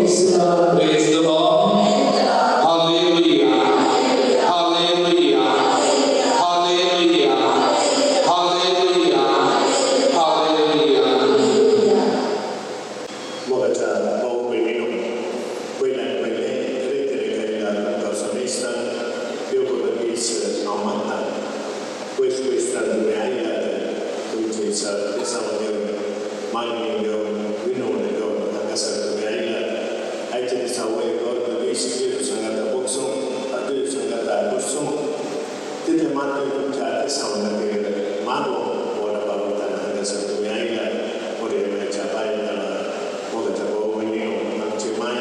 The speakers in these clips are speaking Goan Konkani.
Praise the Lord. Praise the Lord. Hallelujah. Hallelujah. Hallelujah. Hallelujah. Hallelujah. मोगाच्या भाऊ भयणीनो, पयल्यान पयलें तरेतरे केल्ल्या तुमकां समेस्तांक देव बरो दीस हांव मानता. पयस पयसच्यान तुमी आयल्यात, तुमची देसांव घेवन, मागणी घेवन, विनवणी घेवन हांगासर तुमी आयल्यात. आयच्या दिसा हो एक अर्द दीस जेजू सांगाता बगसूंक, जेजू सांगाता बसूंक, तितलें मात्र तुमच्या देसांव खातीर मागूंक व्हडा बाबतान हांगासर तुमी आयल्यात. मोरयेच्या पांय तळा मोगाच्या भाऊ भयणीनो, आमची माय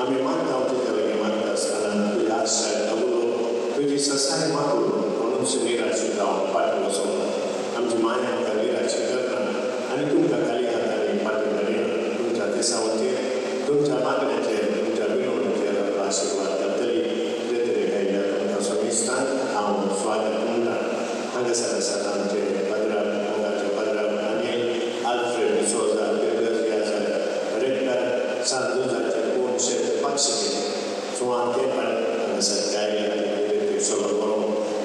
आमी मागता, तुज्या लागीं मागता आसतना तुजी आशा दवरून, तुजी ससाय मागून कोणूच निराश जावन फाटीं वचूंक ना. आमची माय आमकां निराश करना आनी तुमकां खाली हातांनी फाटीं धाडिना. तुमच्या देसावचेर, तुमच्या मागण्याचेर, तुमच्या विनवणीचेर आपलो आशिर्वाद घालतली. जे तरेन आयल्या तुमकां समेस्तांक हांव स्वागत म्हणटा. हांगासर आसात आमचे पदराब, मोगाचे पदराब दानियल आल्फ्रेड डिसोजा, पिरगर्जी आसात, रेक्टर सांजुजाचे कोण शेत पाक्षिके सुमार तेंपान हांगासर गायल्या सगळो बरो,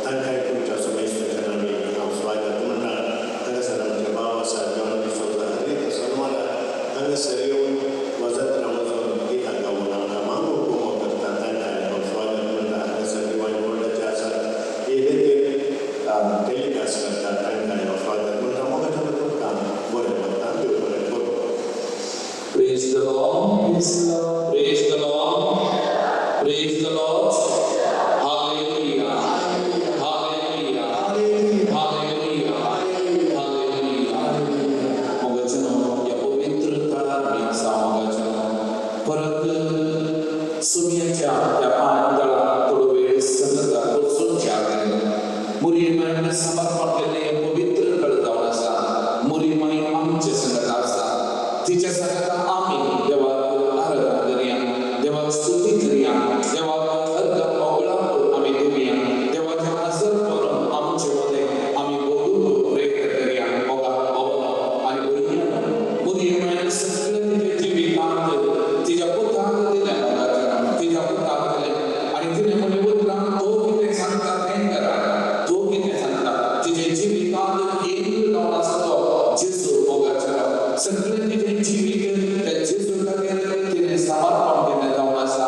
तांकांय तुमच्या समेस्ताच्या नांवान हांव स्वागत म्हणटा. हांगासर आमचे भाव आसा जॉन डिसोजा, हरेक सन्माना हांगासर येवन वजत्रां वचून गितां गावन आमकां मागूंक उमो करता, तांकांय हांव स्वागत म्हणटा. हांगासर डिवायन बोर्डाचे आसात, हे रेतीर टेलिकास्ट करता, तांकांय हांव स्वागत म्हणटा. मोगाच्या तुमकां बरें म्हणटा. देव बरें करूं. Praise the Lord. Praise the Lord. Praise the Lord. Praise the Lord. Hallelujah. Hallelujah. Hallelujah. Hallelujah. Hallelujah. Hallelujah. मोगाच्यानो, ह्या पवित्र थळार मी आसा. मोगाच्यानो, परत सुमयेच्या त्या पांय तळार थोडो वेळ संगता बसून मुरी मायन समर्पण केल्लें हें पवित्र थळ जावन आसा. मुरी माय आमचे संगता आसा. तिच्या संगता आमी देवाक आराधना करया, देवाक स्तुती करया, देवाक अर्घ मोगळां आमी दिवया, देवाचें हाजरपण आमचे मदें आमी भोगूंक प्रयत्न करया. मोगा भोवनो आनी भयणीनो, मुरी मायन सगळें तिच्या जिवितांत तिच्या पुताक दिलें. मोगाच्या तिच्या पुताक दिलें आनी तिणें म्हणलें उतरां, तो कितें सांगता तें करा, तो कितें सांगता. तिच्या जिवितांत केंद्र जावन आसा तो जेजू. मोगाच्या, सगळें तिचें जिवीत त्या जेजू खातीर तिणें समर्पण केलें जावन आसा.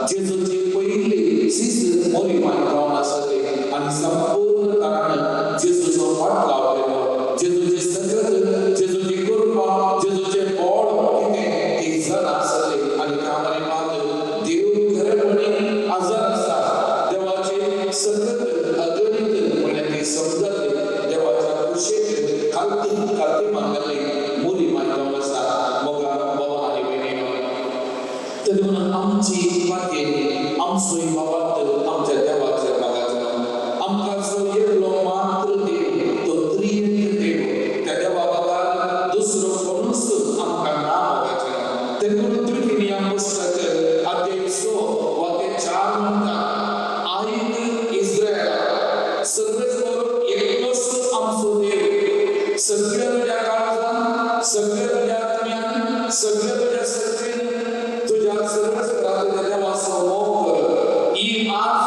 जेजूची पयली सीस मोरी माय जावन आसली आनी संपूर्ण तरान जेजूचो फाटलाव केलो. जेजूची सगळं, जेजूची कृपा, जेजूचें बळ कितें ती जाणा आसली आनी त्या मात देव खरेपणी आजार आसा, देवाचे सगळं अगणीत म्हणल्यार ती समजली. देवाच्या कुशेक खालती खालती मागली मोरी माय जावन आसा. मोगा बाबा आनी भयणीनो, तरी म्हणून आमची वाक्य, आमचोय बाबात आमच्या देवाच्या मोगाचो, आमकां जो एकलो मात्र देव, तो त्रिएक देव, त्या देवा बगर दुसरो कोणूच आमकां ना. मोगाचो, देखून त्रिकिनिया पुस्तक अध्याय 6 वाक्य 4 म्हणटा, आयक इस्रायला, सर्वेस्पर एकलोच आमचो देव. सगळ्या तुज्या काळजान, सगळ्या तुज्या आत्म्यान, सगळ्या तुज्या शक्तीन तुज्या सर्वेस्परा तुज्या देवाचो मोग कर. ही आज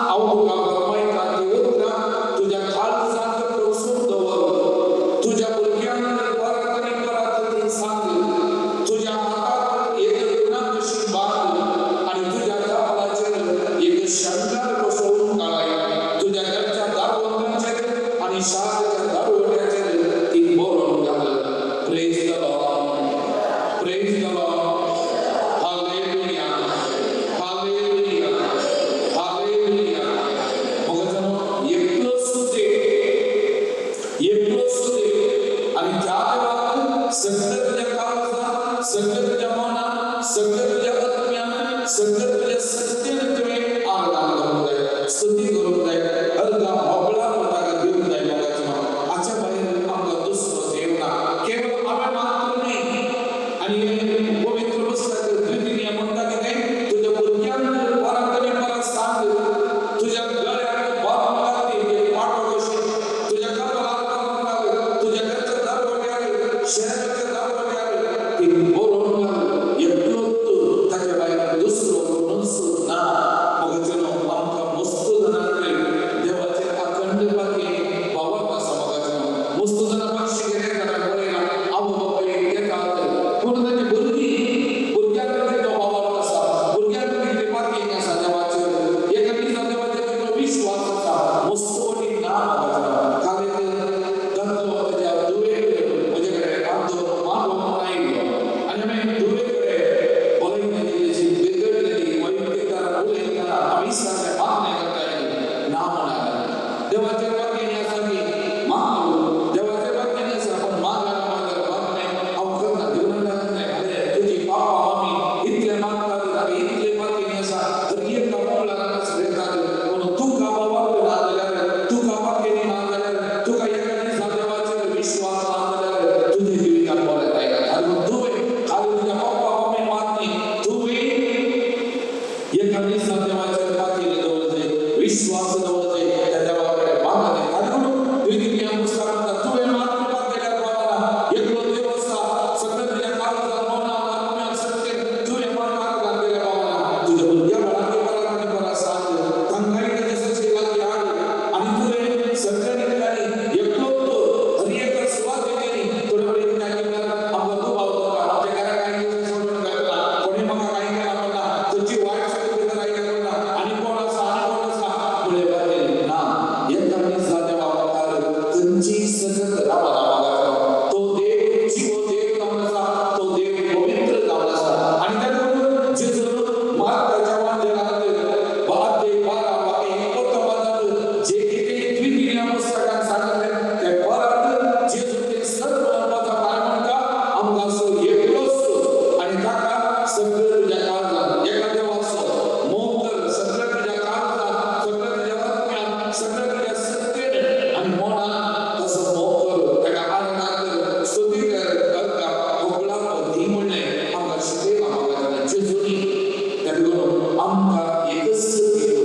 हांव तुका फरमायता ती उतरां तुज्या काळजांत कोसून दवर. तुज्या भुरग्यांक परत आनी परत ती सांग. तुज्या हाताक एक गुणा कशी बांद आनी तुज्या कपाळाचेर एक शंकर बसोवन काळाय. तुज्या घरच्या दारवंटाचेर आनी शाराच्या दारवट्याचेर ती बरोवन घाल. Praise the Lord. Praise the Lord. Hallelujah. Hallelujah. Hallelujah. मोगाच्यानो, एकलोच देव, एकलोच देव आणि त्या देवाक सगळं तुझ्या काळजान, सगळं तुझ्या मनान, सगळं तुझ्या आत्म्यान, सगळं तुझ्या सत्तेन तुवें आराधना करूंक जाय, स्तुती करूंक जाय, अर्घां होगळां ताका दिवंक जाय. मोगाच्या, हाच्या भायर आमकां दुसरो देव ना. केवळ हांवें मात्र न्ही, आनी पवित्र पुस्तक द्वितीय म्हणटा कितें, तुज्या भुरग्यांक परत आनी परत सांग, तुज्या गळ्याक बांदून घाल ती पाटो कशी, तुज्या कपाळार बांदून घाल, तुज्या घरच्या दारवट्यार, शहराच्या दारवट्यार ती बरोवन घाल. एकलोच ताच्या तुज्या काळजान एका देवाचो मोग कर सगळ्या तुज्या काळजान, सगळ्या तुज्या आत्म्यान, सगळ्या तुज्या सत्तेन आनी मनान तसो मोग कर, ताका आराधना कर, स्तुती कर, अर्घा होगळा दी म्हणलें आमकां शिकयलां म्हाका जेजूनी. तेका आमकां एकच देव,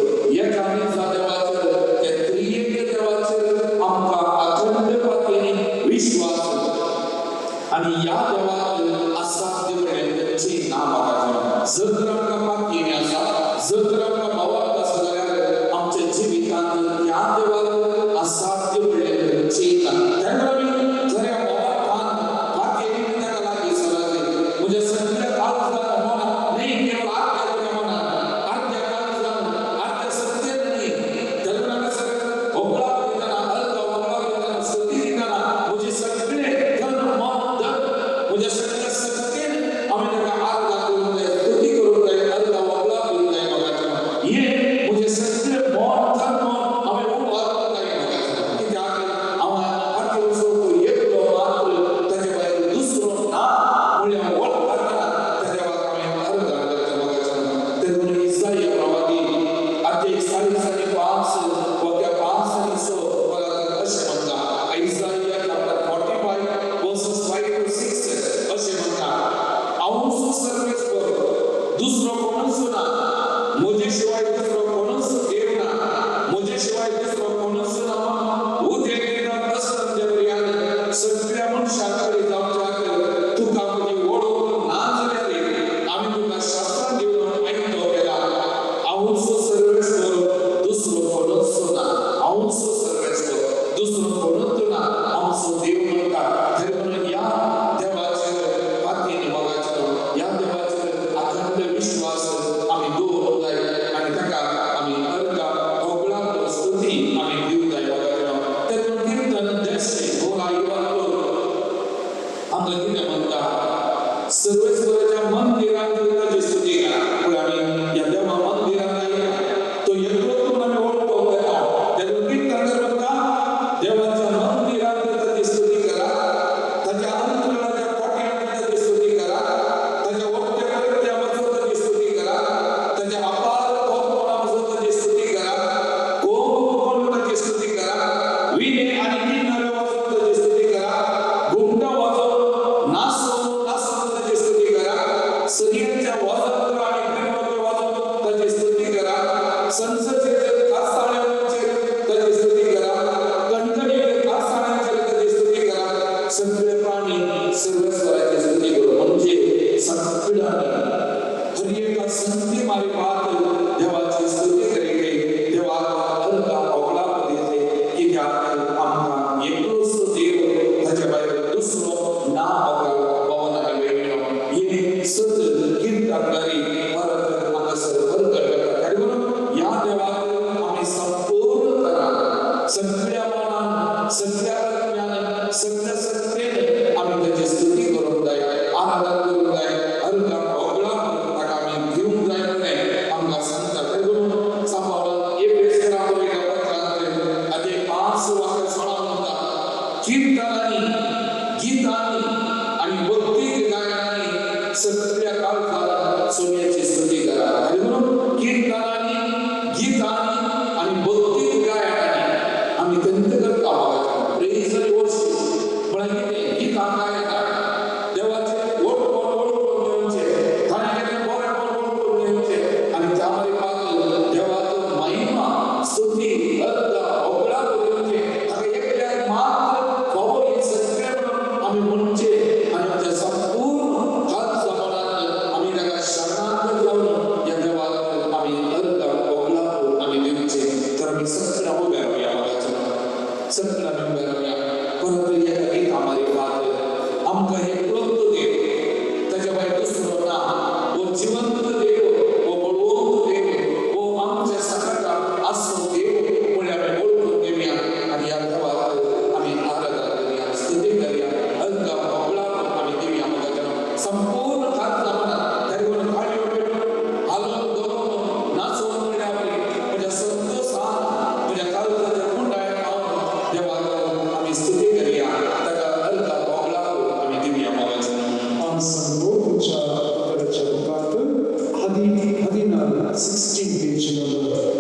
एका निजा देवाचेर, त्या त्रिएक देवाचेर आमकां अखंड पातयेन विश्वास आनी ह्या देवाक असाध्य म्हणलें खंयचें ना म्हाका. जर तर आमकां पातयेन आसा, जर तर आमकां भावार्थ आसा जाल्यार आमच्या जिवितांत ह्या देवाक असाध्य म्हणलें खंयचें ना. तेन्ना आमी खऱ्या भावार्थान पातयेन ताका लागीं सरले. म्हज्या सगळ्या काळजान मनान न्ही, केवळ आत्म्या मनान, आत्म्या काळजान, आत्म्या सत्तेन न्ही. तेन्ना आमी सगळें होगळा दितना, अर्घ होगळा दितना, स्तुती दितना म्हजे सगळे तन मन धन म्हज्या सगळ्या सत्तेन आमी ताका आराधना करूंक जाय, स्तुती करूंक जाय, अर्घ होगळा दिवंक जाय म्हाका. हें म्हजें सगळें मन तन मन हांवें उबारूंक जाय म्हाका. कित्याक हांव हातीवचो एकलो मात्र, ताचे भायर दुसरो ना म्हणल्यार हांव वळखतना त्या देवाक हांवें आराधना करता म्हाका. तेन्ना इसाया प्रवादी अध्याय 40 आनी 5 वाक्या 5 आनी 6 परत अशें म्हणटा. Isaiah chapter 45 verses 5 to 6 अशें म्हणटा, हांवूच सर्वेस्पर, दुसरो कोणूच ना, म्हजे शिवाय दुसरो कोणूच देव ना, म्हजे शिवाय दुसरो कोणूच ना. उदेंतेन अस्तंतेपर्यंत सगळ्या मनशां कडेन जावच्याक तुका म्हजी वळख ना जाल्यार आमी तुका शास्त्रां दिवन आयतो केला. हांवूच सर्वेस्पर, दुसरो कोणूच ना, हांवूच सर्वेस्पर, दुसरो कोणूच ना, आमचो देव म्हणटा. तरी म्हणून ह्या देवाचेर पातयेन मोगाचेर, ह्या देवाचेर अखंड विश्वास आमी दवरूंक जाय आनी ताका आमी अर्घा होगळा स्तुती आमी दिवंक जाय मोगाचेर. तेतून कीर्तन 116 आमकां कितें म्हणटा, सर्वेस्पराच्या मंदिरांत ताची स्तुती करा. पळय आमी ह्या देवा मंदिरांत आयला, तो एकलोच म्हणून आमी वळखूंक येता. तेतून कीर्तनकार म्हणटा, देवाच्या मंदिरांत ताची स्तुती करा, ताच्या अंतराच्या कोट्यांत ताची स्तुती करा, ताच्या वक्त्या कृत्या पासून ताची स्तुती करा, ताच्या अपार थोरपणा पासून ताची स्तुती करा, कोण ताची स्तुती करा, विणे आनी किन्नऱ्यो वाजोवन ताची स्तुती करा, घुमटां वाजोवन नाचून नाचून ताची स्तुती करा, सगळ्यांच्या वाजंत्र आनी पिरमुक्यो वाजोवन ताची स्तुती करा, संसदेचे कासाळ्यांचेर ताची स्तुती करा, कणकणीचे कासाळ्यांचेर ताची स्तुती करा. सगळे प्राणी सर्वेस्पराची स्तुती करू. म्हणजे सगळ्यांनी हर एका संती मारिफात देवाची स्तुती करीत देवाक अर्घा होगळा दिले. कित्याक आमकां एकलोच देव, ताचे भायर दुसरो ना भवन आनी वेगळो. हे सत कीर्तनकारी परत हांगासर प्रकट करता. ताका लागून ह्या देवाक आमी संपूर्ण तरान, सगळ्या मनान, सगळ्या आत्म्यान, सगळ्या सत्तेन आमी ताची स्तुती करूंक जाय, आराधना करूंक जाय, अर्घा होगळा ताका आमी दिवंक जाय म्हणलें आमकां सांगता. ताका लागून सांबाळून एफेसकरां बरयल्या पत्रांत अध्याय 5 वाक्य 16 म्हणटा, कीर्तनांनी, गितांनी आनी भक्तीक गायनांनी सगळ्या काळजान सोन्याची 16, page number.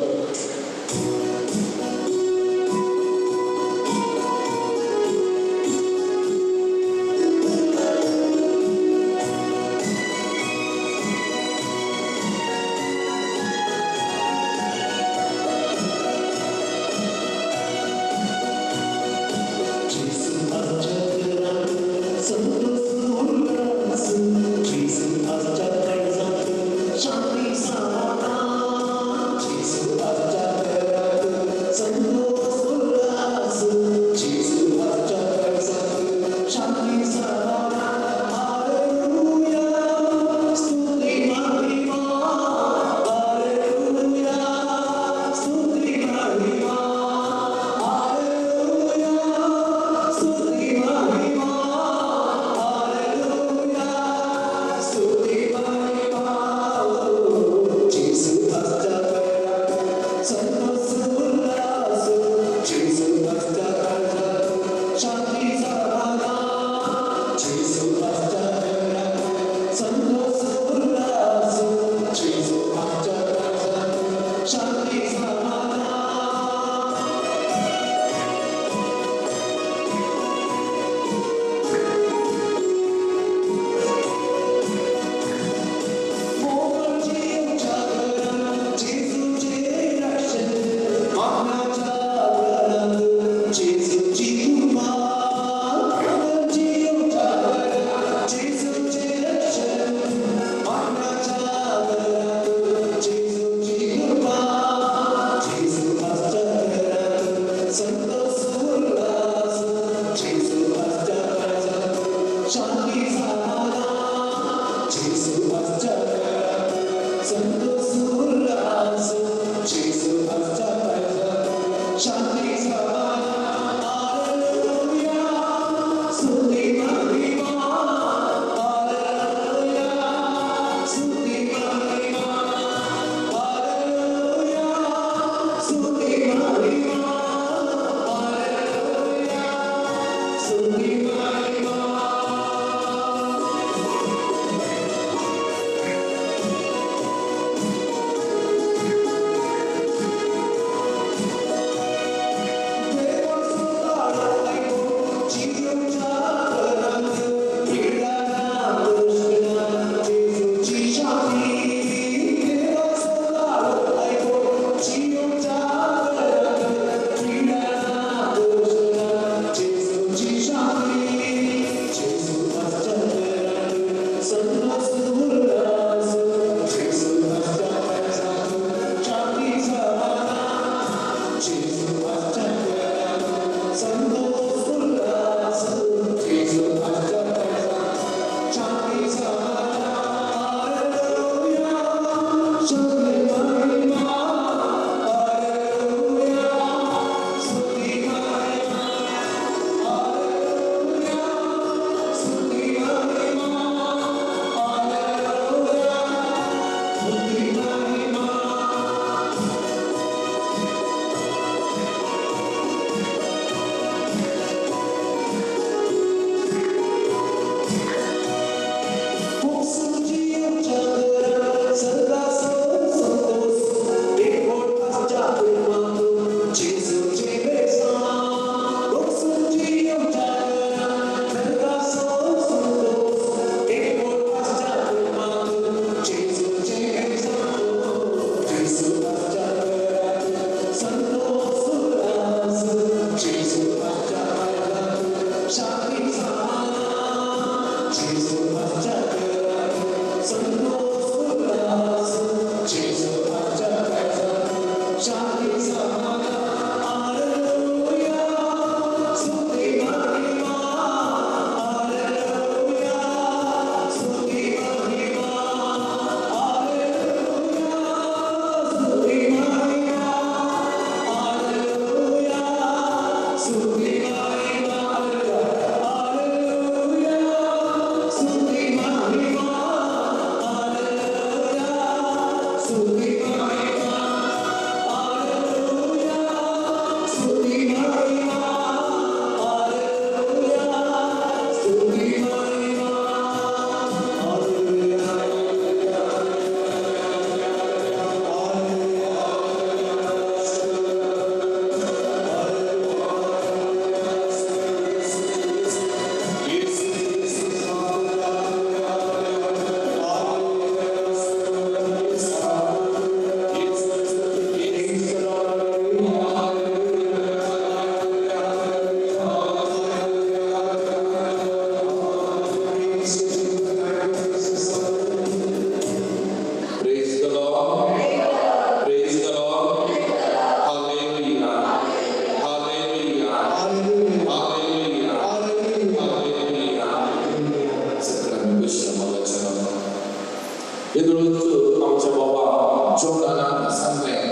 जॉर्डनान सांगलें.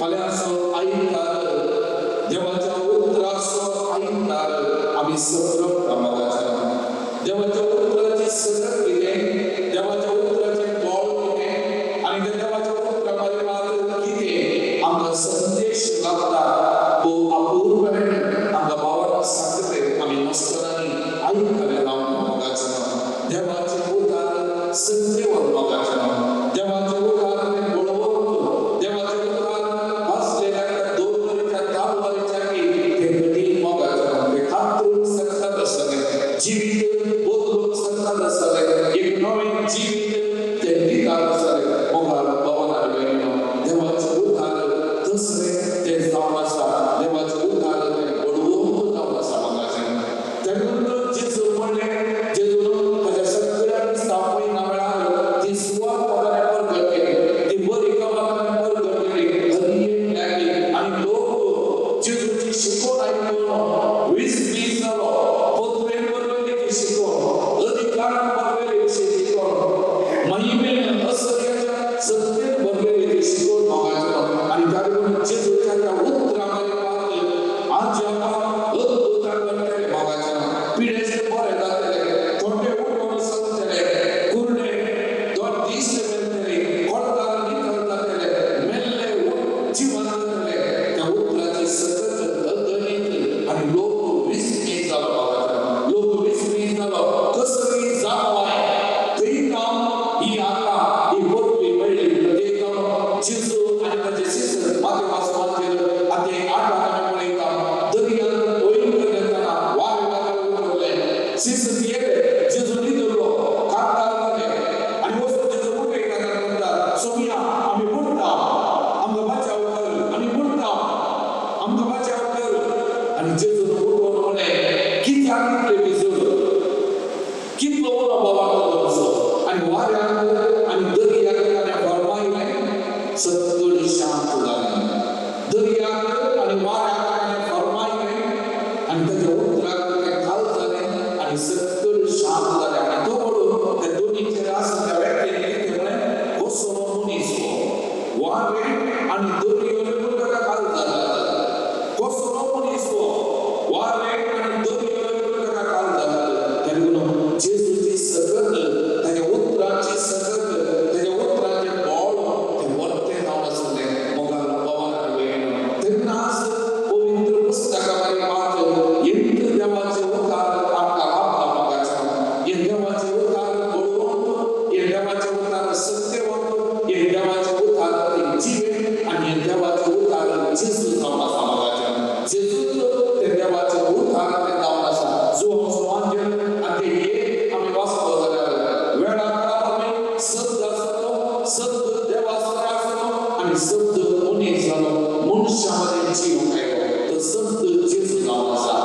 फाल्यांचो आयतार देवाच्या उतराचो आयतार आमी संभ्रमता मोगाच्या. देवाच्या उतराची सगळं कितें, देवाच्या उतराचें बळ कितें आनी त्या देवाच्या उतरा मार्फत कितें आमकां संदेश लागता भोव अपूर्वान आमकां भावान सांगले आमी मस्तरांनी आयकले लावन मोगाच्या. देवाचें उतर सत्यवत मोगाच्या, देवाचें उतर बळवंत, देवाचें उतर वाचलेल्या दोन तरेच्या तालवारीच्या ते कठीण मोगाच्या, ते कातरूंक शकतात आसतलें, जिवीत बदलूंक शकतात आसतलें, एक नवें जिवीत ते दितात आसतलें. मोगाळ भावान आनी भयणीनो, देवाचें उतर तसलें तें जावन आसा, देवाचें उतर तें बळवंत जावन आसा मोगाचें. तेन्ना जेजू म्हणलें, जेजून ताच्या सगळ्या क्रिस्तांव वेळार ती सुवात ताणें परगट केली, ती बरी खबर ताणें परगट केली हर एकल्याक. आनी लोक जेजूची शिकवण आयकून विस्मीत जालो. पदवेन बरयली ती शिकवण, अधिकारान बरयली ती शिकवण, महिमेन असर्याच्या सत्तेन बरयली ती शिकवण मोगाचें. आनी ताका जेजूच्या त्या उतरां मार्फत आज्या अद्भुतां घडटले मोगाचें. पिडेस्त बरे जातले, थोंडे उठोवन चलतले, कुरडे दोन दीस मेळटले, कोळदार नितळ जातले, मेल्ले जिवन जातले. त्या उतराची सतत अगणीत आनी लोक विस्मीत जालो मोगाचें. लोक विस्मीत जालो, कसली जाणवाय थंय जावन ही आतां ही पदवी मेळ्ळी. ते जावन जेजू आनी ताचे शिष्य माते वाचपाचेर आतां आठ आमी पळयता दर्यान वयर येतना वारें वादळ उठवलें, शिष्य गेले, जेजू न्हिदलो, कांतार जालें आनी वचून जेजू उठयता म्हणटा, सोमिया आमी बुडटा, आमकां बचाव कर, आमी बुडटा, आमकां बचाव कर. आनी जेजून उठोवन म्हणलें, कित्याक इतले भिजून, कितलो उलो बाबा तुमचो. आनी वाऱ्याक आनी दर्याक ताणें फरमायलें, सगळें शांत जालें. दर्याक आनी वाऱ्याक ताणें फरमायलें आनी ताच्या उतराक तें खाल जालें आनी सगळें शांत जालें. आनी तो पळोवन त्या दोनीचेर आसा त्या व्यक्तीन कितें म्हणलें, कसलो मनीस हो, वारें आनी दर्यो लेगून ताका खाल जाता, कसलो मनीस हो, वारें आनी दर्यो लेगून ताका खाल जाता. तेन्ना जेजूची सकत, ताच्या उतरांची सकत, ताच्या उतरांचें बळ तें वर्तें जावन आसलें मोगाळ भावान आनी भयणीनो. तेन्नाच पवित्र पुस्तका मार्फत येत देवाचें उतर आमकां लाभता मोगाचें. हें देवाचें उतर बळवंत, हें देवाचें उतर सत्यवंत, हें देवाचें उतर तें जिवें आनी हें देवाचें उतर जेजू जावन आसा मोगाचें. जेजूच तें देवाचें उतर तें जावन आसा. जुवांव सुवांजेर आनी ते एक आमी वाचलो जाल्यार वेळा काळार आमी सद्द आसलो, सद्द देवाचो आसलो आनी सद्द मनीस जालो, मनशां मदें जीव आयलो. तो सद्द जेजू जावन आसा,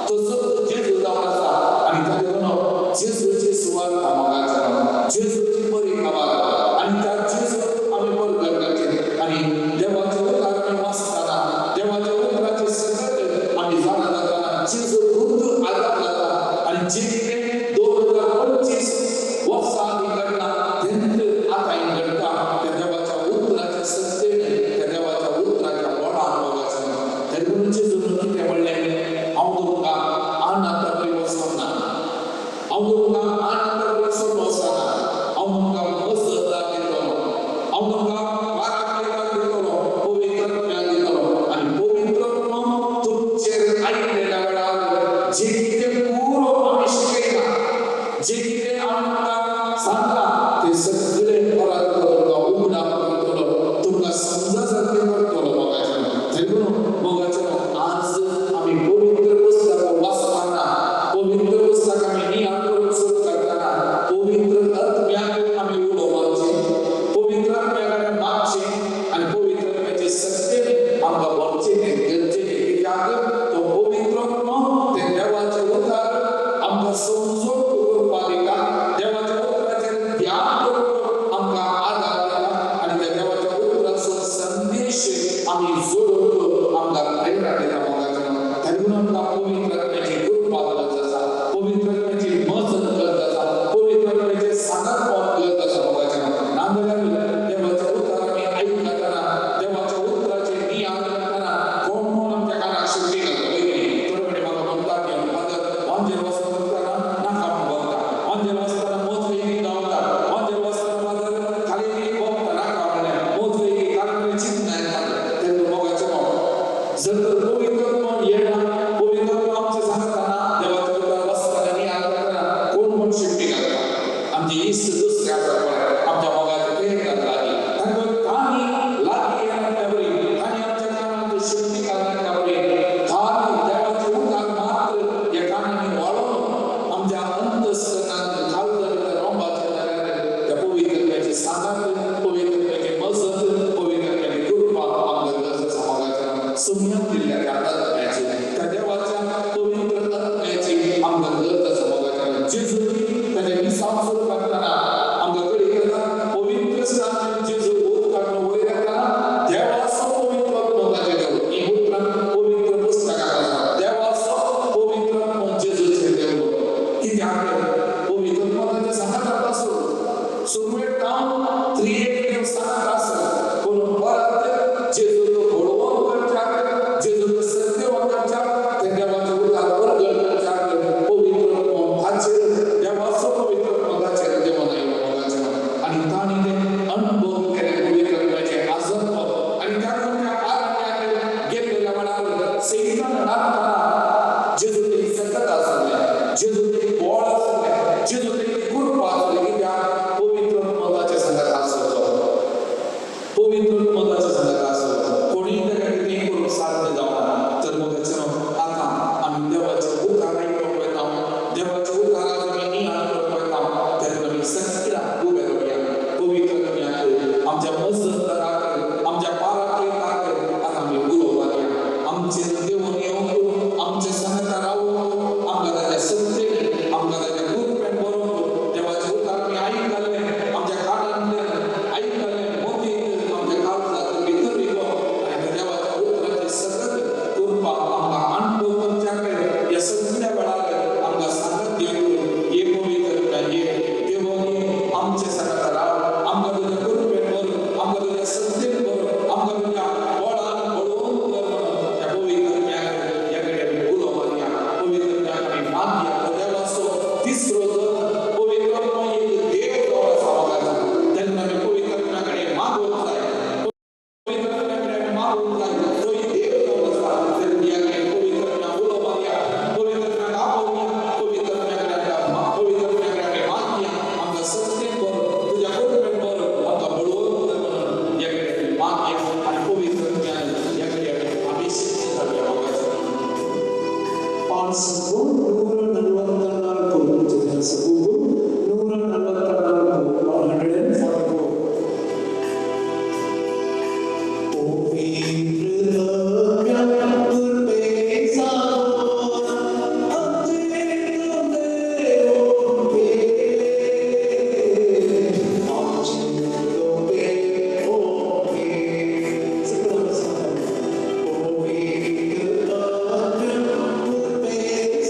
तो सद्द जेजू जावन आसा. आनी ताका लागून जेजूची सुवात मोगाचें, जेजूची बरी खबर आनी त्या जेजूक आमी परगट करचें. आनी देवाचें उतर आमी वाचतना, देवाच्या उतराची सकत आमी जाणा जातना जेजू खूब आदार जाता. आनी जे कितें 2025 वर्सां आदीं घडलां तेंच आतांय घडटा त्या देवाच्या उतराच्या सत्तेन, त्या देवाच्या उतराच्या बळान मोगाचें. तेन्ना जेजून कितें म्हणलें, जर तर पवित्र आत्मा येना, पवित्र आत्मा आमचे सांगताना देवाच्या उतराक वाचतना आनी आयकतना कोण कोण शिट्टी घालता. आमचे इश्ट दुसरे आसा पळय, आमच्या मोगाचे ते लागीं, तांकां तांणी लागीं येनासल्या वरी, तांणी आमच्या कानांत शिट्टी घालनासल्या वरी, खाली देवाचे उतार मात्र ह्या कानांनी वाळोवन आमच्या अंतस्करणांत घालता रोंबाच्या जाल्यार त्या पवित्र आत्म्याची सांगात, पवित्र आत्म्याची मजत, पवित्र आत्म्याची कृपा आमकां गरज आसा मोगाच्या. सुम्यान दिल्ल्या त्या आत्म्याची, त्या देवाच्या पवित्र आत्म्याची आमकां गरज आसा मोगाच्या. जेजू ताच्या मिसांव सुरू करतना आमकां कळीत करता, पवित्र स्नान जेजू उदकांतलो वयर येतना देवाचो पवित्र आत्मो ताचेर देवलो. ही उतरां पवित्र पुस्तकांत आसा. देवाचो पवित्र आत्मो जेजूचेर देवलो. कित्याक? पवित्र आत्मो ताच्या सांगाताक आसलो. सुरवेक तावन त्रिएक देव सांगात आसलो, पूण परत जेजूक घोळोवन करच्याक, जेजूक सत्यवान करच्याक, ते देवाचे उतार परगट करच्याक पवित्र आत्मो ताचेर, देवाचो पवित्र आत्मो ताचेर देवून आयलो मोगाचेर. आनी तांणी ते अणभव केले पवित्र आत्म्याचें आजत्व. आनी त्या त्या आरण्याक गेल्लेल्या वेळार सैतान नाचतना जेजू तें सकत आसलें, जेजू तें बळ आसलें, जेजू तें कृपा आसली. कित्याक? पवित्र आत्मो ताच्या सांगात आसलो. पवित्र आत्मो ताच्या सांगात आसलो. कोणीय ताका कितेंय करूंक साध्य जावना. तर मोगाचें आतां आमी देवाचे उतार आयकूंक वयता, देवाचे उताराक आमी नियाळ करूंक वयता, तेन्ना आमी सगळ्या उबे रावया. पवित्र आत्म्याक, आमच्या मजतदाराक, आमच्या पाराक्लेताक आतां आमी उलोवपाक या. आमचेर देवून येवंक, आमचे सांगाता रावूंक, आमकां ताच्या सत्तेन, आमकां ताच्या कृपेन बरोवंक. देवाचे उतार आमी आयकले, आमच्या कानांतल्यान आयकले, मोतींत आमच्या काळजांत भितर रिगो आनी त्या देवाच्या उतराची सगळत कृपा आमकां अणभव करच्याक ह्या सगळ्या वेळार आमकां सांगत दिवंक हे पवित्र आत्म्या ये, देवून ये, आमचे सांगाता राव, आमकां तुज्या कृपेन भर, आमकां तुज्या सत्तेन भर, आमकां तुज्या बळान बळोवन कर म्हणून त्या पवित्र आत्म्याक ह्या कडेन आमी उलोवपाक या. पवित्र आत्म्याक आमी मानया. तो देवाचो तिसरो जण पवित्र आत्मो एक देव जावन आसा मोगाचो. तेन्ना आमी पवित्र आत्म्या कडेन मागूंक जाय, पवित्र आत्म्या कडेन आमी मागूंक जाय. तो एक देव जावन आसा. तेन्ना ह्या कडेन पवित्र आत्म्या उलोवपाक या, पवित्र आत्म्याक आपोवया, पवित्र आत्म्या कडेन पवित्र आत्म्या कडेन आमी मागया, आमकां सत्तेन भर, तुज्या कृपेन भर, आमकां बळोवन कर म्हणून ह्या कडेन आमी मागया आनी पवित्र आत्म्यान ह्या कडेन आमी अभिषेक जावया मोगाचो. 144 144. पवित्र आत्म्या कृपेचा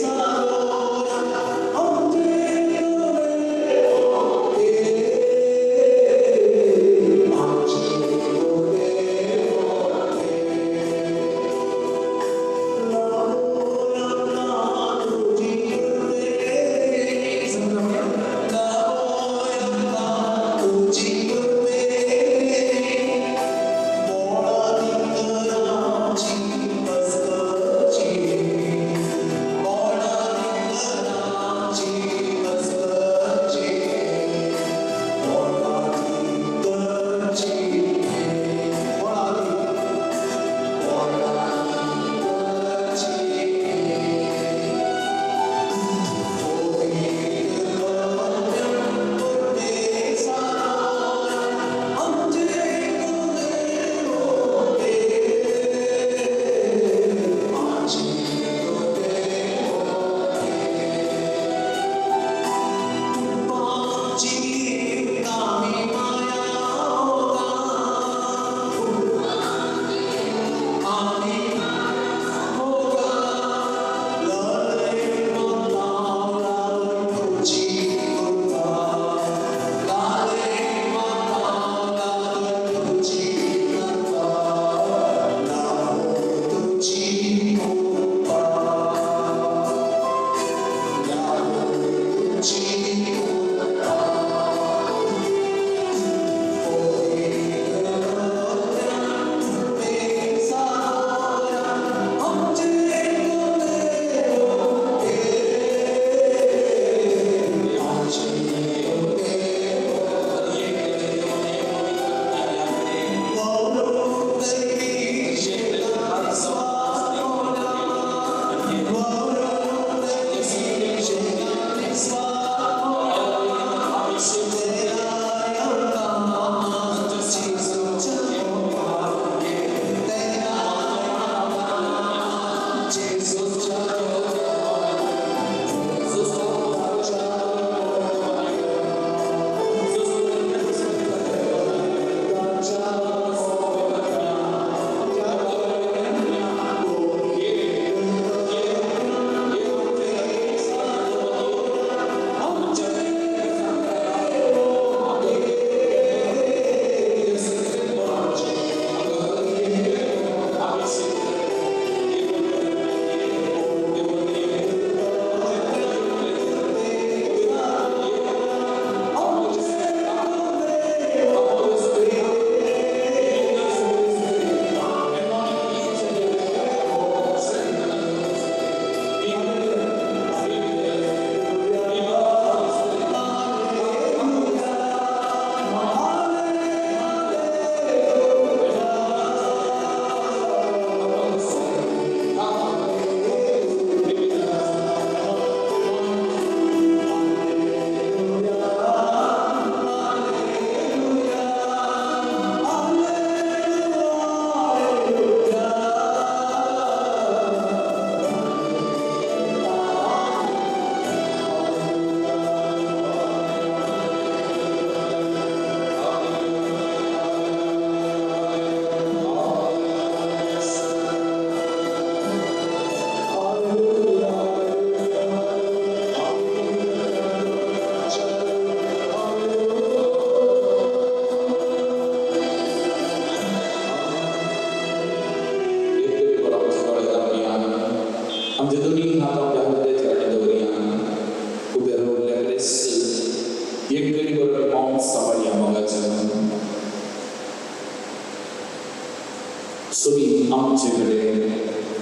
सोमी आमचे कडेन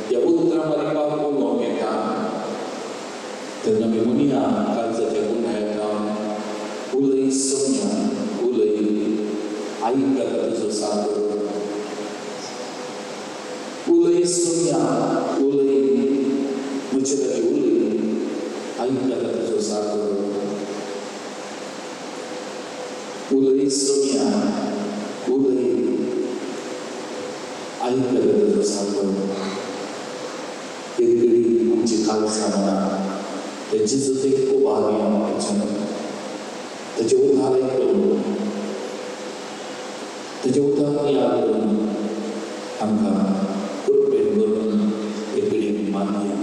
ह्या उतरां मारिपाक उलोवंक येता तेन्ना आमी म्हणया काळजाच्या गुन्ह्याक उलय सोम्या उलय आयकता तुजो सागर उलय सोम्या उलय म्हजे लागीं उलय आयकता तुजो सागर उलय सोम्या उलय आयकता तुजो सागर. एक घडी आमची काळजां म्हणा ते जेजूक एक उबारया ताच्यान ताचे उतार आयकून ताचे उतार याद करून आमकां कृपेन करून एक घडी मानया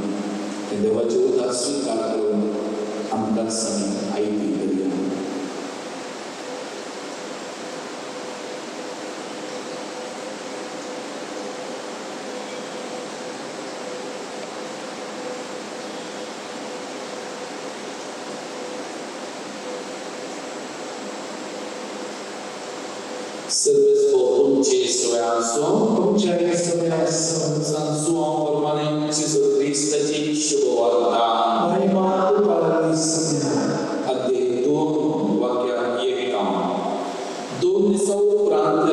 ते देवाचे उतार स्विकार करून आमकां आमी आयती करया. सर्वेस्पो तुमचे सगळ्यांचो तुमच्या सगळ्यांचो सांसुआ प्रमाणे जेजू क्रिस्ताची शुभवार्ता. महिमा तुका दिसुया. अध्याय 2 वाक्य 1. 2 दिसा उपरांत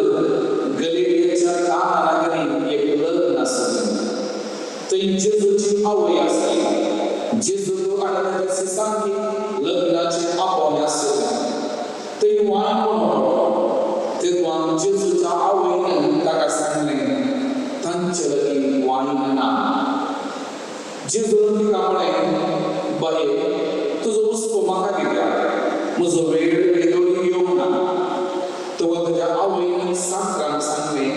गलिलियाच्या काना नगरीत एक लग्न आसलें. थंय जेजूची आवय आसली. जेजूक आनी ताच्या शिसांकी लग्नाचें आपोवणें आसलें. थंय वायन म्हणो तेन्ना जेजूच्या आवयन ताका सांगलें तांचे लागीं वायन ना. जेजून तिका म्हळें बाये तुजो हुस्को म्हाका कित्याक म्हजो वेळ येदोळी येवंक ना. तेन्ना ताच्या आवयन साकरांक सांगलें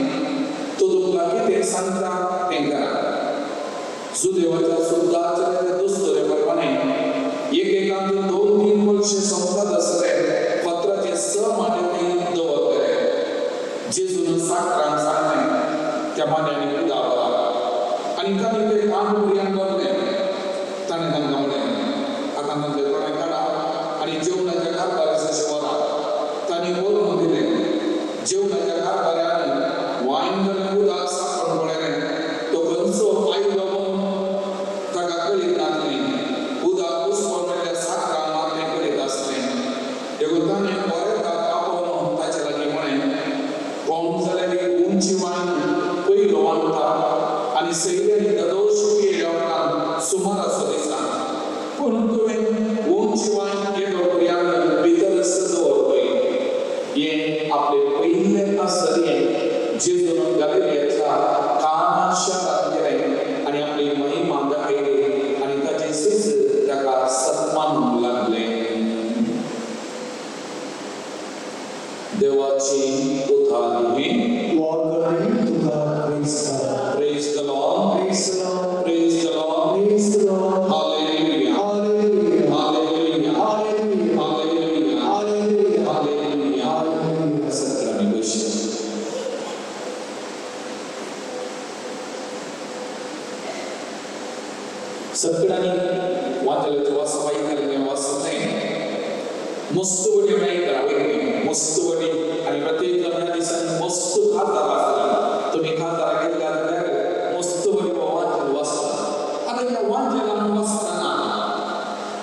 तो तुमकां कितें सांगता तें करा. सुदेवाच्या सुद्दाच्या दुसरे प्रमाणे एकेकांत 2-3 कळशे सोंपतात आसले फातराचे 6 मांडे थंय दवरले. जेजून साकरांक सांगलें त्या मांड्यांनी उदक भरा आनी तांणी ते कान भुरग्यांक भरलें. ताणें तांकां म्हळें आतां तांचे थोडें काडा आनी जेवणाच्या कारभाराचे व्हरा. तांणी व्हरून दिलें. जेवणाच्या कारभारान वायन जालें उदक साकरण पळयलें तो खंयचो आयलो म्हूण ताका कळीत नासलें. उदक उसपोन मेळ्ळ्या साकरांक मात तें कळीत आसलें. देखून ताणें बरें आपोवन ताचे लागीं म्हळें कोण जाल्यार उंची वायन पयलो वांटा आनी सैऱ्यांनी ददोश पियेल्या उपरांत सुमाराचो दिसा पूण तुवें उंची वायन येदो पर्यंत भितरच दवरपय. हें आपले पयलें आसतलें जेजून गलिलियाच्या काना शारांत गेलें आनी आपली महिमा दाखयली आनी ताचे शिस ताका सन्मान लागले. देवाची उतार ही. वागणी तुका क्रिस्ता. Praise the Lord. Praise the Lord. Praise the Lord. Praise the Lord. Hallelujah. Hallelujah. Hallelujah. Hallelujah. Hallelujah. Hallelujah. Hallelujah. Hallelujah. सत्रामी बसया. सगळ्यांनी वाचल्याचे वाचप ऐकलें वाचत नाही मस्त बडी मेळटा वयनी मस्त बडी आनी प्रत्येक जण ह्या दिसांनी मस्त खातार आसता. तुमी खातार गेल्या जाल्यार मस्त बडी वाचन वाचता. आतां ह्या वाचनान वाचतना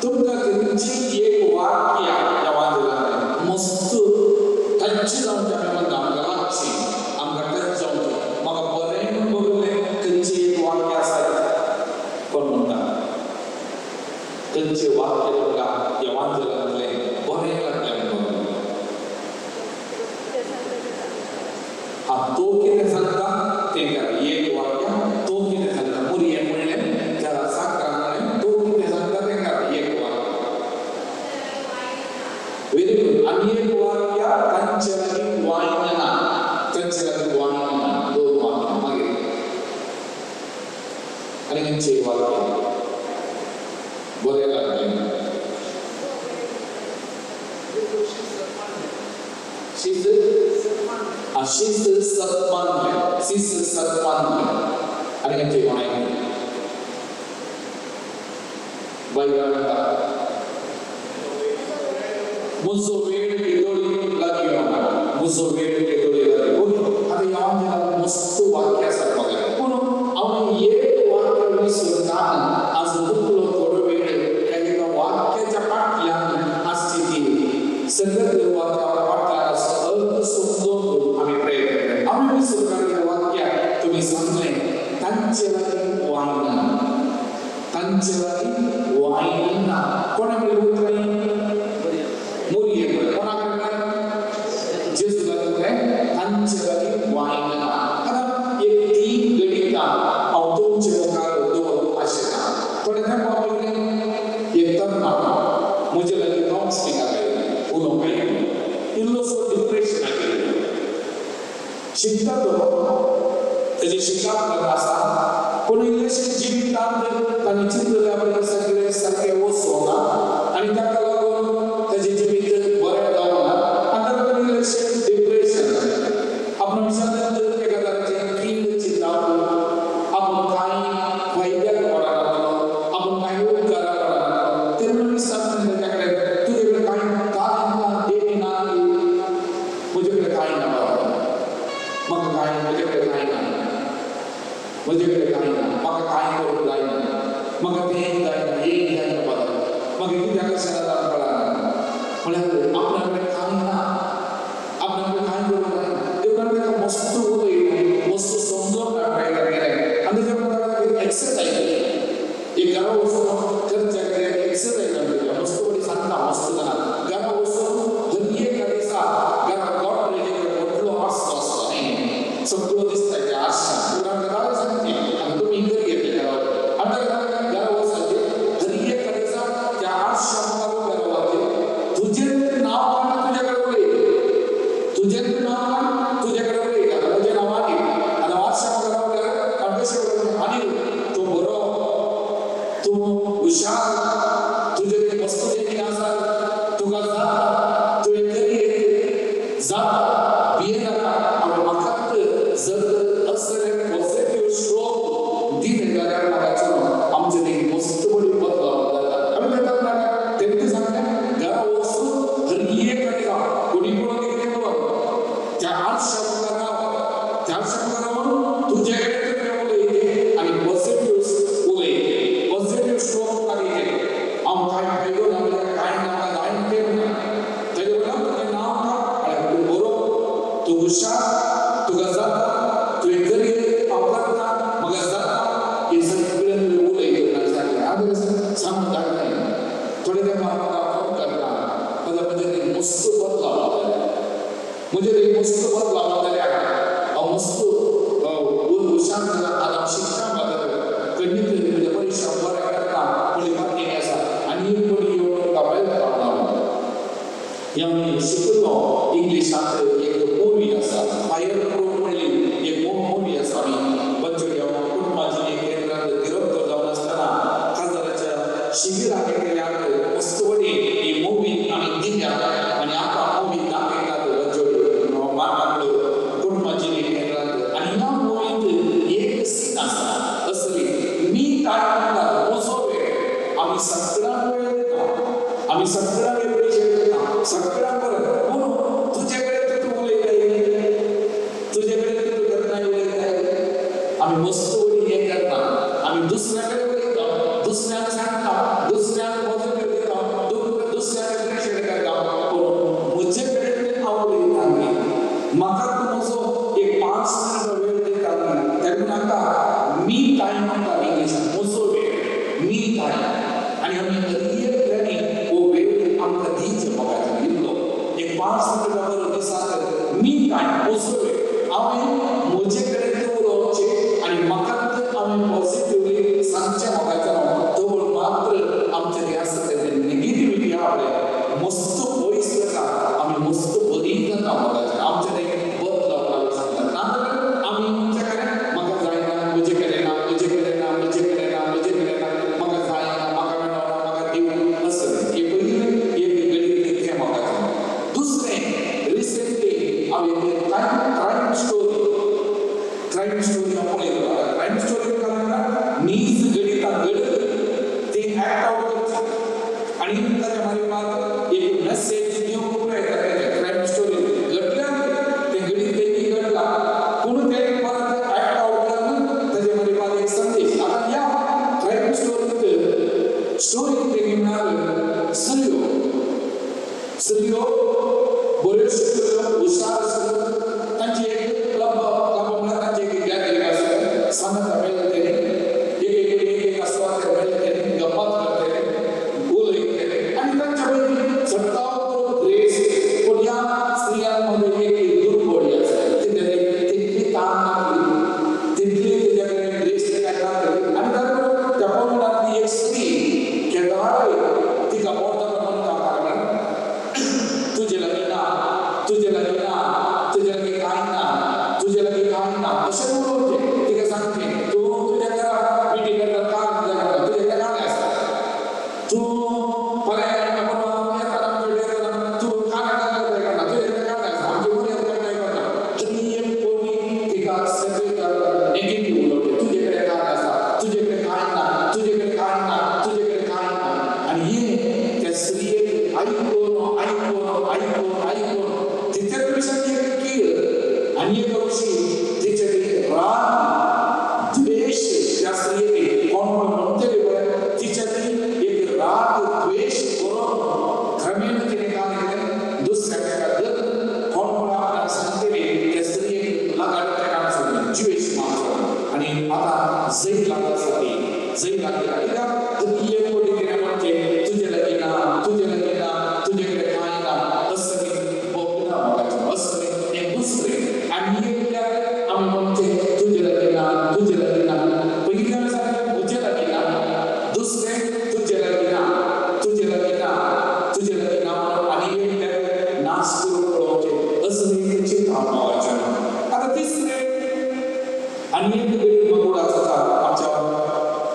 तुमकां खंयची एक वाक्य ह्या वाचनान मस्त टच जावचें आमी म्हणटा आमकां लागची आमकां टच जावचें म्हाका बरें बरयलें खंयची एक वाक्य आसा कोण म्हणटा खंयचें वाक्य तुमकां ह्या वाचनांतलें बरें लागलें म्हणून. हा तो कितें सांगता तें करा. एक वाक्य तो कितें सांगता मुरयेन म्हणलें त्या साकरान म्हणलें तो कितें सांगता तें करा. एक वाक्य व्हेरी गुड. आनी एक वाक्य तांचे लागीं वायन ना तांचे लागीं वायन ना. 2 वाक्य मागीर आनी खंयचें एक वाक्य बरें लागलें. शिस्त शिस्त सत्मानलें शिस्त सत्मानलें आनी खंयचें कोण बायलां म्हणटा म्हजो वेळ येदोळी लागीं येवना म्हजो वेळ येदोळी लागीं. ओके आतां ह्या वाक्याक मस्त वाक्य आसा. सांगलें तांचे लागीं वायन ना, तांचे लागीं वायन ना. कोणा म्हणलें उतरां? मोरये म्हणलें. कोणा म्हणलें? जेजू लागीं म्हणलें तांचे लागीं वायन ना. आतां एक तीन गणितां हांव तुमचे मुखार दवरूंक आशिल्लें. थोडे तेंपा पयलीं एक तरणाटो म्हजे लागीं कावन्सिलिंगाक आयलो, उलोवंक आयलो, इल्लोसो डिप्रेशनाक येयलो. शिकता तो, तेजें शिकप आसा, पूण इल्लेशें जिवितांत ताणें चिंतलें आपल्या सगळें सारकें वचोना आनी ताका लागून तेजें जिवीत बरें जावना आनी ताका लागून इल्लेशें डिप्रेशन. आपल्या विचारांत एका तरेचें कीड चिंतप, आपूण कांय फायद्याक पडनातलो, आपूण कांय उपकाराक पडनातलो. तेन्ना विचार तेच्या कडेन, तुजे कडेन कांय कांय ना, देणी ना, म्हजे कडेन कांय ना बाबा, म्हाका कांय, म्हजे कडेन कांय ना, म्हजे कडेन कांय ना, म्हाका कांय करूंक जायना, म्हाका तें जायना, हें जायना बाबा, म्हाका कित्याक कशें जाता कळना. म्हळ्यार आपणा कडेन कांय ना, आपणा कडेन कांय करूंक जायना. देखून ताका मस्त उलयलो, मस्त समजोवन दाखयलें गेलें आनी तेच्या उपरांत एक्सरसायज केली. एक घरा वचून चर्चा केली, एक्सरसायज केली, मस्त बरी सांगता, मस्त जाणा. घरा वचून हर एका दिसा घरा गोट व्हडलो आरसो आसता न्ही, सगळो दिसता त्या आरशान. उपरांत घरा सांगची आनी तुमी घरी येतले घरा, आनी घरा वचपाचें हर एका दिसा त्या आरशा मुखार उबें रावपाचें, तुजें नांव काडून तुजे कडेन उलयता, तुजें नांव काडून तुजे कडेन उलयता, म्हजें नांव अनिल. आनी आरशा मुखार रावल्यार हांव कशें उलयता, अनिल तूं बरो, तूं हुशार, तुजे कडेन वस्तू देणी आसा, तुका जाता, तुवें करी जाता, भियेनाका. हांवें म्हाका जर असले पॉझिटिव्ह श्लोक दिले जाल्यार म्हाका चलो आमचे ते मस्त बरी बदलाव जाता. आमी तेका तेंकां सांगलें घरा वचून हर एक दिसा कोणी पळोवन कितें पळोवन त्या आरशा मुखार राव, त्या आरशा मुखार रावन तुजे कडेन तुवें उलयते आनी पॉझिटिव्ह उलयते, पॉझिटिव्ह श्लोक काडयते. हांव कांय फायदो ना, कांय ना, जायना तें ना. तेजे वयल्यान तुजें नांव काड, तूं बरो, तूं हुशार, तुका जाता, तुवें करी, हांव करता, म्हाका जाता, हें सगळें तुवें उलयलें सांगलें. आनी सांगून दाखयलें. थोडे तेंपार म्हाका फोन करता, म्हाका म्हजें एक मस्त बदलाव जाले, म्हजें एक मस्त बदलाव जाल्या, हांव मस्त हुशार जाला, आतां हांव शिकता, म्हाका गणीत म्हज्या परिक्षा बरें करता म्हणली बातमी आसा. आनी एक कोणी येवन तुका welcome लावन. हें आमी शिकलो इंग्लिशांत एक मुवी आसा, फायर प्रूफ म्हणली एक मुवी आसा. आमी बच्चोड्या कुटुंबाची एक केंद्रांत दिरक्तर जावन आसतना काजाराच्या शिबिराक केल्यार मस्त बरी ही मुवी आमी दिल्या आनी आतां मुवी दाखयतात बच्चोडी मानवांगड कुटुंबाची केंद्रांत. आनी ह्या मुवींत एक सीन आसा असली, मी काय म्हणटा म्हजो वेळ, आमी सगळ्यांक वेळ दिता, आमी सगळ्यांक एप्रिशिएट करता, सगळ्यांक बरें, पूण तुजे कडेन तूं उलयताय, तुजे कडेन तूं केन्नाय उलयताय. आमी मस्त बरी हें करता, आमी दुसऱ्या कडेन उलयता, दुसऱ्यांक सांगता, दुसऱ्यांक पॉझिटिव्ह दिता, दुसऱ्यांक एप्रिशिएट करता, पूण म्हजे कडेन हांव उलयता न्ही, म्हाका तूं म्हजो एक 5 मिनटां वेळ दिता न्ही. तेन्ना नाका मी टायम म्हणटा इंग्लिशान, म्हजो वेळ, मी टायम. आनी आमी एकल्यांनी हो वेळ आमकां दिवचें म्हाका इल्लो एक 5 मिनटां बरो दिसाक मी टायम, म्हजो वेळ, हांवें म्हजे कडेन तें उलोवचें आनी म्हाका हांवें पॉझिटिवली सांगचें म्हाका तवळ मात्र आमचें तें आसा तें नेगेटिविटी आहा मस्त पयस जाता, आमी मस्त बरी जाता म्हाका, आमचें तें बदलाव सांगता. नाजाल्यार आमी आमच्या कडेन म्हाका जायना, म्हजे कडेन ना, म्हजे कडेन ना, म्हजे कडेन ना, म्हजे कडेन ना, म्हाका जायना, म्हाका मेळना, म्हाका दिवं असलें हें पयलीं एक गणीत तें म्हाका. दुसरें रिसेंटली हांवें कांय चवशी तिचे राग द्वेष त्या स्त्रियेक कोण कोण म्हणटले पळय तिच्या ती एक राग द्वेष करून क्रमेण तिने काय केलें दुसऱ्या ताका कोण कोण आपल्याक सांगतले त्या स्त्रियेक लगाड ताका सोडलें जिवेश मारचो आनी आतां जैत लागत आसा ती जैत लागली कित्याक एक कोटी तिणें म्हणचें तुजे लागीं ना तुजे लागीं ना तुजे कडेन कांय ना असलें ना म्हाका असलें हें दुसरें आनी एकल्याक आमी म्हणचें तुजे लागीं ना तुजे लागीं ना पयल्यान सांगलें म्हजे लागीं ना दुसरें तुजे लागीं ना तुजे लागीं ना तुजे लागीं ना म्हणून आनी एकल्याक नाश करून पळोवचें असलें चिंतप म्हाका. आतां तिसरें आनी एक गरीब मगोड आसा आमच्या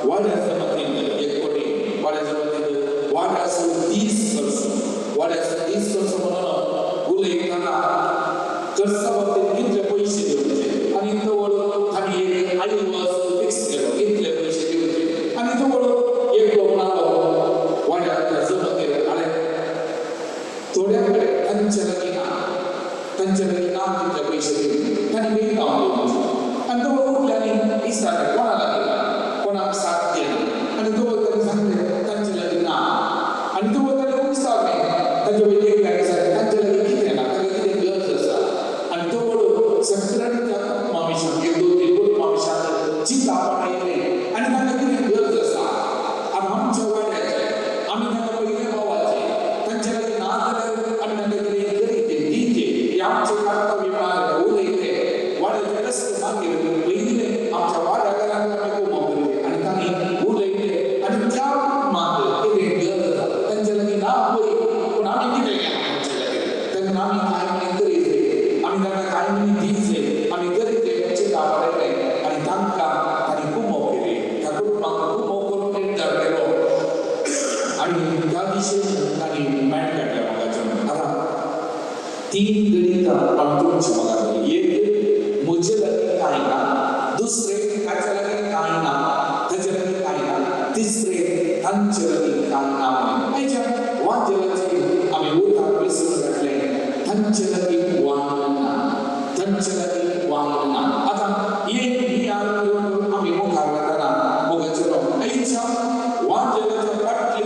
वाड्या जमातीन एक कोटी वाड्या जमातीन वाड्याचो 30 वर्स वाड्याचो 30 वर्स म्हणून उलयतना खर्चा बाबतीत कितले पयशे दिवचे आनी तवळ तांणी एक आयवाज फिक्स केलो कितले पयशे दिवचे आनी तवळ एकलो म्हणालो वाड्याच्या जमातीर आळे थोड्या कडेन तांचे लागीं ना तांचे लागीं ना तितले पयशे दिवन तांणी बेंकांव दिवचे आनी तवळ उठले आनी विचारलें कोणा लागीं ना कोणाक साथ दिना आनी तवळ तांणी सांगलें तांचे लागीं ना आनी तवळ ताणें विचारलें तांचे वयले एक लागीं सांगलें तांचे लागीं कितें ना तांकां कितें गरज आसा आनी तवळ सगळ्यांनी त्या कुटुंबा एक दोन तीन कुटुंबा चिंतापण येयलें आनी तांकां कितें गरज आसा आतां आमच्या वाड्याचें आमी तांकां पयले भावाचें तांचे लागीं ना जाल्यार आमी तांकां कितें करीचें दिवचें हें आमचें कर्तव्य म्हणून उलयलें वाड्याचें रस्ते मागीर पयलें आमच्या वाड्या घरांत आमी कुमो करचें आनी तांणी उलयलें आनी त्या कुटुंबाक कितें गरज आसा तांचे लागीं ना पळय पूण आमी कितें तांचे लागीं तांकां आमी कांय म्हणून करीचें आमी तांकां कांय म्हणून दिवचें आमी करीचें चिंतप येयलें आनी तांकां तांणी कुमो केली त्या कुटुंबाक कुमो करून निर्धार केलो आनी त्या दिशेन तांणी मेट काडलें म्हाका. आतां तीन गणितां आमी तुमचे म्हाका एक म्हजे लागीं कांय ना दुसरें ताचे लागीं कांय ना ताचे लागीं कांय ना तिसरें तांचे लागीं कांय ना म्हणून आयच्या वाद्याची आमी उतार विसरून घातलें तांचे लागीं वान ना तांचे लागीं वान ना. आतां एक ही आमी मुखार वतना मोगाचेरो आयच्या वाद्याच्या फाटली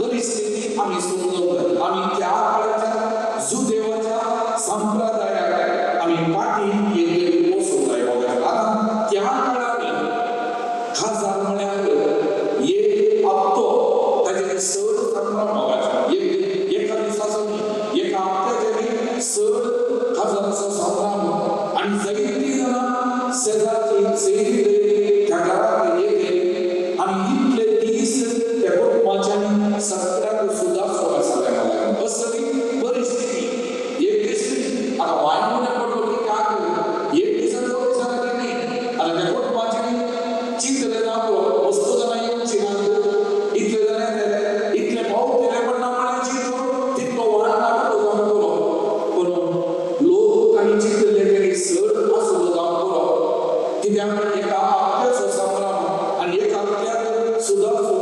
परिस्थिती आमी समजूंक आमी त्या काळाच्या जुदेवाच्या संप्रदायाक आमी फाटीं एक वचूंक जाय मोगाचेरो. आतां त्या काळांनी खाजार म्हळ्यार एक हप्तो ताजेर चड संभ्रम मोगाचो एक एका दिसाचो न्ही एका हप्त्याचेर चड खाजाराचो संभ्रम आनी जायतीं जाणां शेजारचीं सयरीं त्या घराक येतली आनी इतले दीस त्या कुटुंबाच्यानी सगळ्याक सुदारचो आसले म्हाका असली परिस्थिती एक दीस आतां वायन पडलो की काय एक दिसान दोन दिसांनी न्ही आतां त्या कुटुंबाच्यानी चिंतलें ना वस्तू जाणां येवची ना इतले जाणां येतले इतले पावतले पण ना म्हणल्यार चिंतलो तितलो वाड नाटलो जावन पुरो पूण लोक काही चिंतले तरी चड आसलो जावन पुरो कित्याक एका हप्त्याचो संभ्रम आनी एका हप्त्याक सुदारचो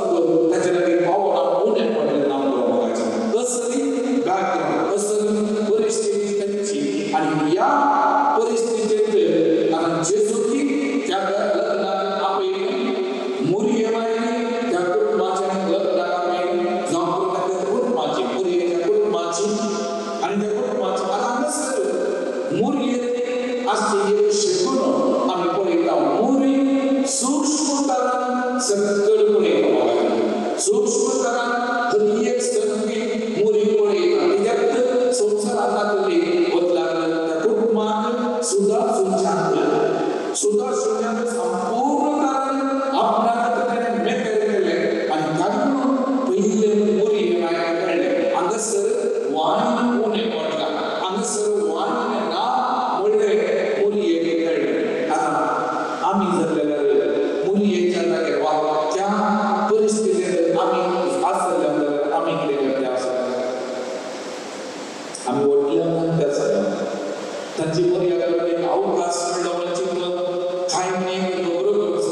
ताचे लागीं पावना उणें पडलें ना पुरो मोगाचें असली बॅकग्रावंड असली परिस्थिती तांची आनी ह्या परिस्थितींत आतां जेजूकी त्या लग्नाक आपयलें मुरयेमायनी त्या कुटुंबाच्या लग्नाक आपयलें जावं त्या कुटुंबाची मुरयेच्या कुटुंबाची आनी त्या कुटुंबाची आतां हांगासर मुरयेन आसची एक शकून आमी पळयता मुरी सूक्ष्मतरान सकयल पळयता म्हाका सूक्ष्मतरान हर एक संगती मुरी पळयता कित्याक संवसारांत नातली बदलाक त्या कुटुंबाक सुदार सुदार शुन्यांत संपूर्ण तरान आपणाक ताणें मेकळे केलें आनी तातूंत पयलें मुरी मागीर कळ्ळें हांगासर वायन उणें पडलां हांगासर वायन ना म्हणलें मुरयेक कळ्ळें. आतां आमी जाल्ले जाल्यार मुरयेच्या जाग्यार वा त्या परिस्थितींत आमी आसले जाल्यार आमी कितें करते आसा आमी व्हडल्या मनशां आसा तांची मर्यादा एक अवकाश मेळ्ळो म्हणून चिंतलो कांय म्हणी खबरो करूंक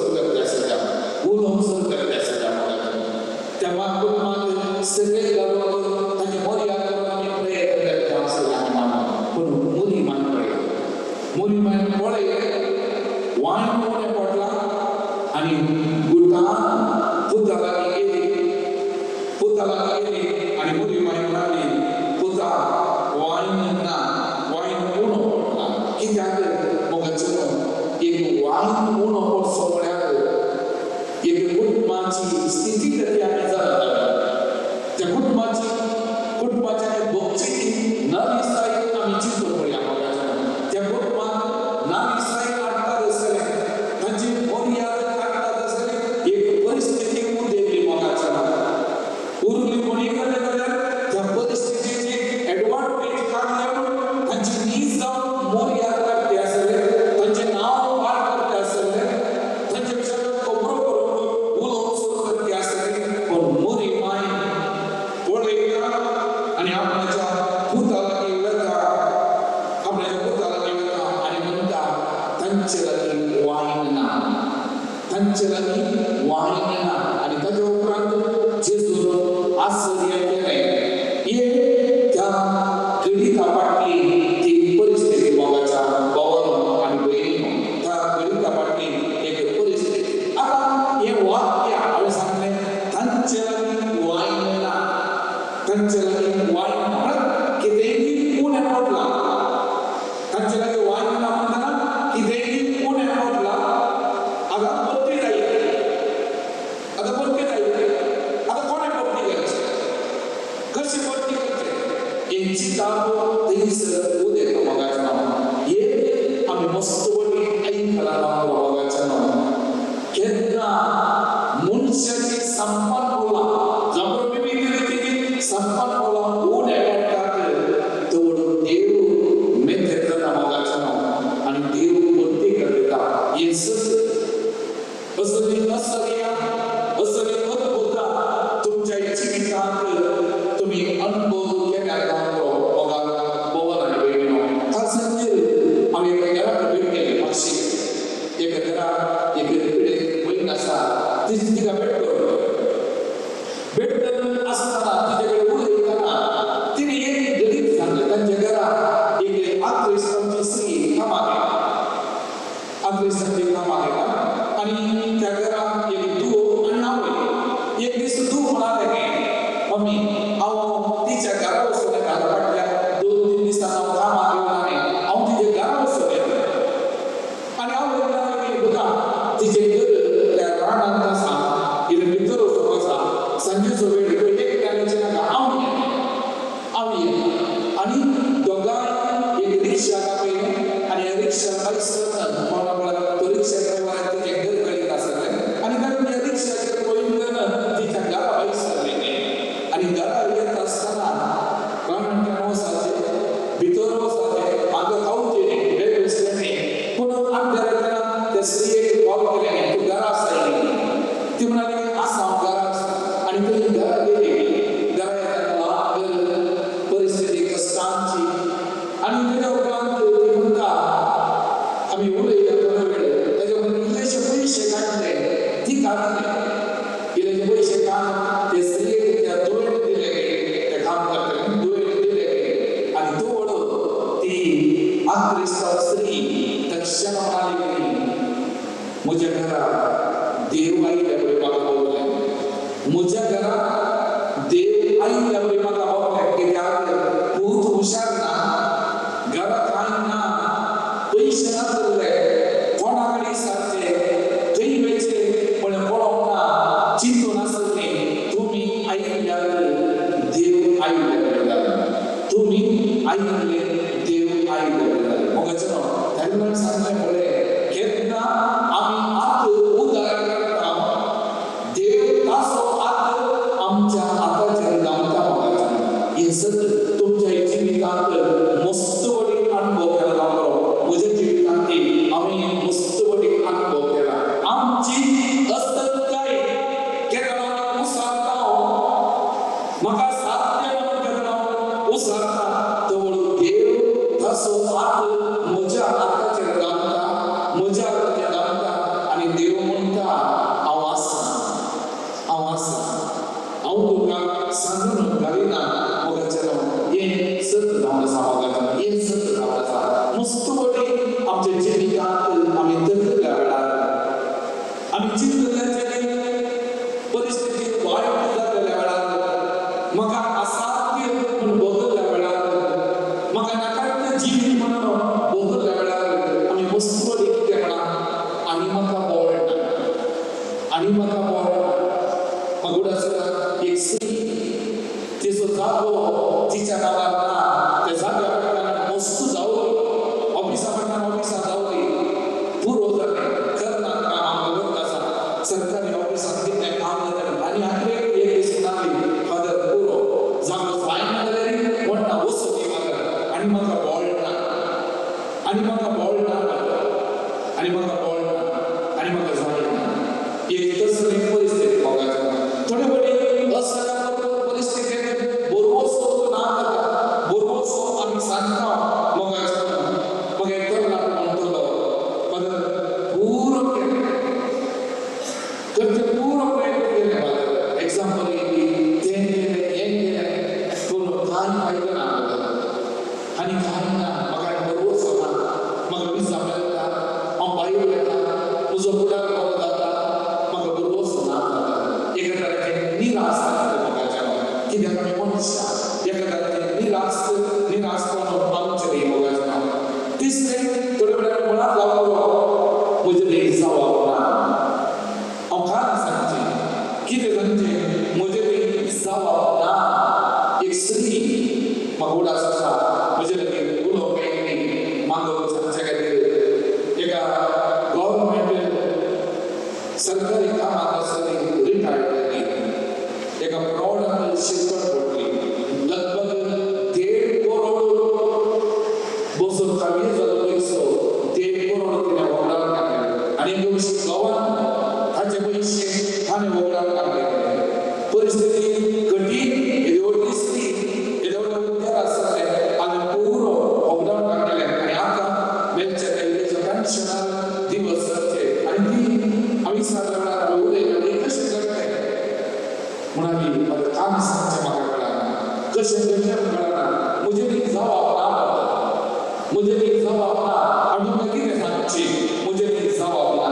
पळयलें वायन उणें पडलां आनी गुटान पुता लागीं गेली, पुता लागीं गेली आनी मुरी माई म्हणाली, पुता वायन ना, वायन उणो पडला. कित्याक मोगाचें एक वायन उणो पडचो म्हळ्यार एक कुटुंबाची स्थिती तरी आमी जाणा. त्या कुटुंबाची कुटुंबाच्या भोगची न दिसताय आमी चिंतून पळया मोगाचें. त्या कुटुंबाक ना दिसताय काडटात आसतलें, तांची मर्याद काडटात आसतलें, एक परिस्थिती उदेल्ली मोगाचें. उरली कोणी कडले जाल्यार त्या परिस्थितीची एडवांटेज काडले म्हणून तांची नीज जावन मर्याद काडटी आसतले, तांचें नांव पाड करते आसतले, तांचे विचार खबरो करून उलोवप सुरू करते आसतले. पूण मोरी माय पळयता आनी आपणाच्या पुता लागीं वता, आपणाच्या पुता लागीं वता आनी म्हणटा, तांचे लागीं वायन ना, तांचे लागीं वायन ना. आनी ताच्या उपरांत जेजून आश्चर्य केलें. हे त्या घडिता फाटली ती परिस्थिती मोगाच्या भावानो आनी भयणीनो, त्या घडिता फाटली एक परिस्थिती. आतां हें वाक्य हांवें सांगलें, तांचे लागीं वायन ना, तांचे लागीं वायन ना म्हळ्यार कितेंय उणें पडलां. तांचे लागीं वायन ना म्हणटना कितेंय उणें पडलां. आतां परती जाय, आतां परती जाय, आतां कोणें परती करचें, कशें परती करचें, हें चिंताप थंयसर उदेता मोगाचें नांव. हे आमी मस्त व्हडली आयकलां मोगाचें नांव. केन्ना मनशाची संपन्न उरलां, जावं विविध रितीची संपन्न उरलां, उणें पडटात तर देव मेथेत जाता मोगाचें नांव आनी देव परती करता. हें सत असली असल्या असली अद्भुतां तुमच्या जिवितांत तुमी अनुभव केल्यार मोगा भोवन आनी भयणीनो. काल सांजेर हांव एका घराक भेट केली मातशी. एका घराक एक पिडेस्त भयण आसा, तिका भेट करून भेट करून आसतना तिचे कडेन उलयतना तिणें एक गणीत सांगलें. तांच्या घरा एक आक्रिस्तांची स्त्री कामाक येता, आक्रिस्तांची कामाक येता आनी त्या घरा एक धूव आनी आवय. एक दीस धूव म्हणालें की मम्मी हांव तिच्या घरा वचून येता, फाटल्या 2-3 दिसांनी हांव कामाक येवना न्ही, हांव तिच्या घरा वचून येता. आनी हांव म्हणालें की तुका तिचें घर त्या रानांत आसा, इल्लें भितर वचूंक आसा, सांजेचो वेळ एकट्याचे नाका, हांव येता, हांव येता. आनी दोगांय एक रिक्षा कापयलें आनी रिक्षा भायसर कोणा म्हळ्यार तो रिक्षा ड्रायव्हराक तिचें घर कळीत आसलें आनी ताणें त्या रिक्षाचेर पळोवन तिच्या घरा भायर सरलें. आनी घरा येत आसतना रानांतल्यान वचपाचें, भितर वचपाचें, हांगा खावचें न्ही, बेग विसलें न्ही. पूण आमच्या येतना त्या स्त्रियेक कॉल केलें न्ही, तूं घरा आसा? ती म्हणाली आसा, हांव घरा आसा. आनी थंय घरा गेली. घरा येतना ल्हान परिस्थिती कश्टांची. आनी तेच्या उपरांत ती म्हणटा, आमी उलयले थोडो वेळ, तेच्या उपरांत इल्लेशे पयशे काडले, तिका दिले. इल्लेशे पयशे काडून ते स्त्रियेक त्या दुयेंत दिले गेले, ते काम करतले दुयेंत दिले गेले. आनी तो व्हडो ती आक्रिस्तांव स्त्री तक्षण म्हणाली की म्हज्या घरा देव आयिल्ल्या पळय म्हाका पावलें, म्हज्या घरा देव आयिल्ल्या पळय म्हाका पावलें. कित्याक पूत हुशार ना, घरा कांय ना, पयशे नासले, कोणा कडेन विचारचें, खंय वयचें म्हळ्यार पळोवंक ना, चिंतून आसलें. तुमी आयिल्ल्याक देव आयिल्ले कडेन जालें, तुमी आयिल्ले देव आयिल्ले कडेन जालें. मोगाचें न्हू तेन्ना सांगलें पळय, केन्ना आमी आत उदार करता, देव ताचो आत आनी म्हाका कळना आनी म्हाका जायना. एक तसली परिस्थिती मोगाच्या थोडे फावटी असल्या परिस्थितीन बरोसो ना जाता, बरोसो आमी सांगता मोगाच्या. मग एक तरणाटो म्हणटलो फादर पुरो केलें तर ते पुरो प्रयत्न केले फादर, एग्जाम्पल येयली, तें केलें हें केलें, पूण कांय फायदो ना फादर आनी कांय ना. म्हाका बरोसो ना, म्हाका विजा मेळटा, हांव भायर वयता, म्हजो फुडार बरो जाता, म्हाका बरोसो ना फादर. एका तरेचें निराश जाता मोगाच्या, कित्याक आमी मनशां एका तरेचें निराशपण आमचें मोगाच्या. तिसरें थोडे वेळार मुळांत लागलो म्हजें एक जवाब ना, हांव कांय सांगचें कितें सांगचें, म्हजें एक जवाब ना. एक स्त्री म्हाका उडास आसा म्हजे लागीं उलोवंक आयिल्ली मागोवंक सांगचे खातीर, एका गव्हर्मेंट सरकारी कामांत आसतली, रिटायर्ड जाली, एका प्रौढान शिकवण पडली, लगभग 1.5 करोड बसून काव्य जालो पयसो, 1.5 करोड तिणें वगडावन काडले आनी एक गोवान ताचे पयशे ताणें वगडावन काडले. परिस्थिती कठीण, येदी व्हडली स्त्री, येदे व्हडले उद्देग आसले आनी पुरो वगडावन काडलेले आनी आतां मेळचे तेच्या पेन्शनार दिवस जाचे. आनी ती आमी विचारल्या वेळार आमी उलयली कशें घडलें म्हणाली, म्हाका काम सांगचें म्हाका कळना, कशें घडलें कळना, म्हजें एक जवाब ना, म्हजें एक जवाब ना, आनी तुमकां कितें सांगचें, म्हजें एक जवाब ना.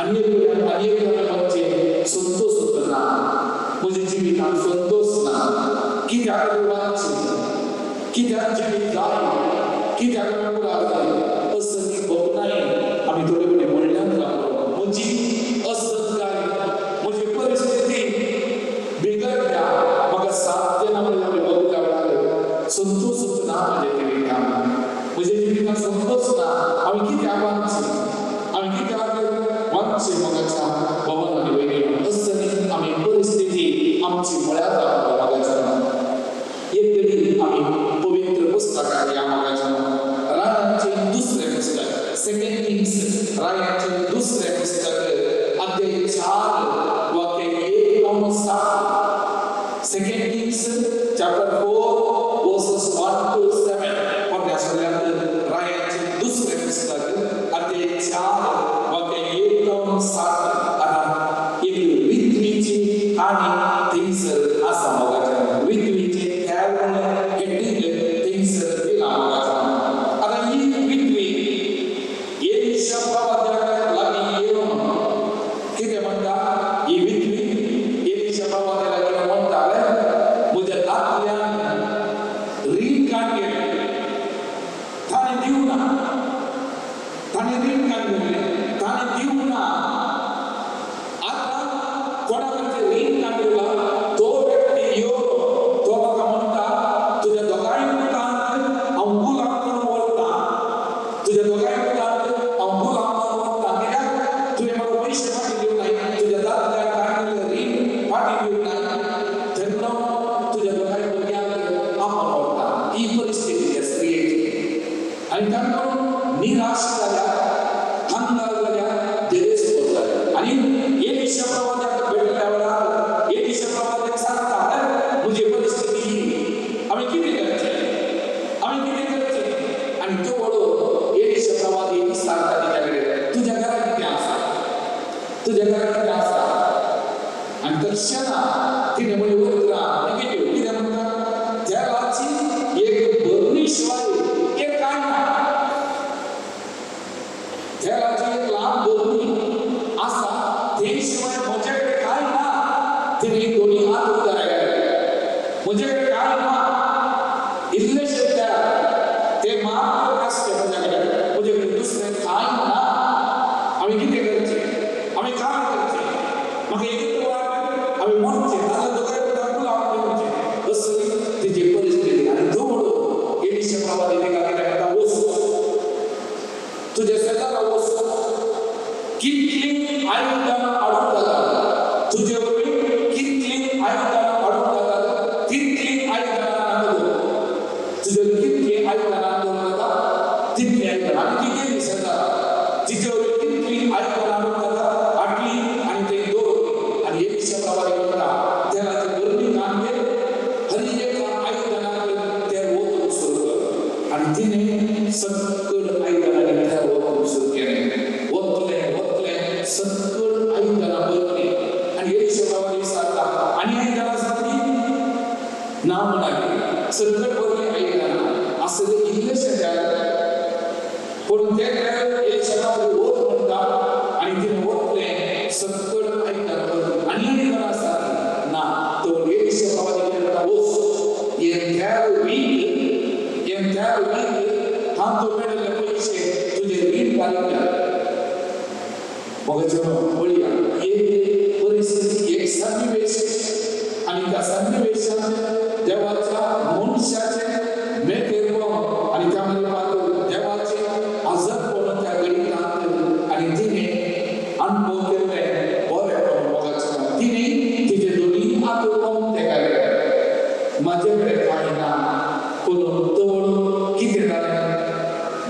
आनी एक आनी एक म्हणचें संतोश ना, म्हज्या जिवितांत संतोश ना, कित्याक वाचचें, कित्याक जिवीत जाय, कित्याक फुडार जाय, असली भोगनाय आमी थोडे फावटी म्हणल्यान जालो. म्हजी असत्काय, म्हजी परिस्थिती बिगडल्या, म्हाका साथ दिना म्हणल्यार आमी बघल्या वेळार संतोशूच ना म्हज्या जिवितांत, म्हज्या जिवितांत संतोश ना. आमी कित्याक वाचचें, आमी कित्याक वाचचें मोगाच्या भवन आनी वयनी असली आमी परिस्थिती आमची म्हळ्यार जाता मोगाच्या. एक तरी आमी पवित्र पुस्तकां ह्या मोगाच्या रायाचें दुसरें पुस्तक, सेकंड किंग्स, रायाचें दुसरें पुस्तक अध्याय 4 वाक्य 1 to 7. Second Kings chapter 4 verses 1 to 7. परत्या सगळ्यांत रायाचें दुसरें पुस्तक अध्याय 4 वाक्य 1 to 7. आतां एक विधवीची काणी थंयसर आसा मोगाच्या, विधवीचें तेल हेडींग थंयसर दिलां मोगाच्या. आतां ही विधवी एलिशा प्रवाद्याक लागीं येवन कितें म्हणटा, ही विधवी एलिशा प्रवाद्या लागीं म्हणटाले, म्हज्या दादल्यान रीण काडलें, ताणें दिवना, ताणें रीण काडलें, ताणें दिवना, आतां कोणा कडचें रीण काडलें तो व्यक्ती येवन तो म्हाका म्हणटा, तुज्या दोगांय पुतांक हांव गुलाम करून व्हरता, तुज्या दोगांय पुतांक हांव गुलाम करून व्हरता, कित्याक तुवें म्हाका पयशे फाटीं दिवंक नाय, तुज्या दादल्याक काडलेलें रीण फाटीं दिवंक नाय, तेन्ना तुज्या दोगांय भुरग्यांक आपूण व्हरता. ही परिस्थिती त्या स्त्रियेची आनी तांकां निराश जाल्या, कंगाल जाल्या, देरेस्पोर जाल्या. आनी एलिशा प्रवाद्याक भेटल्या वेळार एलिशा प्रवाद्याक सांगता, म्हजी परिस्थिती ही, आमी कितें करचें, आमी कितें करचें. आनी तो व्हडो एलिशा प्रवादी सांगता तिच्या कडेन, तुज्या घरा कितें आसा, तुज्या घरा कितें आसा. आनी तक्षणा तिणें म्हणली उतरां नेगेटीव, कितें म्हणटा, तेलाची एक बरणी शिवाय एक कांय ना, तेलाची एक ल्हान बरणी आसा, ते शिवाय म्हजे कडेन कांय ना. तिणें दोनी हात उदार केले, म्हजे कडेन कांय ना, इल्लेशें तेल ते मात्र आसचें म्हज्या कडेन, म्हजे कडेन दुसरें कांय ना. आमी कितें करचें, आमी काय करचें, म्हाका एक वाट आमी मरचें, नाजाल्यार दोगांय पुतांक गुलाम करचें, असली तिची परिस्थिती. आनी तो म्हणून एलिशा प्रवादी तिका कितें म्हणटा, वच तुज्या शेजारा वच, कितलीं आयुधां हाडूंक जाता तुजे वरवीं, कितलीं आयुधां हाडूंक जाता तितलीं आयुधां नाका दवर, तुजे कितलीं आयुधां दवरूंक जाता तितलीं आयुधां. आनी ती गेली शेजारा, संकट भरले आयदनां आसलें इल्लेशें तेल, पूण तें तेल एलिशाक वत म्हणटा आनी तिणें वतलें संकट आयदनां भरलें. आनी आयदनां आसा ना तो एलिशा बाबाजी कितें म्हणटा, वच हें तेल वीक, हें तेल वीक, तातूंत मेळिल्ले पयशे तुजें रीण फारीक कर. मग पळया एक परिस्थिती, एक सन्निवेश आनी त्या सन्निवेशांत देवाच्या मनशाचे मेतेरपण आनी त्या मागीर देवाचे आजरपण त्या गणितांत आनी तिणें अणभव केल्लें बरें. मोगाचें तिणें तिजे दोनी हात उमते घाले, म्हाजे कडेन कांय ना. पूण तवळ कितें जालें,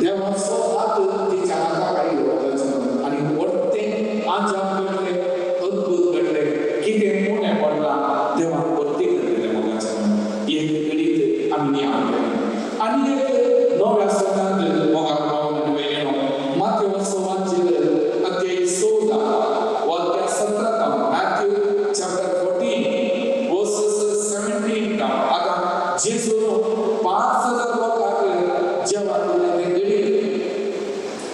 देवाचो हात तिच्या हाताक आयलो मोगाचें आनी वट्टें आजाप घडलें, अद्भूत घडलें. कितें उणें पडलां देवान परती घडलेलें मोगाचें. एक घडीत आमी नियाळ केलें आनी एक नव्या संघांत मोगाक भावन आनी भयणीनो, मातेवाचो वांजेल अध्याय 14 वाक्य 17 जावन, मॅथ्यू चॅप्टर 14 वर्सेस 17 जावन. आतां जेजून 5000 लोकांक जेवण दिलें तें घडीत.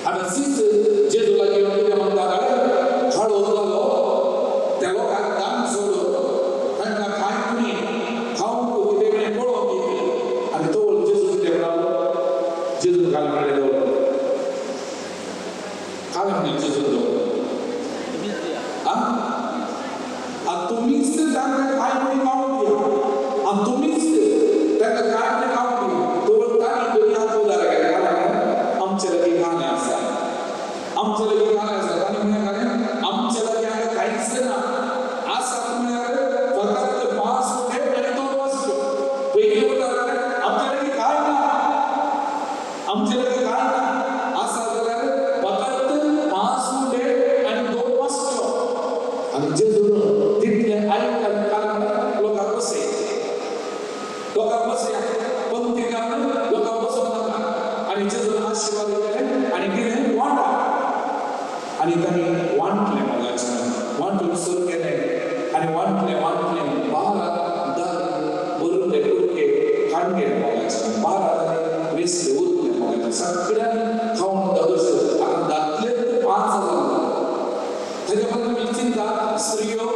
आतां सीस जेजू लागीं येवन कितें म्हणटा, काळो जालो त्या लोकांक दान सोड, तांकां कांय कोणी खावंक कितें कितें पळोवंक दिली. आनी तो जेजू कितें म्हणलो, जेजून काल म्हणलें दवर, काल म्हणलें जेजून दवर आं तुमीच तांकां कांय कोणी खावंक दिया, आनी तुमीच तांकां कांय कोणी खावंक दिया. तो तांणी दोनी हात उदार केले, आमचे लागीं खाणें आसा, आमचे लागीं खाणें आसा. तांणी म्हणलें आमचे लागीं हांगा कांयच ना, आसा म्हळ्यार फकत 5 उंडे आनी 2 वास्को. पयलीं उतर आमचे लागीं कांय ना, आमचे लागीं कांय ना, आसा जाल्यार फकत 5 उंडे आनी 2 वास्को. आनी जेजून तितलें आयकून कारण लोकांक बसय, लोकांक बसया पंक्ती घालून लोकांक बसोवंक नाका. आनी जेजून आशिर्वाद केले आनी कितें वांटा, आनी तांणी वांटलें मोगाचें, वांटून सुरू केलें आनी वांटलें वांटलें 12 दार भरिल्ले कुडके काडले मोगाचें, 12 जाले वेसले उरले मोगाचें, सगळ्यांनी खावन दादोश. आतां दादले 5000. ताच्या बद्दल आमी चिंता, स्त्रियो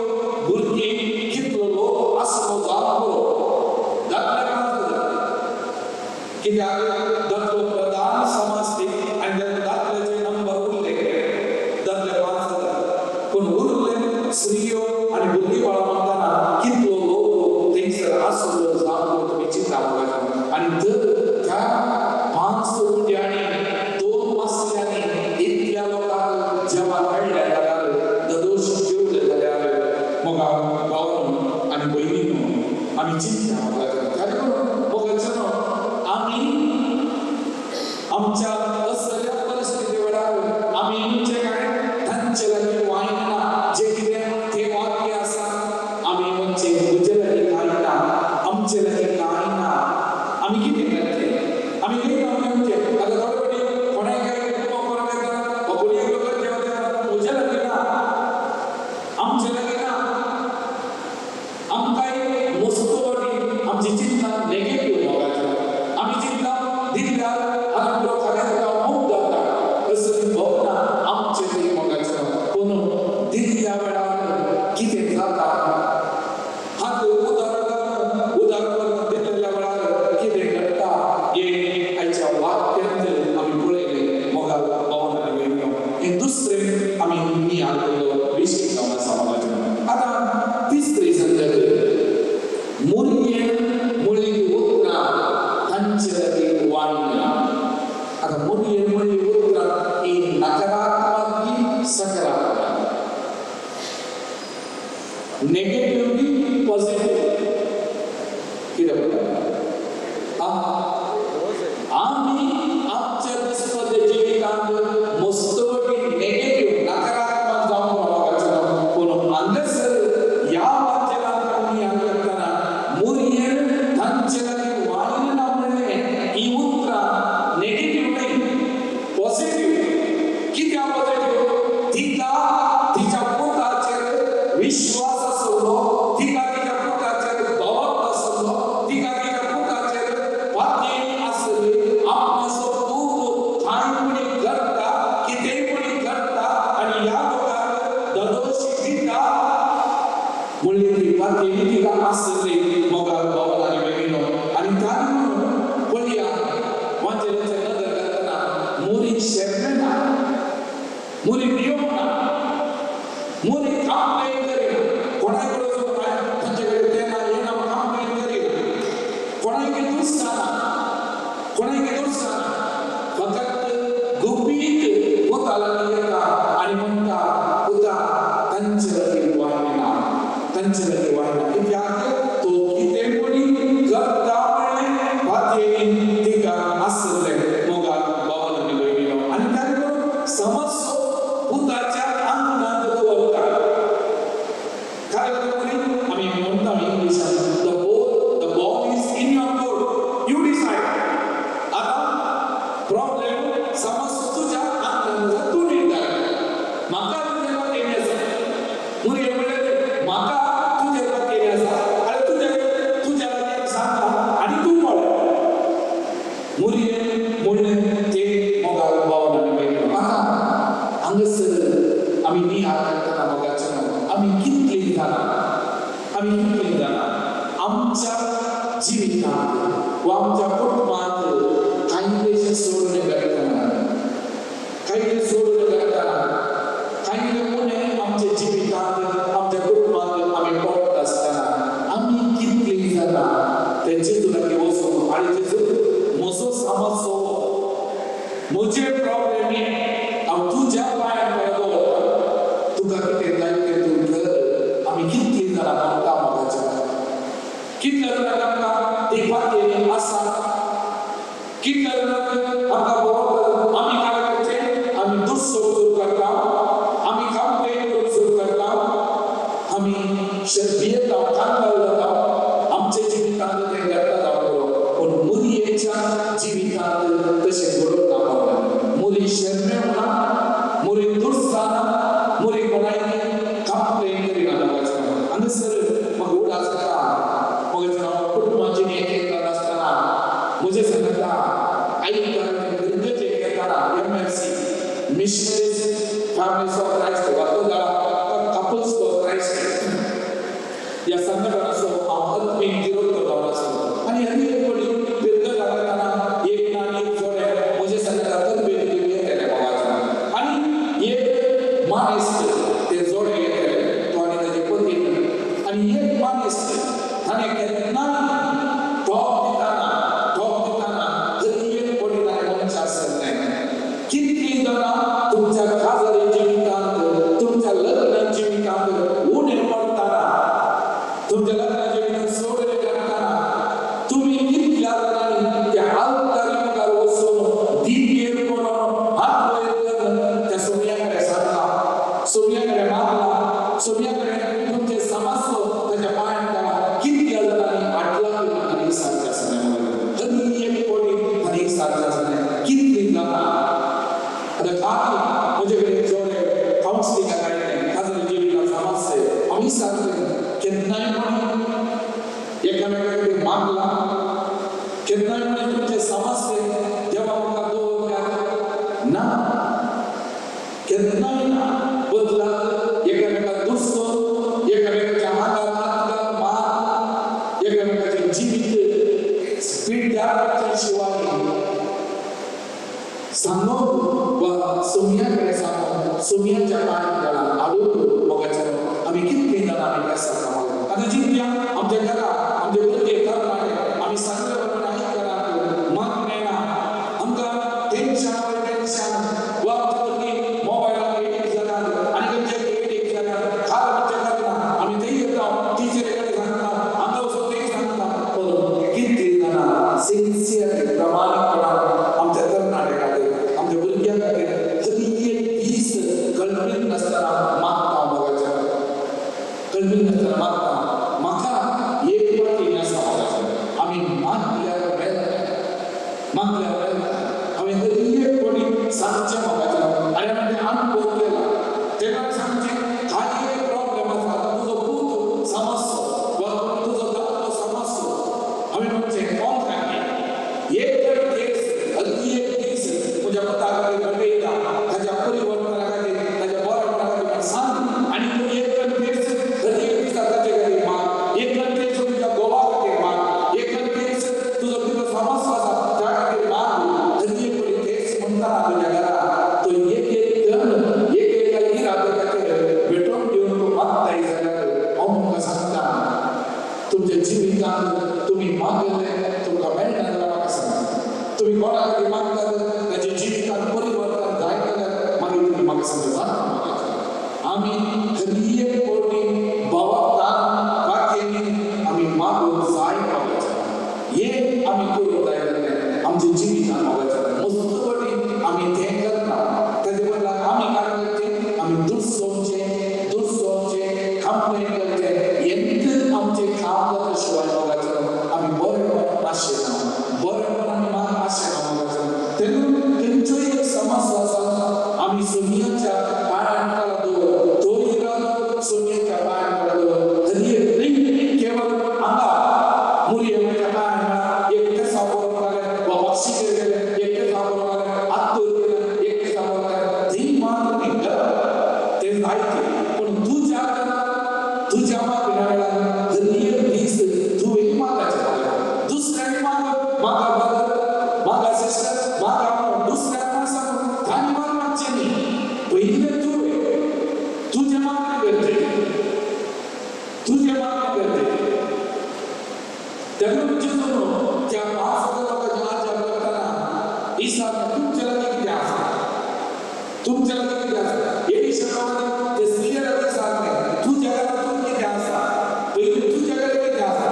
भुरगीं कितलो लोक आसलो जावन पुरो, दादले 5000. कित्याक दादलो प्रधान समाज ती आनी दादल्याचे नंबर उरले, दादले 5000, पूण उरले स्त्रियो आनी भुरगीं बाळां म्हणटना कितलो लोक थंयसर आसलो जावन तुमी चिंता मोगाचें. आनी तर त्या 5 उंड्यांनी 2 वासल्यांनी इतल्या लोकांक जेवण हाडलें जाल्यार, ददोश जेवले जाल्यार मोगा भावानो आनी भयणीनो आमी चिंता मोगाचें. ताका लागून मोगाचें आमी आमच्या असल्या परिस्थिती वेळार आमी म्हणचे काय तांचे लागीं वायना जे कितें ते वाक्य आसा, आमी म्हणचे म्हजे लागीं कांय ना, आमचे लागीं कांय ना, आमी कितें करचें, आमी कितें म्हणचें. आतां थोडे फावटी कोणाय काय करून येता वा कोणीय लोक जेवण येता, म्हजे लागीं ना, आमचे लागीं ना. आमकांय मस्त वाटी आमची चिंतना नेगेटीव मोगाचें, आमी चिंतना दिल्यार आनी पुरो खाल्यार ताका मोग जाता असली भावना आमचे थंय मोगाचें. पूण दिल्ल्या वेळार कितें जाता, हात उदार उदार करून दिल्ल्या वेळार कितें घडटा हें आयच्या वाक्यांत आमी पळयलें मोगाल भावना आनी भयणीनो. हें दुसरें आमी नियाळ केल्लो विशय जावन आसा मोगाचें. आतां तिसरी संगत, मुरयेन मुळी उतरां तांचे लागीं वाडली. आतां मुरयेन मुळी उतरां ही नकारात्मक की सकारात्मक, नेगेटीव की पॉझिटिव्ह, कितें म्हणटा? आमी आमच्या दिसपट्ट्या जिवितांत मस्तवटी नेगेटीव नकारात्मक जावन मोगाचें. पूण हांगासर ह्या वाक्यांत आमी नियाळ करतना मुरयेन तांचे लागीं वायन ना म्हणलें, ही उतरां नेगेटीव न्हय, पॉझिटीव. कित्याक पॉझिटीव? तिका तिच्या पुताचेर विश्वास आसलो. पातयेनी तिका आसली मोगाळ भाव आनी भयणीनो. आनी ताणें पळया वांजेलाचे नदर घालतना मोरी शेर्मेना, मोरी भियोंक ना, मोरी कंप्लेन करिना, कोणाय कडेन तांचे कडेन ते ना हे ना कंप्लेन करिना, कोणायक दुसताना, कोणायक दुसताना, फकत गुपीत पुताला येता आनी म्हणटा पुता तांचे लागीं वायना, तांचे लागीं वायना. कित्याक तो कितें कोणी करता म्हणलें पातयेनी तिका आसलें मोगाळ भावान आनी भयणीनो. आनी ताणें समजतो पुताच्या आंगणांत दवरता. काय आमी म्हणटा इंग्लिशान the ball is in your court, you decide. आतां प्रॉब्लेम समज तुज्या आंगणांत, तूं निर्धार. म्हाका तुजे पातयेनी आसा, मुरये म्हणलें म्हाका तुजे पातयेनी आसा आनी तुज्या तुज्या लागीं सांगता आनी तूं पळय. मुरये म्हणलें ते मोगाळ भावान आनी भयणीनो. आतां हांगासर आमी निहाळ करतना मोगाचें आमी कितलीं जाणां, आमी कितलीं जाणां आमच्या जिवितांत वा आमच्या कुटुंबांत कांय सोडून घडटना, कांय सोडून घडटना, कांय उणें आमच्या जिवितांत आमच्या कुटुंबांत आमी पडत आसतना आमी कितलीं जाणां ते जेजू लागीं वचून आनी जेजू म्हजो समजो, म्हजे प्रॉब्लेम हांव तुज्या पांयार पडत दवरता, तुका कितें जाय तें तूं कर. आमी कितलीं जाणां म्हणटा मोगाचें, कितल्या जाणांक आमकां ती पातयेनी आसा, कितल्या जाणांक आमकां बरोबर आमी काय करचें, आमी दुसरो सुरू करता, आमी कंप्लेन करूंक सुरू करता, आमी भियेता, कांगाल जाता, आमच्या जिवितांत तें घडटा जावं पुरो. पूण मुरयेच्या जिवितांत तशें घडूंक ना. मुरी शर्मेवना, मुरी दुर्साना, मुरी कोणाय कंप्लेन करिना. हांगासर म्हाका उडास जाता मोगाचें कुटुंबाची एक एक आसतना म्हजें सांगता आयकता गरजेचें येताना MFC missionaries families of Christ वा तो जाला कपल्स फॉर क्रायस्ट ह्या संघटनाचो हांव आत्मीक दिरोक्तर जावन आसलो. आनी हरी एक पडी पिरग लागतना एक ना एक जोडे म्हजें सांगता तरबेती येतले मोगाचें. आनी एक मानेस्त ते जोडे येतले तो आनी ताजे पतीन. आनी एक मानेस्त ताणें केन्नाय टॉप दिताना, टॉप दिताना तरी एक पडी ताणें म्हणचें आसलें कितलीं जाणां तुमच्या खाजरी जिवितांत, तुमच्या लग्न जिवितांत उणें पडटना, तुमच्या लग्न जिवितांत सोडले घालतना तुमी कितल्या जाणांनी त्या आल्तारी मुखार वचून दिव्येर करून हात वयर करून त्या सोम्या कडेन सांगला, सोम्या कडेन मागला, सोम्या कडेन तुमचें समजलो ताच्या पांयान घाला. कितल्या जाणांनी हाडला आनी सारकें आसलें, तरी एक कोणी आनी सारकें आसलें कितलीं जाणां. आतां काल म्हजे कडेन जोडे कावन्सिलिंगाक आयिल्लें, खाजरी जिवितांत समजलें आमी सांगलें केन्नाय कोणी एकामेका कडेन मागला, केन्नाय कोणी तुमचें समजलें देवा मुखार दवरल्यार ना, केन्नाय ना. बदला एकामेकाक दुसतो, एकामेकाच्या हातार हात घाल मार, एकामेकाचें जिवीत पिड्ड्यार शिवाय सांगून वा सोम्या कडेन सांगून सोम्याच्या पांयार घाला हाडून मोगाचें आमी कितलीं जाणां आमी बेसात. आतां जितल्या आमच्या घरा आमचे भुरगे तरणाटे आमी सांगले प्रमाणे आयकनात, मागणें ना, आमकां टेन्शन वयर टेन्शन वा आमचे भुरगीं मोबायलाक एडिक्ट जाल्यात आनी खंयचे एडिक्ट जाल्यात, खाल खंयचे करना आमी थंय येता टिचरी कडेन सांगता, हांगा वचून थंय सांगता. पूण कितलीं जाणां सिन्सियरली प्रामाणीकपणान आमच्या तरणाटे खातीर, आमच्या भुरग्यां खातीर तरी एक दीस कल्पनीत नासतना सांगता जाता आमी हर एक पावटी भावार्थान वाक्यांनी आमी मागूंक जाय मोगाचें. हें आमी करूंक जाय जाल्यार आमच्या जिवितान मोगाचें मस्त पावटी आमी तें करना. ताजे बदला आमी काय करचें, आमी दुसोवचें दुसोवचें कंप्लेन करचें, येंत आमचें काम जाता शिवाय मोगाचें आमी बरेंपण आशेना, बरेंपण आमी आशेना मोगाचें. तेन्ना तेंच्योय एक समस्या आसा. आमी सोनियाच्या पांयां तळा दवर, तो इरादो सोनियाच्या पांयां तळा दवर. हर एक न्ही केवळ हांगा मुरयेच्या पांयां तळा एक तेसा बरोवंक लागले वा बक्षीचेर गेले, एक तेसा बरोवंक लागले, आत्तूर गेले, एक तेसा बरोवंक लागले, ती मात्र न्ही गरज ते जायते. पूण तुज्या घरांत तुज्या मागण्या वेळार हर एक दीस तुवें मागाचें, दुसऱ्यांक माग, मागा ब्रदर, मागा सिस्टर, मागा म्हणून दुसऱ्यांक मागसां तांणी मागचें न्ही. पयलें तुवें तुजें मागणें करचें, तुजें मागणें करचें. तेन्ना जेजून त्या 5000 लोकांच्या आज्या करतना इसाने तुमचे लागीं कितें आसा, तुमचे लागीं कितें आसा, एलिशा प्रमाणे ते स्त्रिये लागीं सांगलें तुज्या घरांत तूं कितें आसा, पयलीं तुज्या घरांत कितें आसा.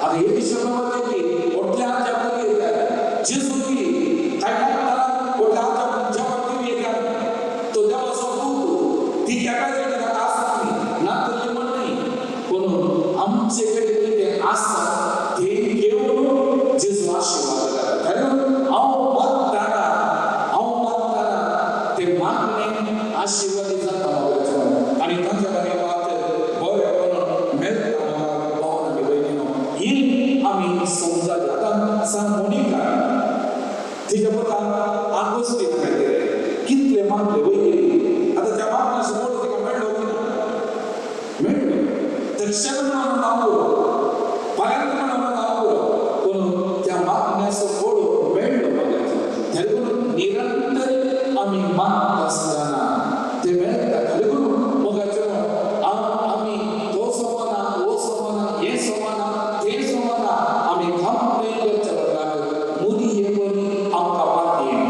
आतां एलिशा प्रमाणे की व्हडल्या आज्या करी येतात, जेजू की काय मागतना व्हडल्या आज्या जेवण दिवं येतात, तो देवाचो पूत ती कॅपॅसिटी ताका आसता न्ही, नातली म्हण न्ही. पूण आमचे कडेन कितें आसा तें घेवन जेजू आशिर्वाद करता. कारण हांव मागतना, हांव मागतना ते मागणें आशिर्वादी जाता मोगाचें आनी तांच्या बरें वात बरें करून मेळटा मोगाक. भाव आनी भयणीनो, ही आमी समजाली. आतां सान मोनिका तिच्या पुतान आगोस्तीन खातीर कितले मागले वयली. आतां त्या मागण्याचो मोड तिका मेळ्ळो की ना, मेळ्ळो. तक्षण म्हणून नांव पुरो, फाल्यांत म्हणून नांव पुरो, पूण त्या मागण्याचो फोड मेळ्ळो मोगाचो. देखून निरंतर आमी मागता आसतना ते मेळटा. देखून मोगाचें आमी तो सोमना, हो सोमना, हें सोमना, तें सोमना, आमी कंप्लेन करच्या बदलाक मुरये परी आमकां पातयें,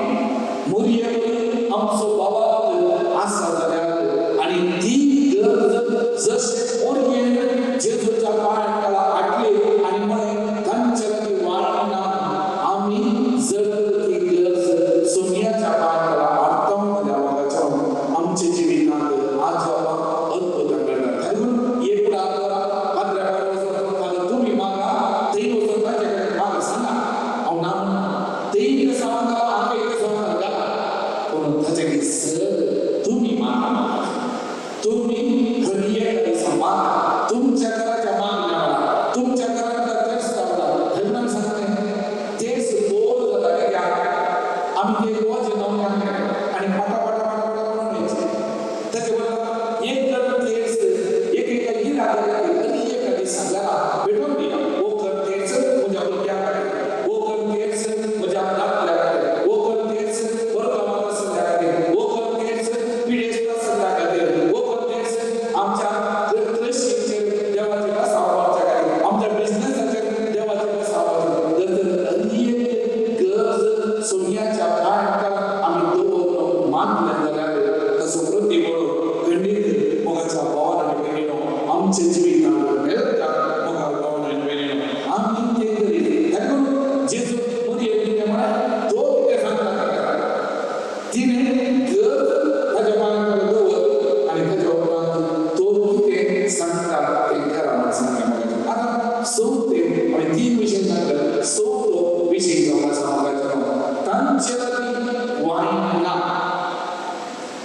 मुरये परी आमचो भावार्थ आसा जाल्यार आनी ती गरज जशें मुरयेन जेजूच्या पांयां तळा हाडली आनी म्हळें तांचे लागीं वाण ना, आमी जर ती गरज सोनियाच्या पांयां तळा हाडटा जाल्यार मोगाचो आमच्या जिवितांत आज अद्भुत मेळटा. देखून एक पाद्र्या भायर वचून फाल्यां तुमी मागा, थंय वचून ताचे कडेन मागा सांगा हांव ना म्हणना, थंय कितें सांगता हांगा कितें सांगता घाला, पूण ताचे कडेन सर तुमी मागा, तुमी हर एक दिसा मागा, तुमच्या घराच्या मागण्या वेळार, तुमच्या घरांतल्या तेच जाता. तेन्ना आमी सांगलें तेच बोर जाता कित्याक आमी ते वजें नांव घातलें आनी पाटा पाटा पाटा पाटा म्हणून वयचें. ताचे बदला एक कर तेच एक एका इराद्या खातीर हर एका दिसा घरा भेटोवन दिया. हो कर तेच म्हज्या भुरग्यां खातीर, हो कर तेच म्हज्या दादल्या खातीर, हो कर तेच बरकामात आसल्या खातीर, हो कर तेच पिडेस्त आसल्या खातीर, हो कर तेच आमच्या क्रशीचेर देवाचे बसावपाच्या खातीर, आमच्या बिजनेसाचेर देवाचे बसावपाचेर. तर हर एक गरज सोनियाच्या पांयां तळा आमी दवरून मागलें जाल्यार ताचो प्रतिबळ खंडीत मोगाच्या भावान आनी भयणीनो आमच्या जिवितांत मेळटा. मोगाळ भावान आनी भयणीनो, आमी तें करीत. देखून जेजू मुरयेक कितें म्हळें, तो कितें सांगता ताका, तिणें गरज ताच्या पांयां तळा दवर आनी ताच्या उपरांत तो कितें सांगता तें करा म्हूण सांगता मोगाचें. आतां चवथें आमी 3 विशय सांगले. चवथो विशय जावन आसा मोगाचो, तांचे लागीं वायन ना.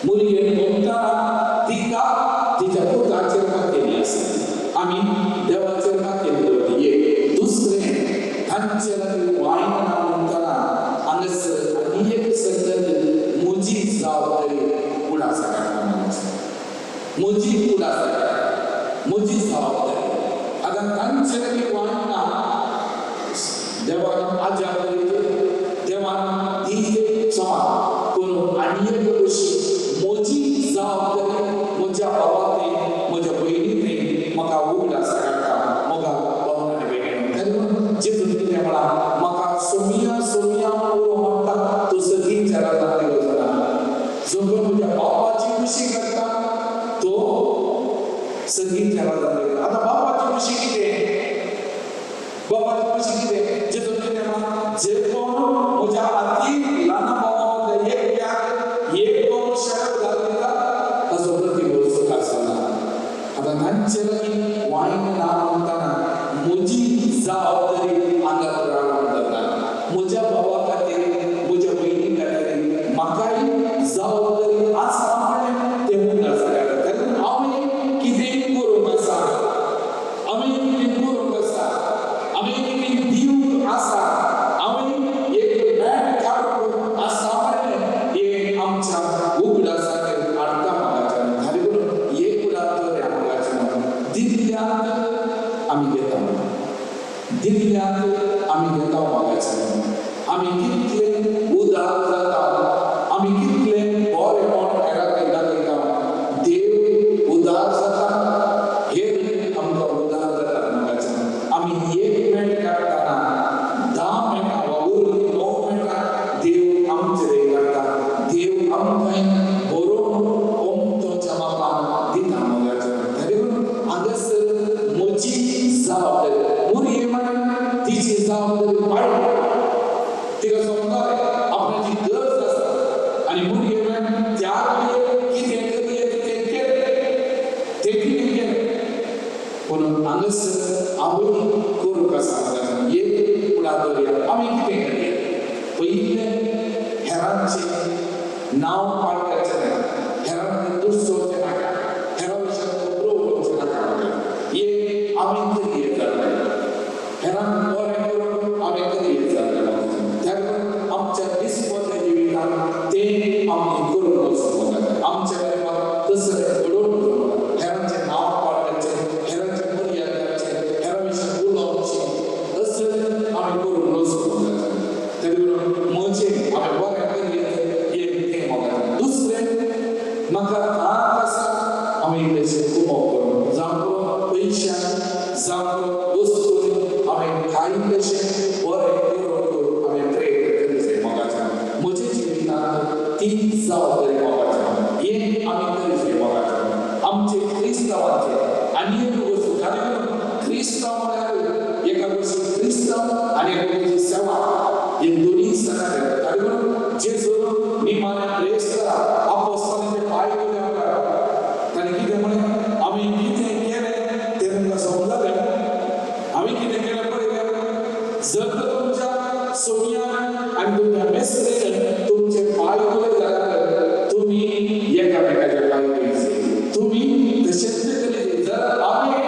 मुरयेन म्हणटा तिका तिच्या पुताचेर मागणी आसा, आमी देवाचेर मागणी दवरली. एक दुसरें तांचे लागीं वायन ना म्हणटना हांगासर आनी एक संगत म्हजी जबाबदारी उडास काडटा, म्हजी उडास काडटा, म्हजी जबाबदारी. आतां तांचे लागीं वायन ना, देवान आज्या करीत, देवान दी समा, पूण आनी एक गोश्ट म्हजी जबाबदारी म्हज्या भावा थंय, म्हज्या भयणी थंय म्हाका उगडास काडटा. मोगा भाव आनी भयणीनो, देखून जेजून कितें म्हळां, म्हाका सोमिया सोमिया उरो म्हणटा तो सगळीं चारांत जो कोण म्हज्या बापाची खुशी करता तो संगीतच्या राजान. आतां बापाची खुशी कितें? बापाची खुशी कितें? जेजून कितें म्हणलां? जे कोण म्हज्या अती ल्हान भावा मदल्या एकट्याक एक कोण शेळो घालता ताचो प्रतिबळ सुख आसना. आतां तांचे लागीं वायन ना म्हणटना म्हजी जबाबदारी हांगा प्रारंभ जाता. म्हज्या भावा खातीर, म्हज्या भयणी खातीर म्हाकाय जबाबदारी आसा म्हणलें तें उगडास काडटा. कारण हांवें कितें करूंक आसा, हांवें कितें करूंक आसा, हांवें कितें दिवंक आसा, हांवें एक मॅट काडूंक आसा म्हणलें हें आमच्या उगडासाक हाडटा म्हाका. खाली करून एक उडात तर म्हाका दिल्ल्याक आमी घेता, दिल्ल्याक आमी घेता मोगाचें. आमी कितले उदार जाता, आमी कितले बरेपण हेराक दाखयता. देव उदार जाता, हे आमकां उदार जाता मोगाचें. आमी एक मेट काडटना 10 मेटां वा उरलीं 9 मेटां देव आमचे काडटा. देव आमकां बरोवन ओमतोच्या मापान दिता मोगाचें. तरी हांगासर म्हजी जबाबदारी मुरयेमान तिची जबाबदारी वाडली, तिका समजालें आपणाची गरज आसा आनी मुरयेमान त्या कितें करये तें केलें, तें कितें केलें. पूण हांगासर हांवूय करूंक आसा. एक उडा दवरया आमी कितें करया? पयलें हेरांचें नांव पाड करचें नाका, हेरांचें दुसचें नाका, हेरां विशयान खबरो उलोवचें नाका. एक आमी करये जालें, हेरांक बरें करून आमी करये जालें. त्या आमच्या दिसपट्ट्या जिवितांत तें आमी करूंक वचूंक नाका. आमच्या लायफाक तसलें घडोवन वचूंक नाका. हेरांचें नांव पाड करचें, हेरांचें मर्याद करचें, हेरां विशयान उलोवचें, असलें आमी करूंक वचूंक नाका. तरी म्हजें हांवें बरें करये एक तें म्हाका. दुसरें म्हाका तांक आसा हांवें इल्लेशें कुमोक करूंक, जावं पयशान जावं वस्तून हांवें कांय इल्लेशें बरें करूंक हांवें प्रयत्न करीत जाय मोगाच्या. म्हज्या जिवितांत ती जबाबदारी मोगाच्या हें आमी करीत जाय मोगाच्या. आमचे क्रिस्तांवाचे आनी एक वस्तू, कारण क्रिस्तांव म्हळ्यार एका गोश्टी क्रिस्तांव आनी एका गोश्टी सेवा, हे दोनी सगळ्या. कारण जेजू निमाणे प्रेस्तां आपोस्तालांचे पांय धुले आमकां. ताणें कितें म्हणलें? आमी कितें केलें तें तुमकां समजलें, आमी कितें केलें पळयलें. जर तर तुमच्या सोनियान आनी तुमच्या मेस्त्रेन तुमचे पांय धुले जाल्यार तुमी एकामेकाचे पांय धुयचे, तुमी तशेंच करीत. जर आमी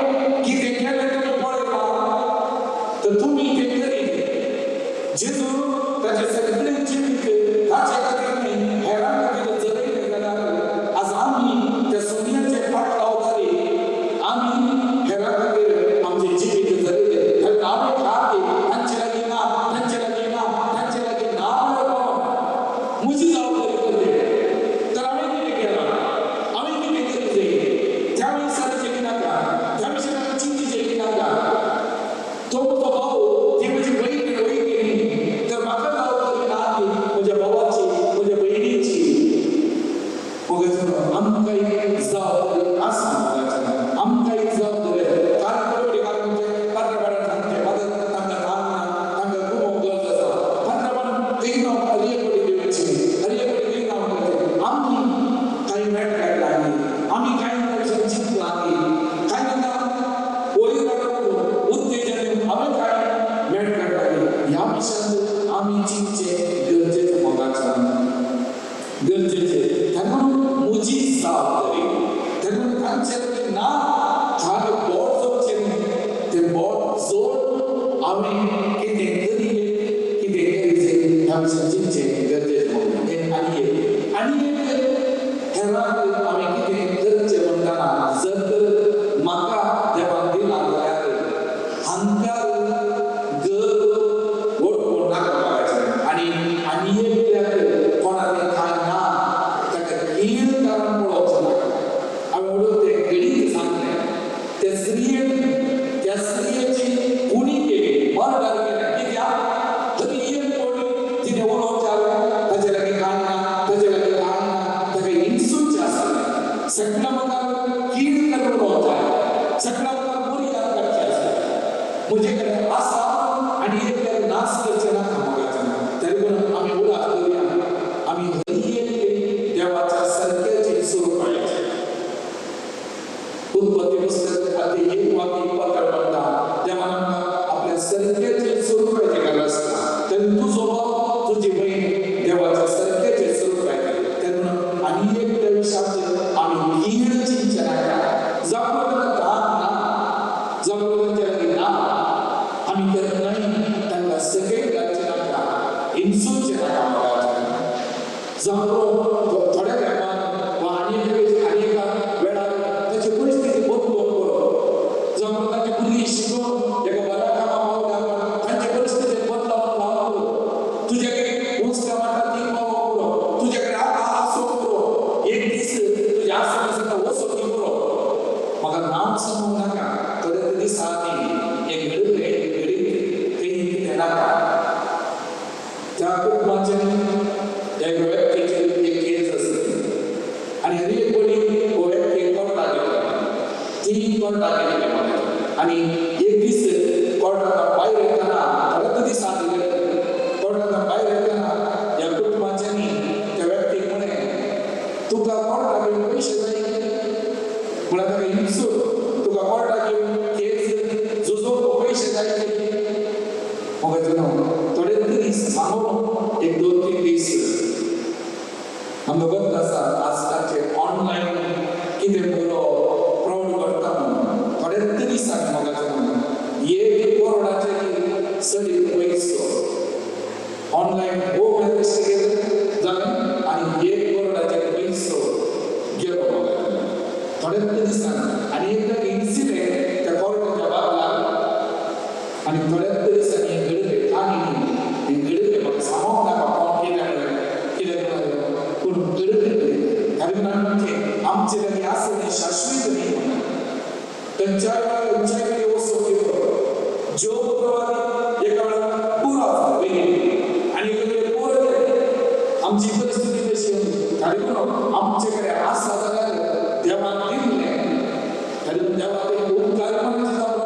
कितें केलें तुमी पळयलां तर तुमी तें करीत. जेजू ताचें सगळें जिवीत ताचे खातीर न्ही हेरां खातीर जरयलें जाल्यार आज आमी त्या सोनियाचे पाटलावतारी आमी हेरां खातीर आमचें जिवीत जरयलें. कारण आमी खातीर तांचे लागीं ना, तांचे लागीं ना, तांचे लागीं ना म्हणल्यार म्हजी जबाबदारी करते. तर आमी कितें केलां? आमी कितें करीत जाय? त्या विचाराचें की नाका, त्या विशयान चिंतीचें की नाका. तो म्हजो भाव, ती म्हजी भयण वयनी, तर म्हाका जबाबदारी ना ती म्हज्या भावाची, म्हज्या भयणीची. आमकां एक जबाबदारी आसा, आमकां एक जबाबदारी. कारण पात्राबारान सांगचें, तांकां काम ना, तांकां खूब गरज आसा. पात्राबारान थंय रावन हरये कडेन दिवची, हरये कडेन थंय रावन करचें. आमी कांय मेट काडला आमी कांय विशय चिंतला कांय तांकां वयर उत्तेजन हांवें कांय मेट काडला. ह्या विशयांत आमी चिंतचें गरजेचें मोगाचें, गरजेचें. ताका म्हजी जबाबदारी. ताका तांचे लागीं ना खाली बोट जोडचें न्ही, तें बोट जोड आमी कितें करीत कितें करीत ह्या विशयान चिंतचें गरजेचें म्हणून. हें आनी एक आनी एक हेरांक आमी कितें करचें म्हणटना जर तर म्हाका देवान दिलां जाल्यार हांकां गर्व व्हडपण नाका मोगाचें. आनी आनी एकट्याक कोणाचें कांय ना ताका कीळ कारण पळोवचें नाका. हांवें म्हणून तें घडीत सांगलें, त्या स्त्रियेन त्या स्त्रियेची उणी केली, मर्डर केलें. कित्याक? तरी एक कोणी तिणें उलोवचें ताचे लागीं कांय ना, ताचे लागीं कांय ना, ताका हिंसूचें. सगळ्या मुखार कीड करून वता, सगळ्या मुखार बरी याद काडची आसा. म्हजे कडेन आसा आनी एकल्याक नाश करचें नाका मोगाच्यान. तरी पूण आमी उलास करुया, आमी हर एक देवाच्या सारक्याचे स्वरूप आयचे. उत्पत्ती पुस्तक आदी एक वाक्य पत्र म्हणटा, देवान आमकां आपल्या सारक्याचे स्वरूपाचें केलें आसता. तेन्ना तुजो भाव तुजी भयण देवाच्या सारक्याचे स्वरूप आयले. तेन्ना आनी एक त्या विशयाचेर आमी कीड चिंतचें नाका. जावं ताका दाग ना, जावं तांच्या लागीं ना, आमी केन्नाय तांकां सकयल घालचें नाका, हिंसुचें नाका मोगाच्यान. जावं थोड्या तेंपान वा आनी आनी एका वेळार ताची परिस्थिती बदलून बरो, जावं तांची भुरगीं शिकोवन एका बऱ्या कामा पावल्या तांचे परिस्थिती बदलावन लावन पुरो. तुजे कडेन उंचल्या वाटा ती पावोवंक पुरो, तुजे कडेन आसूंक पुरो, एक दीस तुजें आसूं आसता वचूंक पुरो. म्हाका नांव सांगूंक नाका, थोड्या दिसांनी एक घडिल्लें एक घडीत थंय कितें नाका. त्या कुटुंबाचें एका व्यक्तीचेर एक केस आसली आनी हर एक बडी हो व्यक्ती कोर्टाक गेलो, ती कोर्टाक गेली आनी एक दीस कोर्टाक भायर येतना, थोड्याच दिसांनी कोर्टाक भायर येतना ह्या कुटुंबाच्यांनी त्या व्यक्तीक म्हळें, तुका कोर्टाक येवन पयशे जाय म्हळ्यार ताका हिंसून तुका कोर्टाक येवन केस झुजोवंक पयशे जाय. मोगाचें थोडे दीस सांगून एक 2-3 दीस आमकां खबर आसा आजकालचे ऑनलायन कितें बरो प्रौढ करता म्हणून. थोडेच दिसांनी मोगाचें 1 करोडाचे चडीत पयसो ऑनलायन होम अरेस्ट केलें जालें आनी 1 करोडाचे पयसो गेलो मोगाचें थोडेच दिसांनी. आनी एकदां इन्सिडेंट त्या कोर्टाच्या बाबलाक आनी थोड्याच दिसांनी हें घडिल्लें. आनी हें घडिल्लें म्हाका सांगूंक नाका कोण कितें म्हणलें कितें म्हणलें, पूण घडिल्लें. कारण आमचें आमचे लागीं आसा तें शाश्वीत न्ही म्हणून खंयच्याय वेळार खंयच्याय कडेन वचूंक येवप. ज्यो प्रवादी एका वेळार पुरो आसता वेगळी आनी एका कडेन पुरो गेले. आमची परिस्थिती तशी. कारण आमचे कडेन आसा जाल्यार देवान दिल्लें, कारण देवा ते उपकार मानचे जावं.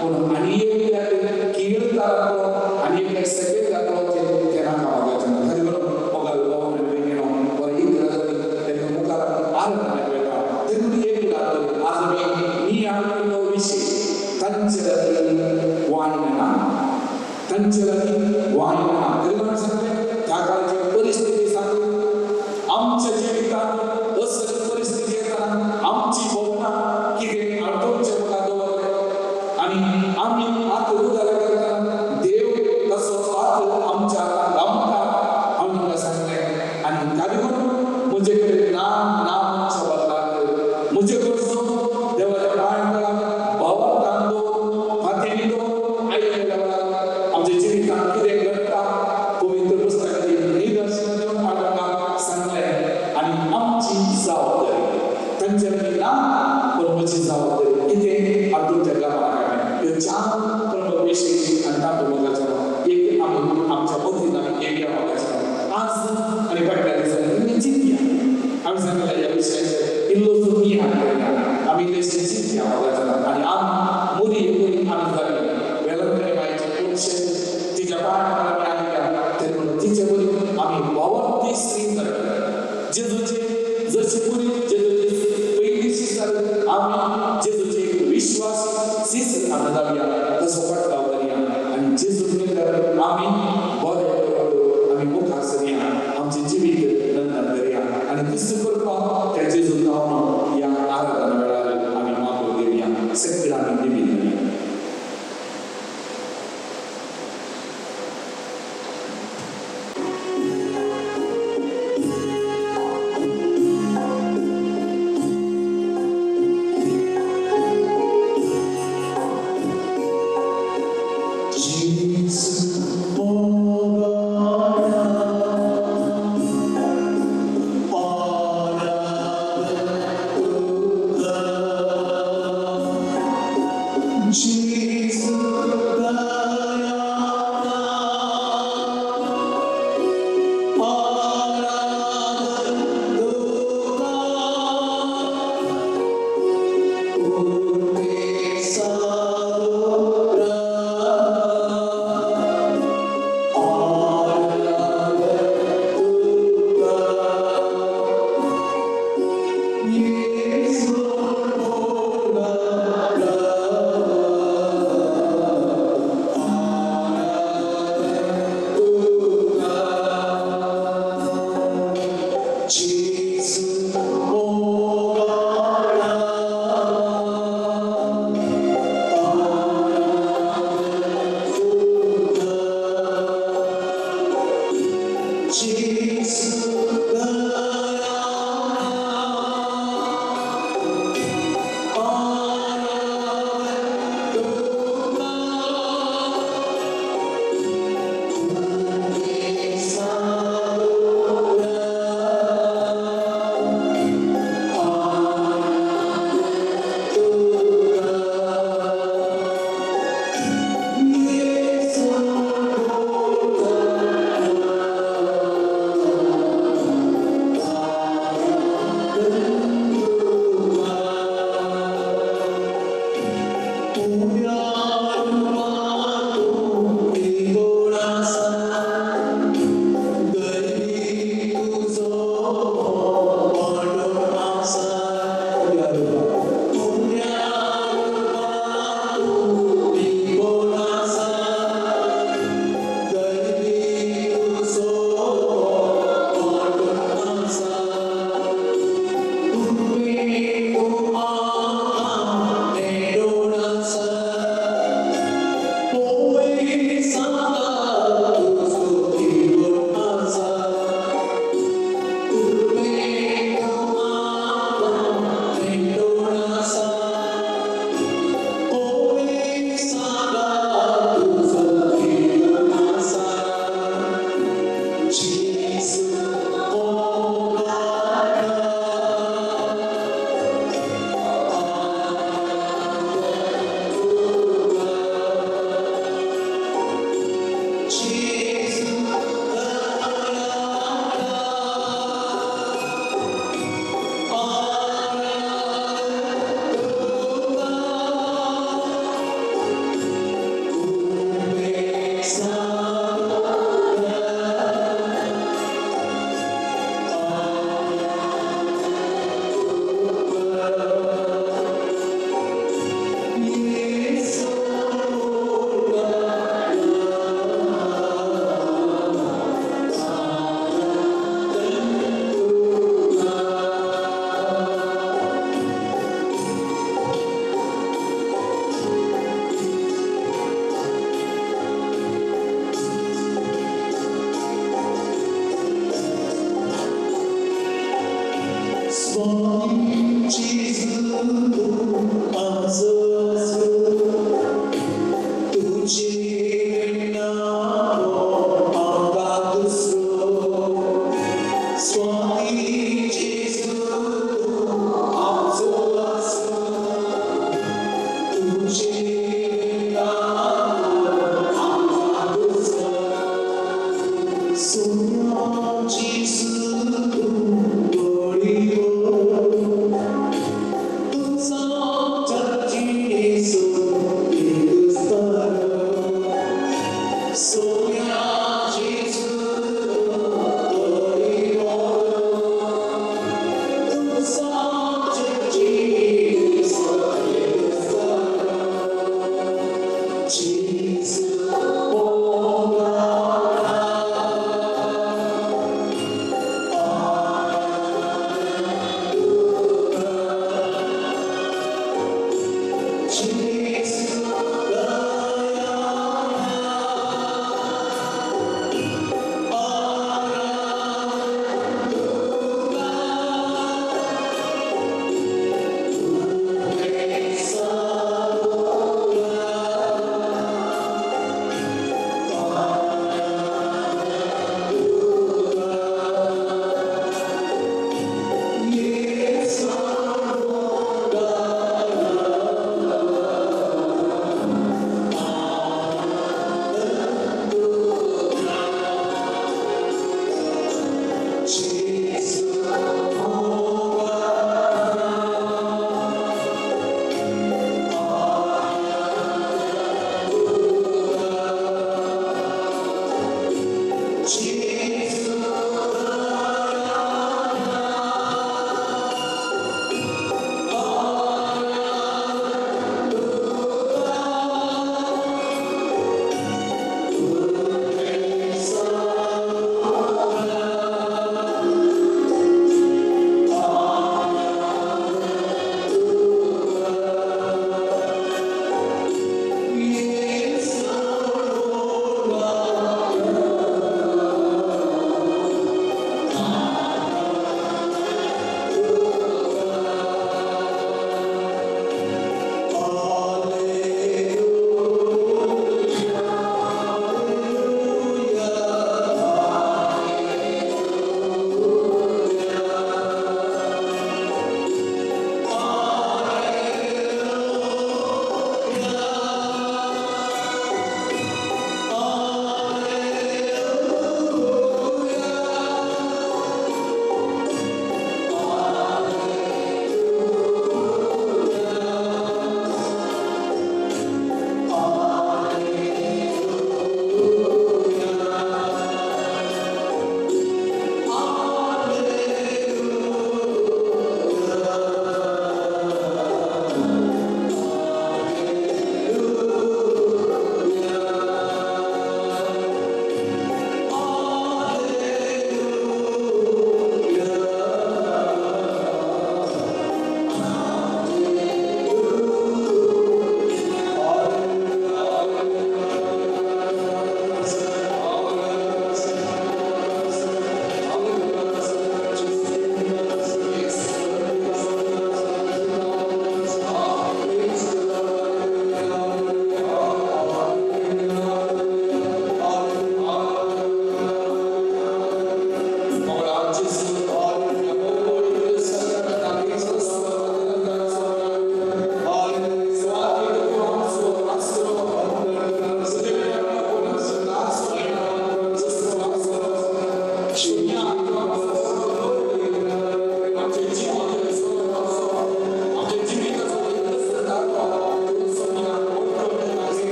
पूण आनी एकल्याक कीड जातलो आनी एकल्याक सकयल जातलो तें नाका मोगाचें. तरी मोगाल भाव आनी भयणीनो बरें एक गजाली तेंकां मुखार आराधना वयता. देखून एक उदाहरण आज आमी नियाळ केल्लो विशय तांचे लागीं वायन ना, तांचे लागीं वायन ना. तरी आमी सांगलें त्या काळची परिस्थिती सांगली. आमच्या जिवितांत असली परिस्थिती येतना आमची भावना कितें आडतोमच्या मुखार दवरलें आनी आमी हात उदार करतना देव तसो हात आमच्या लामता हांवें तुमकां सांगलें. आनी त्या देखून म्हजे कडेन ना ना म्हणच्या बदलाक म्हजे कडसून देवाच्या पांय भावार्थान दवर, फातीनी दवर. आयिल्ल्या वेळार आमच्या जिवितांत कितें घडटा पवित्र पुस्तकाची निदर्शनां दिवन हांवें तुमकां सांगलें. आनी आमची जबाबदारी तांचे लागीं ना, पूण म्हजी जबाबदारी कितें हातूंत गांवाक हाडलें. ह्यो 4 प्रमुख विशय आनी तातूंत मोगाचें एक आमी आमच्या मतीन आमी घेवया मोगाचें. आज आनी फाटल्या दिसांनी आमी चिंतया. आमी सांगलें ह्या विशयाचेर इल्लोसो नियाळ करुया, आमी इल्लेशें चिंतया मोगाचें. आनी आमी मुरी मुरी आमी जाली वेलंकणी बायचे पुरुशे तिच्या पांय आमी आयल्या. तरी म्हणून तिचे बरी आमी भावार्थी स्त्री जाली. जेजूचे जशी पुरी जेजूची पयली शिस्त आमी जेजूचे एक विश्वास शिस्त आमी जावया, तसो फाटलाव करया. आनी जेजू मेळ्ळ्यार आमी बरें करून आमी मुखार सरया, आमचें जिवीत नंदन करया. आनी क्रिस्त करपाक त्या जेजू जावन ह्या आराधना वेळार आमी मागून घेवया. सगळ्या आमी निमीत करया.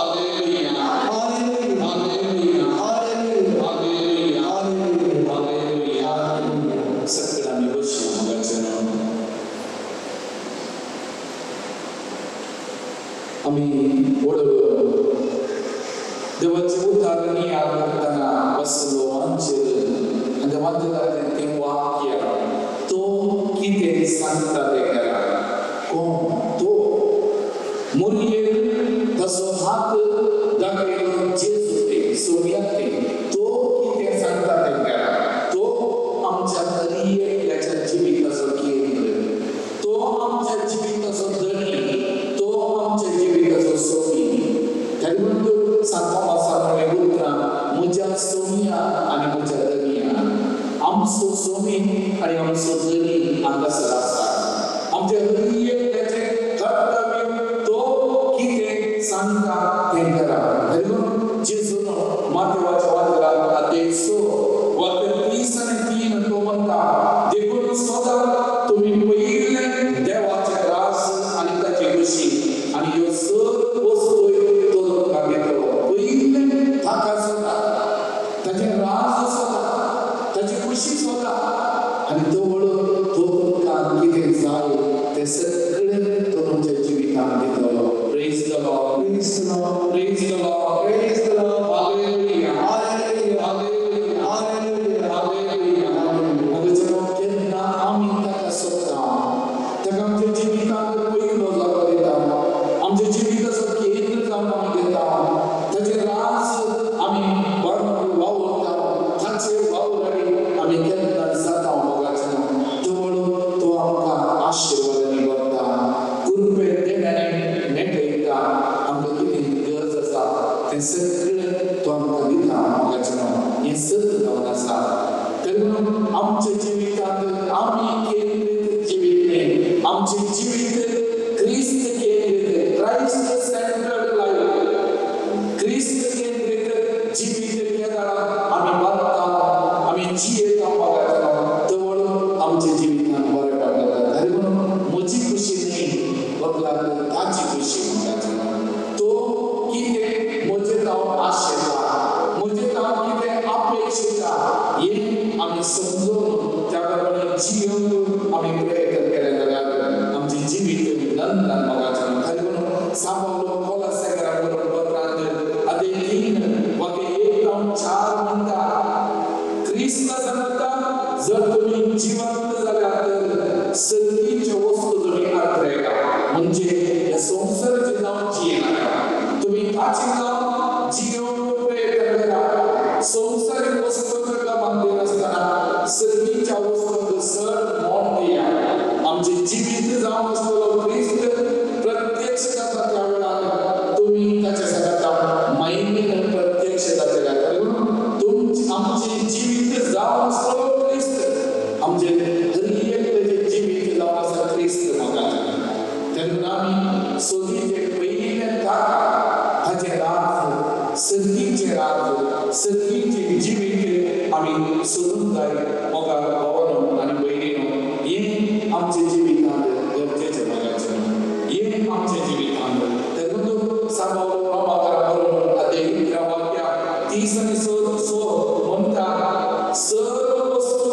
Hallelujah. Hallelujah. Hallelujah. Hallelujah. Hallelujah. Hallelujah. Hallelujah. सगळं आमी बसया मोगाचें. आमी वडलो देवाचें उतर नियाळ करतना बसलो आमचेर आनी देवान दिला तें वाक्य तो कितें सांगता तें करा. कोण तो मुरयेर ताचो हात दाखयलो जेजू ते सोम्याक ते तो कितें सांगता तें करा. तो आमच्या हर जिविताचो केंद्र, तो आमच्या जिविताचो धनी, तो आमच्या जिविताचो सोमी. ताका म्हणून सांत थॉमसान म्हणलें उतरां म्हज्या सोमिया आनी म्हज्या धनिया. आमचो सोमी आनी आमचो धनी हांगासर आसा. आमच्या हर एकल्याचें कर्तव्य तो कितें सांगता तें करा. तरी जेजून मातेवाच्या वादराक अध्याय 6 वाक्य 30 आनी 3 तो म्हणटा, देखून सदां तुमी पयलें देवाचें राज आनी ताची खुशी आनी ह्यो सर्व वस्तू तो तुमकां दितलो. पयलें ताका सोदा, ताचें राज सोदा, ताची खुशी सोदा आनी तो तो तुमकां कितें जाय तें सगळें तो तुमच्या जिवितांत दितलो. Praise the Lord. Praise the Lord. Praise the Lord. Praise the Lord. Hallelujah. Hallelujah. Hallelujah. Hallelujah. Hallelujah. मोगाचें केन्ना आमी ताका सोदता, ताका आमच्या जिवितांत पयलो जागो दिता, आमच्या जिविताचो केंद्र जावन आमी घेता, ताचें राज आमी वावुरता, ताचे वावुराडी आमी केन्ना जाता मोगाचें. तो तो आमकां आशिर्वादांनी भरता, कृपे देण्यानी नेटयता. आमकां कितें गरज आसा तें सगळें तो आमकां दिता मोगाचें. हें सत जावन आसा. तरी म्हणून आमच्या जिवितांत आमी केंद्रीत जिवीत न्ही, आमचें जिवीत क्रिस्त केंद्रीत, क्रायस्ट सेंटर्ड लायफ, क्रिस्त केंद्रीत जिवीत केन्ना आमी बांदता, आमी जियेता मोगाचें. तवळ आमच्या जिवितांत बरें पडटा. तरी म्हणून म्हजी खुशी न्ही, बदलाक ताची खुशी मोगाचें. तो कितें म्हजें जावन आशेता, म्हजें जावन कितें अपेक्षिता हें आमी समजून त्या प्रमाणे जियोवन आमी प्रयत्न केले जाल्यार आमचें जिवीत नंदन मोगाचें. तरी म्हणून सांबावलो कोलासेकरा बरोबर पत्रांत अध्याय 3 वाक्य 1 जावन 4 म्हणटा, क्रिस्त सांगता जर तुमी जिवंत जाल्यार तर संदीच्यो वस्तू तुमी आत्रेगा, म्हणजे ह्या संवसाराचें नांव जियेनाका, तुमी ताचें नांव जियोवंक प्रयत्न करा. संवसारीक वस्तूंक बांदिनासतना संदीच्या वस्तूंक चड मोल दिया. आमचें जिवीत जावन आसतलो क्रिस्त प्रत्यक्ष जाता त्या वेळार तुमी ताच्या सांगाता मायनेन प्रत्यक्ष जातले. तुमचें आमचें जिवीत जावन आसतलो क्रिस्त, आमचें हर एकल्याचें जिवीत जावन आसा क्रिस्त मोगाचें. तेन्ना आमी सोदीचें पयलें ताका ताचें राज, संदीचें राज, संदीचें जिवीत आमी सोदूंक जाय मोगा भावानो आनी भयणीनो. हें आमच्या जिवितांत गरजेचें मोगाचें, हें आमच्या जिवितांत. तेन्ना सांबावलो रोमाकरा बरोवन अध्याय 11 वाक्य 30 आनी 6 म्हणटा, सर्व वस्तू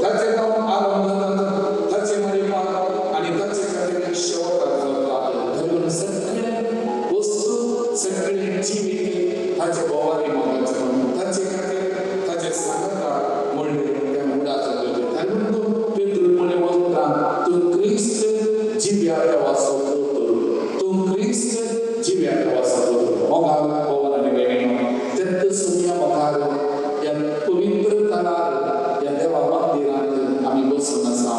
ताचें जावन आरंभ जातात, ताचे मरिपाक आनी ताचे खातीर शेवटाक जातात. तरी म्हणून सगळें वस्तू, सगळें जिवीत ताचे भोवारी मोगाचें, ताचे खातीर ताचे सांगता म्हणलें त्या मुडाचो गरजेचें. तरी म्हणून तूं पेत्रून म्हणलें उतरां, तूं क्रिस्त जिव्या देवाचो पूत, तूं क्रिस्त जिव्या देवाचो पूत. मोगाळ भोवन आनी भयणीनो, तेन्ना सोमया मुखार ह्या पवित्र थळार ह्या देवा मंदिरांत आमी बसून आसा.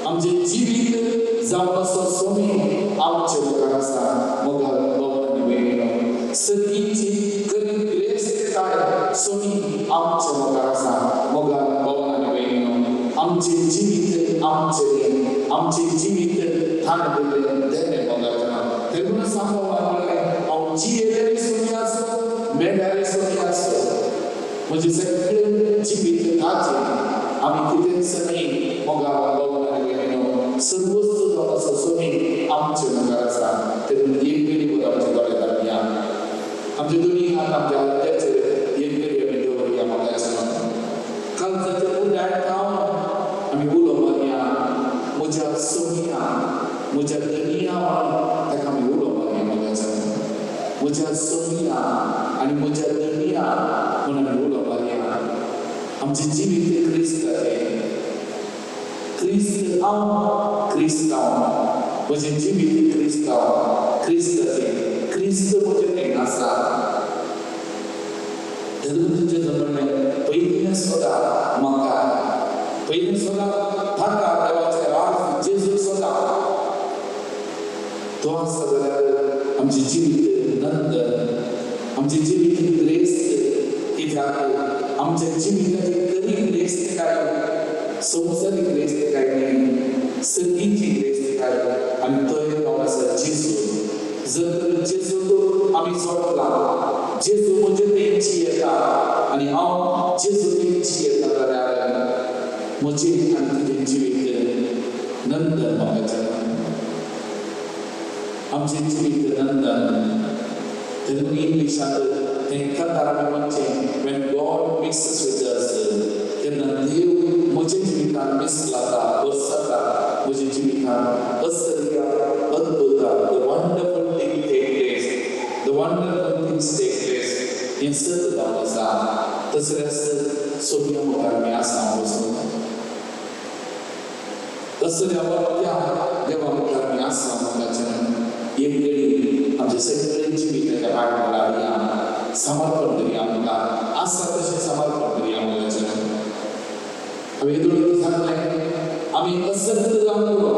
आमचें जिवीत जावन आसा सोमी आमचे मुखार आसा. मोगाळ भोवन आनी भयणीनो, सतीची खरी गिरेस्तकाय सोमी आमचे मुखार आसा. मोगाळ भोवन आनी भयणीनो, आमचें जिवीत आमचें न्ही, आमचें जिवीत थाण दिल्लें देणें मोगाचें. तेन्ना सांगपाक म्हणलें, हांव जियेल्यार सोमी आसो, मेल्यार सोमी आसो, म्हजें सगळें जिवीत ताचें. आमी कितेंच न्ही मोगाळ भोवन आनी भयणीनो, सर्वस्व जावन आसा सोमी आमचे मुखार आसा. तेन्ना एक घडी आमचे दोळे धांपया. आमचे दोनी हात आमच्या हत्याचेर एक घडी आमी दवरया मोगाच्या. काळजाच्या उंडार थावन आमी उलो मारया, म्हज्या सोनिया, म्हज्या धनिया म्हणून ताका आमी उलो मारया मोगाच्या. म्हज्या सोनिया आनी म्हज्या धनिया म्हणून आमी उलो मारया. आमचें जिवीत क्रिस्ताचें, क्रिस्त हांव, क्रिस्त हांव, म्हजें जिवीत क्रिस्त हांव, क्रिस्ताचें, क्रिस्त म्हजें तें आसा. धर्मतुजें म्हणणें पयलीं सोदा म्हाका, पयलीं सोदा ताका, देवाचें राज जेजू सोदा. तो आसा जाल्यार आमचें जिवीत नंदन, आमचें जिवीत ग्रेस्त. कित्याक आमच्या जिविताची खरी ग्रेस्तकाय संवसारीक ग्रेस्तकाय न्ही, संगीची ग्रेस्तकाय, आनी थंय जावन आसा जेजू. जर तर जेजूक आमी जोडला, जेजू म्हजे तेंची येता आनी हांव जेजू तेंची येता जाल्यार म्हजें आनी तुजें जिवीत नंदन मोगाचें, आमचें जिवीत नंदन. तेन्ना इंग्लिशांत तें कतार आमी म्हणचें, when God mixes with us, तेन्ना देव म्हज्या जिवितान मिसलाता, बसता म्हज्या जिवितान. असल्या अद्भुत, the wonderful thing take place, the wonderful things take place, हें सत जावन आसा. तसल्याच सोबिया मुखार आमी आसा वचून, तसल्या वत्या देवा मुखार आमी आसा मोगाचें. एक घडी आमचें सगळें जिवीत ताच्या पांयां हाडया, समर्पण करया, आमकां आसा तशें समर्पण करया मोगाचें. हांवें येदोळ सांगलें, आमी असक्त जावंक पुरो,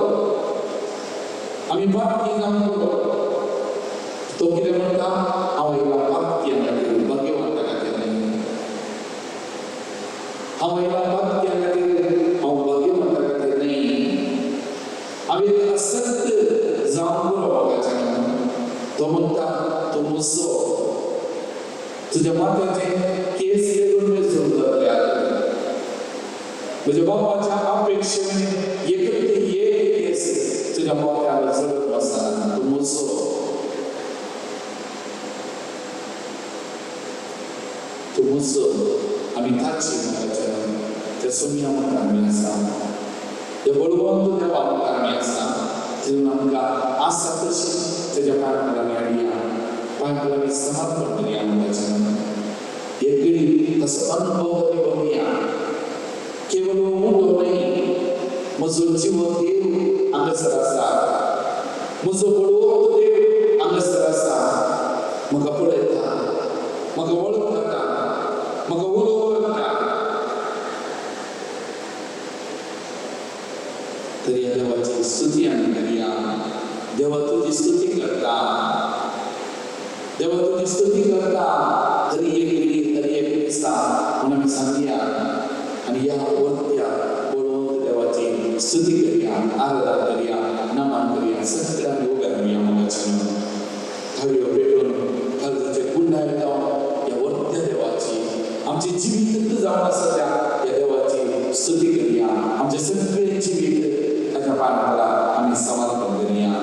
आमी पातकी जावंक पुरो. तो कितें म्हणटा, हांव आयला पातक्यां खातीर, भाग्यवंता खातीर न्ही. हांव आयला पातक्यां खातीर, हांव भाग्यवंता खातीर न्ही. आमी असक्त जावंक पुरो मोगाचें. तो म्हणटा, तूं म्हजो, तुज्या माथ्याचे केस लेगून मेजून जातले. म्हज्या बापाच्या अपेक्षेन एकच एक केस तुज्या माथ्यार चडत वचना. तूं म्हजो, तूं म्हजो. आमी ताची मोगाचें त्या सोम्या मुखार आमी आसा, त्या बळवंत देवा मुखार आमी आसा. तितून आमकां आसा तशी तेज्या पांयां आमी हाडया, पांयां आमी समर्पण करया मोगाचें. एक घडी तसो अनुभव आमी बघुया. केवल उलो न्ही, म्हजो जिवो देव हांगासर आसा, म्हजो बळवंत देव हांगासर आसा. म्हाका पळयता, म्हाका वळखता, म्हाका उलो करता. तरी ह्या देवाची स्तुती आमी करया. देवा तुजी स्तुती करता, देवा तुजी स्तुती करता. हरी एक घडी, हरी एक दिसा म्हणून आमी सांगया आनी ह्या वरत्या बळवंत देवाची स्तुती करया, आराधना करया, नमन करया. सगळ्या आमी उबे रावया मोगाचें. थाळयो पेटून काळजाचे कुंडाय जावन ह्या वरत्या देवाची, आमचें जिवीत जावन आसा त्या ह्या देवाची स्तुती करया. आमचें सगळें जिवीत ताच्या पांयां आमी समर्पण करया.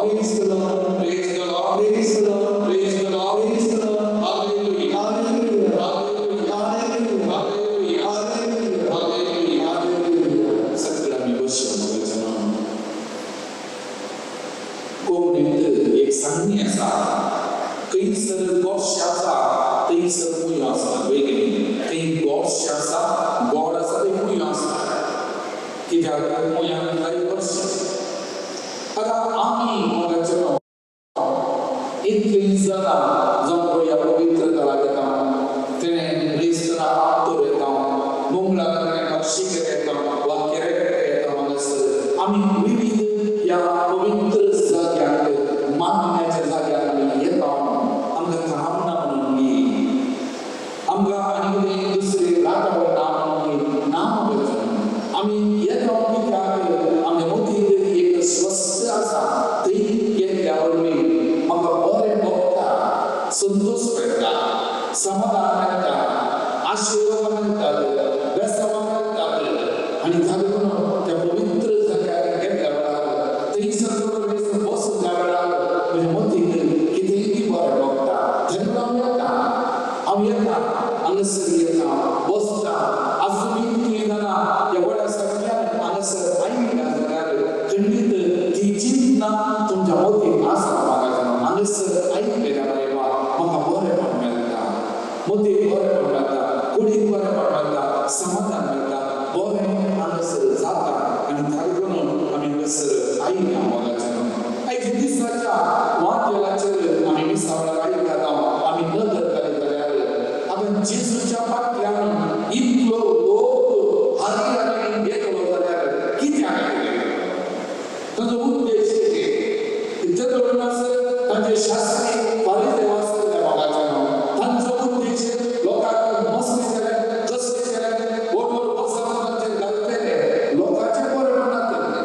Lord. Praise the Lord. Praise the Lord. Praise the Lord. Praise the Lord. Praise the Lord. Hallelujah. Hallelujah. Hallelujah. Hallelujah. Hallelujah. Hallelujah. Hallelujah. Hallelujah. सगळं आमी बसया मोगाच्या. कोंकणींत एक सांगणी आसा, खंयसर गोडशें आसा थंयसर मुयो आसा. वय की खंय गोडशें आसा, गोड आसा, थंय मुयो आसा. कित्याक मुयांक जाय गोडशें. आतां आमी मोगाचे इतलीं जाणां जावं ह्या पवित्र थळाक येता, तेणें क्रिस्तना आत्तोर येता, मंगळाक तेणें बक्षीक येता वा केरेकडे येता. हांगासर आमी विविध ह्या पवित्र जाग्याक, मागण्याच्या जाग्यार आमी येता. आमकां काम ना म्हणून गी, आमकां आनी कितें दुसरी राटावळ ना म्हणून गी ना. आमी येता कित्याक आमच्या मतींत एक स्वस्थ आसा. थंय गेल्ल्या वरवीं म्हाका बरें भोगता, संतोश मेळटा, समाधान मेळटा, आशिर्वाद मेळटात, बेसांवां मेळटात. आनी ताका लागून त्या पवित्र जाग्यार गेल्ल्या वेळार, थंयसर थोडो वेळ बसून त्या वेळार म्हज्या मतीक कितेंय बरें भोगता. तेन्ना हांव येता, हांव येता, हांगासर येता, बसता. आजून इतलीं जाणां ह्या व्हड्या सगळ्यान हांगासर आयिल्ल्या जाल्यार खंडीत ती चिंतना तुमच्या मतीक आसा. म्हाका हांगासर आयिल्ल्या वेळार म्हाका बरेंपण मेळटा, मतीक बरेंपण मेळटा, कुडीक बरेंपण मेळटा, समाधान मेळटा, बरें हांगासर जाता. आनी ताका लागून आमी हांगासर आयिल्ल्या मोगाच्या. आयज दिसाच्या वाद्याचेर आमी मिसा वेळार आयकतात. आमी नदर घालीत जाल्यार आतां जेजूच्या फाटल्यान इतलो लोक हरियाणी येतलो जाल्यार कित्याक येतले? तांचो उद्देश कितें? तेदोळ आसत तांचे शास्त्री फारिजेव आसतले मोगाच्या. तांचो उद्देश लोकांक मस्ती केले, कसले केले, व्हड व्हड वचन तांचेर घालतले, लोकांचें बरेंपण नातलें,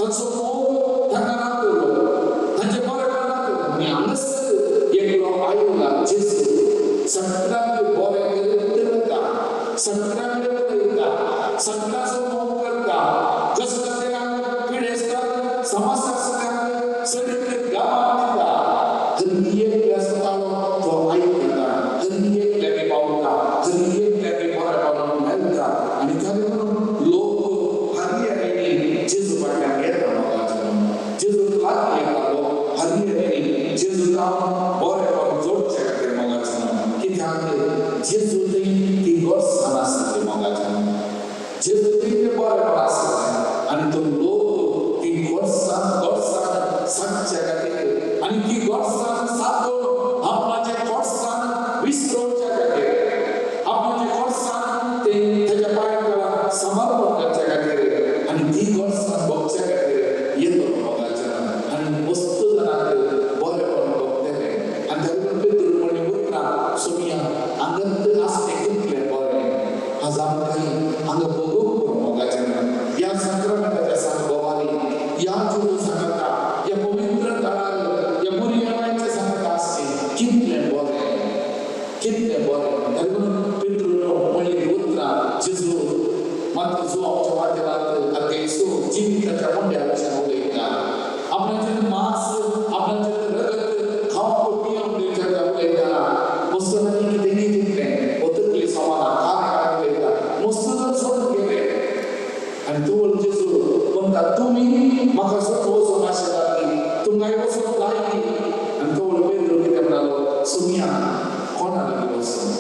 तांचो मोग तांकां नातलो, तांचें बरेंपण नातलें. आनी हांगासर एकलो आयला जेजू, सगळ्यांक बरें करीत वता, सगळ्यां कडेन उलयता, सगळ्यांचो मोग करता, कसल्यांक पिडेस्तांक, समस्या आसल्यांक सगळीं गांवांत दिता. हर एकल्या स्वतालो तो आयकता, हर एकल्याक पावता, हर एकल्याक बरेंपण मेळटा. आनी ताका लागून लोक हरियाणी जेजू फाटल्यान येता मोगाचो. जेजू लागीं येता लोक हरियाणी जेजू जावन बरेंपण जोडचे खातीर मोगाचो. कित्याक जेजू थंय ती गोडसाण आसतली मोगाचो. जेजू थंय तें बरेंपण आसतलें आनी तो लोक ती गोडसाण गोडसाण सांगच्या खातीर आनी ती गोडसाण सादोवन आपणाचें गोडसाण विसरोवच्या खातीर, आपणाचें गोडसाण ते तेच्या पांया तळा समर्पण करच्या खातीर आनी ती गोडसाण भोगच्या खातीर येतलो मोगाच्या. आनी वस्तू जाणांक बरेंपण भोगतलें. आनी ताका लागून पेत्रून म्हणली उतरां, सोमिया हांगात आसलें कितलें बरें, आज आमकां हांगा भोगूंक मोगाचें. ह्या संक्रमणाच्या सांगभोवांनी, ह्या जेजू सांगता, ह्या पवित्र थळार, ह्या मुरयमाच्या सांगता आसचें कितलें बरें, कितलें बरें. ताका लागून पेत्रून म्हणली उतरां जेजू मात्र जो आमच्या वाटेलांत आतां जिविताच्या मुंड्या भशेन उलयता, आपणाचें मांस आपणाचें रगत खावंक पिवंक दिवच्या उलयतना मस्तनांनी कितें चिंतलें, हो तकली समान कान कान उलयता, मस्त जर सोडून गेले. आनी तूं जेजू म्हणटा, तुमी म्हाका सोडून वचूंक आशिल्ला की तुमकां वचूंक जाय की. आनी तो पेद्रू कितें म्हणालो, सुमिया कोणा लागीं वचूं,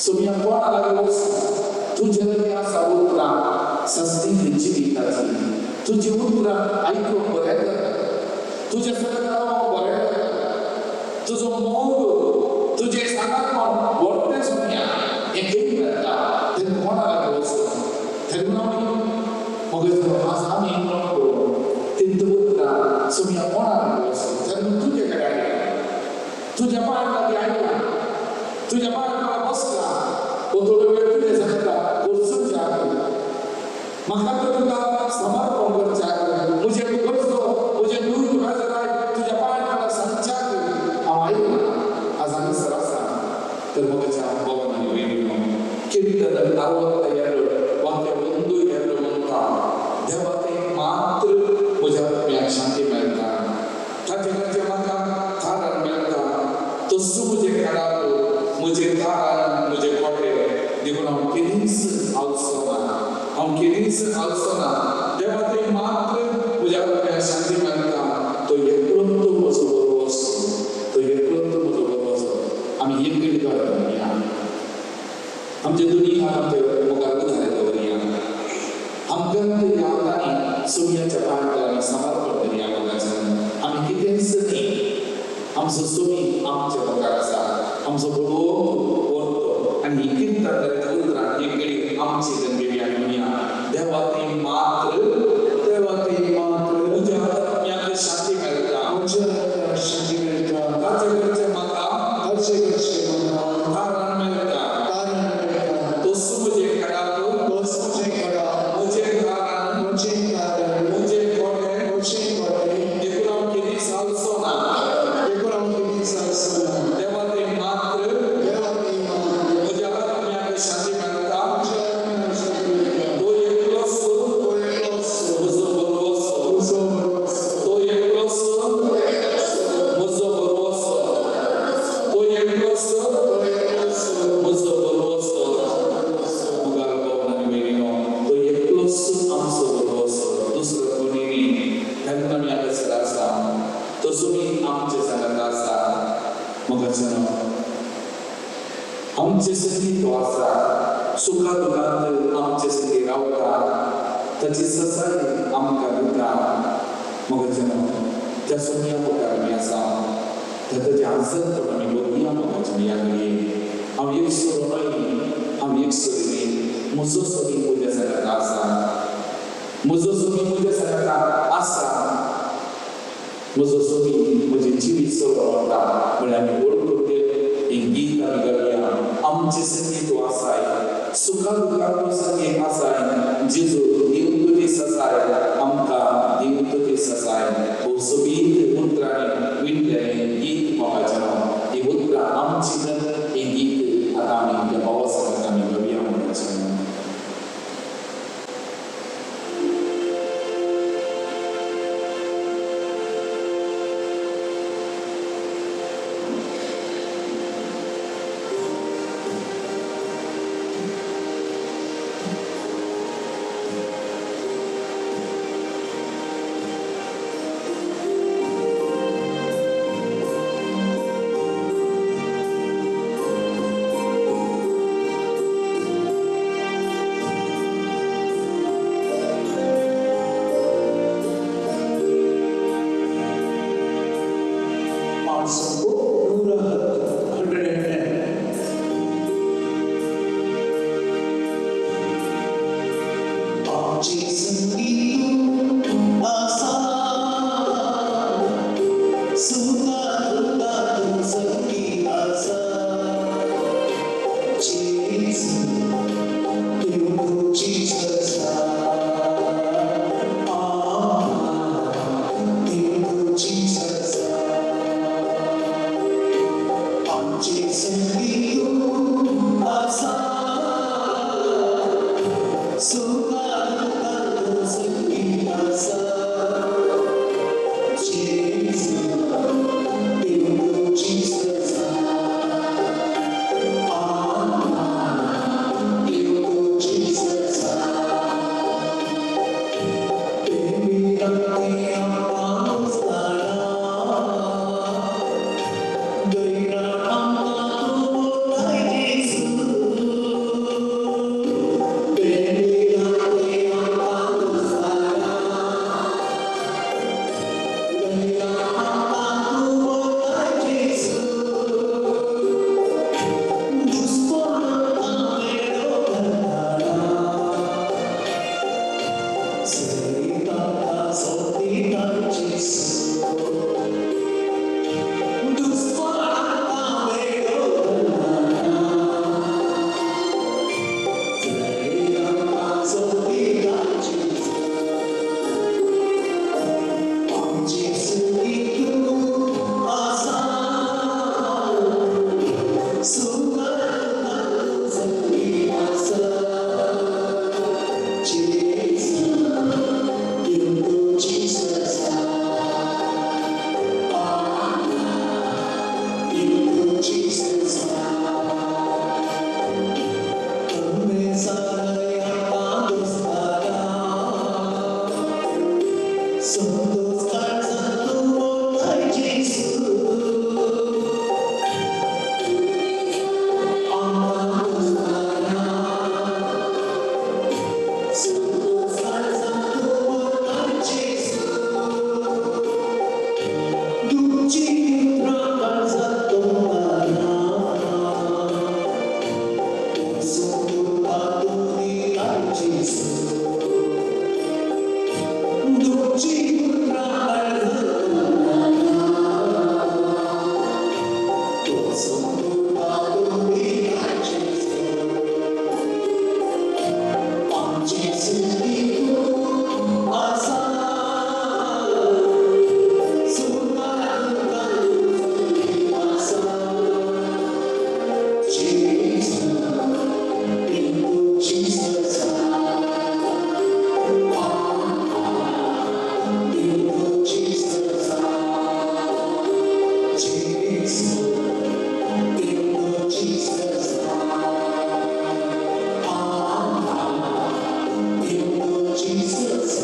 सुमिया कोणा लागीं वचूं? तुजे लागीं आसा उतरां सस्तीक जिविताची, तुजी उतरां आयकूंक बरें जाता, तुज्या सगळें रावंक बरें जाता, तुजो मोग तुजें सांगात व्हडलें सुमिया, हें खंय मेळटा? तेन्ना कोणा लागीं वचूं? तेन्ना आमी मगज आज आमी म्हणून करूं तिंत उतरां सुमिया कोणा लागीं वचूं? तेन्ना तुजे कडेन आयला, तुज्या पांय लागीं आयला, तुज्या पांय तळा बसला, हो थोडो वेळ तुजें सांगता वचून म्हाका तर तुका समर्पण करच्याक, म्हजें गरजो म्हजें दूख जाल्यार तुज्या पांय तळा सांगच्याक हांव आयला. आज हांगासर आसा तर म्हज्या भोवन आनी भयणीनो, कीर्तन 62 वाक्य 1 2 म्हणटा, देवा थंय मात्र म्हज्या आत्म्याक शांती मेळटा. केदीच हालचो ना. देवा थंय मात्र म्हज्या आत्म्याक शांती मेळटा. तो एकलोच तो म्हजो बरो आसो, तो एकलोच तो म्हजो बरो आसो. आमी एक कडेन दोळे दवरया, आमचे दोनी हात आमचे मुखार उधारे दवरया, आमकां ह्या हातांनी सोम्याच्या पांयां समर्पण करया. मोगाच्यान आमी कितेंच न्ही, आमचो सोमी आमच्या मुखार आसा, आमचो बरोबर व्हरतो. आनी ही किर्तन उतरां एक कडेन आमची गंभीर आमी म्हणया, देवा थंय मात्र, देवा थंय मात्र म्हज्या आत्म्याक शांती मेळटा, म्हज्या आत्म्याक शांती मेळटा. ताचे कडचें म्हाका, ताचे कडचें म्हाका तारण मेळटा, तारण मेळटा. तोच म्हजें घराक, तोच म्हजें घराक, म्हजें कारण, म्हजें कारण, म्हजें कोडें, म्हजें कोडें. देखून हांव केदीच हालचो ना. देखून हांव केदीच हालचो ना. देवा थंय मात्र देवा थंय मात्र म्हज्या आत्म्याक शांती मेळटा. म्हज्या आत्म्याक शांती मेळटा. तो एकलोच तो एकलोच म्हजो बरो आसो, म्हजो बरो आसो. तो एकलोच म्हजो बरो आसो, तो एकलोच तो एकलोच म्हजो बरो आसो. मुखार भाव आनी भयणीनो, तो एकलोच आमचो बरो आसो, दुसरो कोणी न्ही. तेन्ना आमी हांगासर आसा, तो तुमी आमचे सांगात आसा. मोगाच्यानो आमचे संगी तो आसा, सुखा दुखांत आमचे संगी रावता, ताची सजाय आमकां दिता. मोगाच्यानो त्या सोम्या मुखार आमी आसा, ताच्या आजत आमी बघुया. मोगाच्यानो ह्या घडये हांव एक सोरो न्हय, हांव एक सोरी न्ही, म्हजो सोमी म्हज्या सांगात आसा, म्हजो सोमी म्हज्या सांगात आसा, म्हजो सोमी म्हजें जिवीत सोरो वता म्हळ्यार आमी वळखून हें गीत आमी गावया. आमचे संगी तो आसाय, सुखा दुखांत तो संगी आसाय. जेजू दिवं तुजी सजाय, आमकां दिवं तुजी सजाय. भोव सोबीत उतरांनी विणलेलें हें गीत मोगाच्यानो. ही उतरां आमची न्हय, हें गीत आतां आमी त्या भावा सांगात आमी गावया. मोगाच्यानो ಪಾಠ 110 110. आमचे संगी तूं आसा, सुखा दुखांत तूं संगी आसा. जेजू दिवं तुजी सजाय, आमकां दिवं तुजी सजाय. आमचे संगी तूं आसा, सुखा दुखांत तूं संगी संतोष काळजांत तूं मोठाय जेजू आमकां पुसतना संतोष काळजांत तूं मोठाय जेजू तुजी उतरां काळजांत तोंपतना तूं दिताय जेजू तुजी उतरां काळजांत तोंपतना तूं दिताय जेजू आमचे संगी तूं आसा Jesus.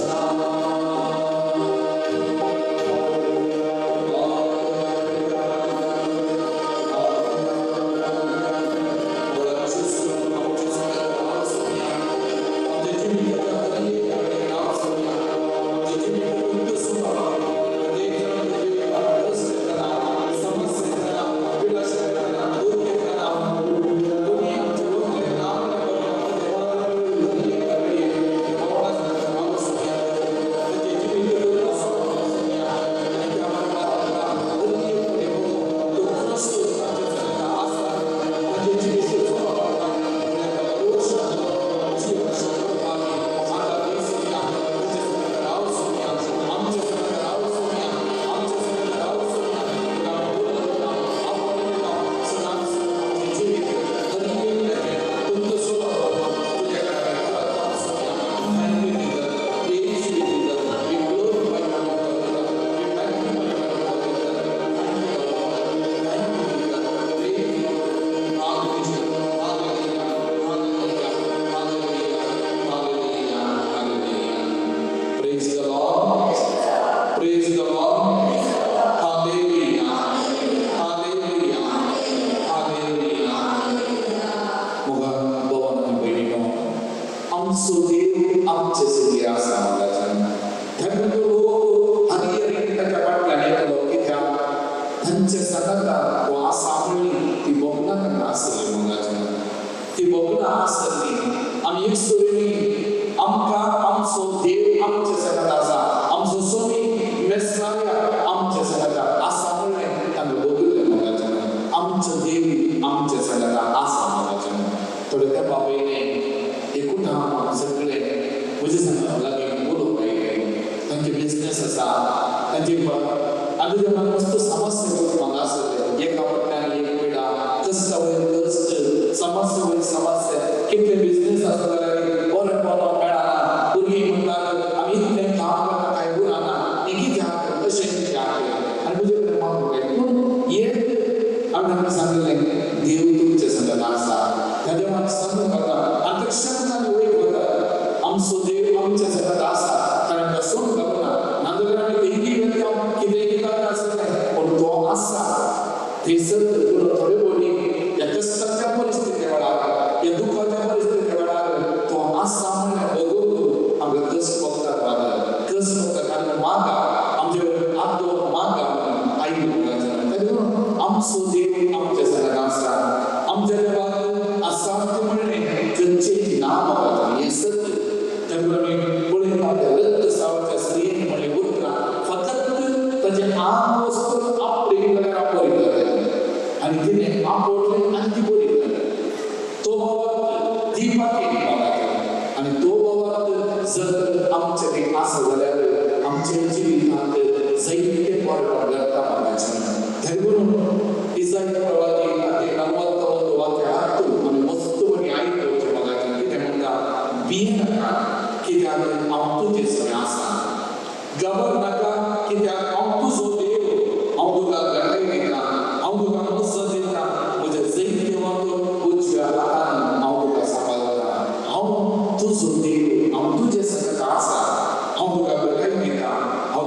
Praise the Lord. Praise the Lord. Hallelujah. Hallelujah. Hallelujah. मुगा भवन आनी भयणीनो आमचो देव आमचे संगी आसा मोगाच्यान ताका लोक हरी ताच्या फाटल्यान येतलो कित्याक तांच्या सांगाता तो आसा म्हणली ती भोगना तांकां आसली मोगाच्यान ती भोगना आसली आमी एक सोयरी आमकां आमचो देव आमचे सांगाता आसा आमचो स्वामी मेसाया आमचे सांगाता आसा म्हणलें तांकां भोगिल्लें मोगाच्यान आमचो देव आमचे सांगाता आसा मोगाच्यान थोडे त्या बापायने एकूण सगळे म्हजे सांगा लागीं उलोवंक आयले तांचे बिजनेस आसा तांचे आनी तुज्या म्हाका मस्त समस्या म्हाका आसले एका फाटल्यान एक पिडा कश्ट वयर कश्ट समस्या वयर समस्या कितले बिजनेस आसा जाल्यार बरें मेळना भुरगीं म्हणटात आमी इतलें काम करता कांय उरना हें कित्याक अशें कित्याक आनी म्हजे कडेन मागूंक आयलें पूण एक हांवें तांकां सांगलें देव तुमचे संगत आसा त्या देवान सांगून घालता आनी ते क्षणान वयर वता आमचो देव आमच्या संगत आसा कारण आमकां सोडून घालना नाजाल्यार आमी खंयी वता कितें कितें आसलें पूण तो आसा थंयसर तुका थोडे बोली ह्या कश्टाच्या परिस्थिती वेळार ह्या दुखाच्या परिस्थिती वेळार तो आसा म्हणल्यार बघून आमकां कश्ट भोगतात फादर कश्ट भोगतात आनी मागा आमचे आदो मागा आई ताका लागून आमचो देव आमच्या संगत आसा आमच्या देवाक आसा तें म्हणलें खंयचें ना मोगाचें हें सत्य ताका आमी पळयता त्या रक्तस्रावाच्या स्त्रियेन म्हणलें उतरां फकत ताचें आंग वस्तू आपले जाल्यार हांव बरी जातलें आनी तिणें आपोवलें आनी ती बरी जाली तो बाबा ती पाकेली मोगाचें आनी तो बाबा जर आमचे थंय आसा जाल्यार आमच्या जिवितांत जायते बरेपण घडटा मोगाचें ताका लागून इजाय प्रवादी आनी नव्वद वाक्य आमी मस्त बरी आयकवचें मोगाचें कितें म्हणटा भिये नाका कित्याक हांव तुजे सगळें आसा घाबर नाका कित्याक हांव तुजो देव हांव तुका घटाय दिता हांव तुका मजत दिता म्हज्या जैतवंत उजव्या हातान हांव तुका सांबाळटा हांव तुजो देव हांव तुजे संगत आसा हांव तुका घटाय दिता हांव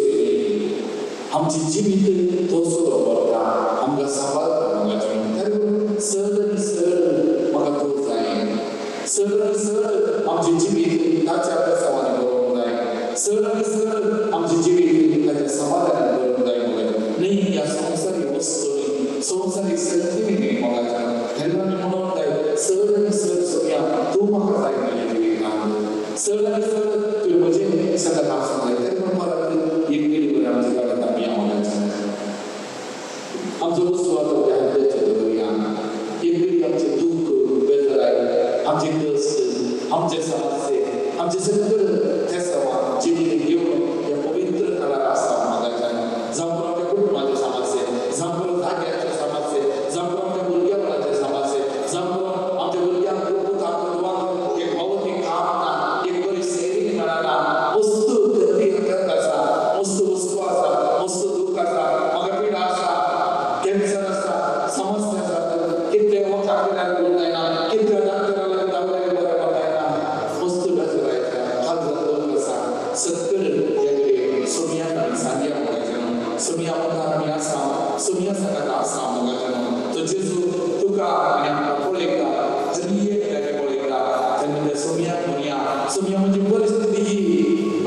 सोयरी आमची जिवीत तो सुरो व्हरता आमकां सांबाळता मोगाचें. तेन्ना चड आनी चड म्हाका तो जाय, चड आनी चड आमचें जिवीत ताच्या बेसांवांनी भरोवंक जाय, चड आनी चड आमचें जिवीत ताच्या समाधानान भरोवंक जाय मोगाचें. न्ही ह्या संवसारीक वस्तूंनी संवसारीक संदींनी न्ही मोगाचें. तेन्ना आमी म्हणूंक जाय चड आनी चड सोम्या तूं म्हाका जाय म्हज्या जिवितांत, चड आनी चड तुवें म्हजें सगळें आसूंक जाय. तेन्ना परत एक पिढी बरें आमच्या गाड्यांत आमी या मोगाचें. आमचो वस्तू आतां त्या हद्द्याचेर दवरया. एक पिढी आमचें दुख्ख बेजराय आमचे कश्ट आमचे समस्ये आमचे सगळें ते सवा जिवीत घेवन ह्या पवित्र काळार आसा मोगाच्यान. जावं पुरो आमच्या कुटुंबाचे समस्ये, जावं पुरो जाग्याचे समस्ये, जावं पुरो आमच्या भुरग्या बाळाचे समस्ये, जावं पुरो आमच्या भुरग्यांक पुतांक धुवांक एक भोवती काम ना, एक बरी सेरी मेळना, वस्तू गती करत आसा, वस्तू वस्तू आसा, वस्तू दुख्ख आसा, म्हाका पिडा आसा, कॅन्सर आसा, समस्या आसा, कितले वखदां पिल्यार बरें जायना, कितल्या डॉक्टरा लागीं धांवल्यार बरें जायना, वस्तू बेजराय काळजांत दुख्ख आसा. सगळें ह्या कडेन सोमयाक आमी सांगया मोगाचें. सोमया मुखार आमी आसा, सोमया सांगात आसा मोगाचें. तो जेजू तुका आनी आमकां पळयता, हर एकल्याक पळयता. तेन्ना त्या सोमयाक म्हणया, सोमया म्हजी परिस्थिती ही,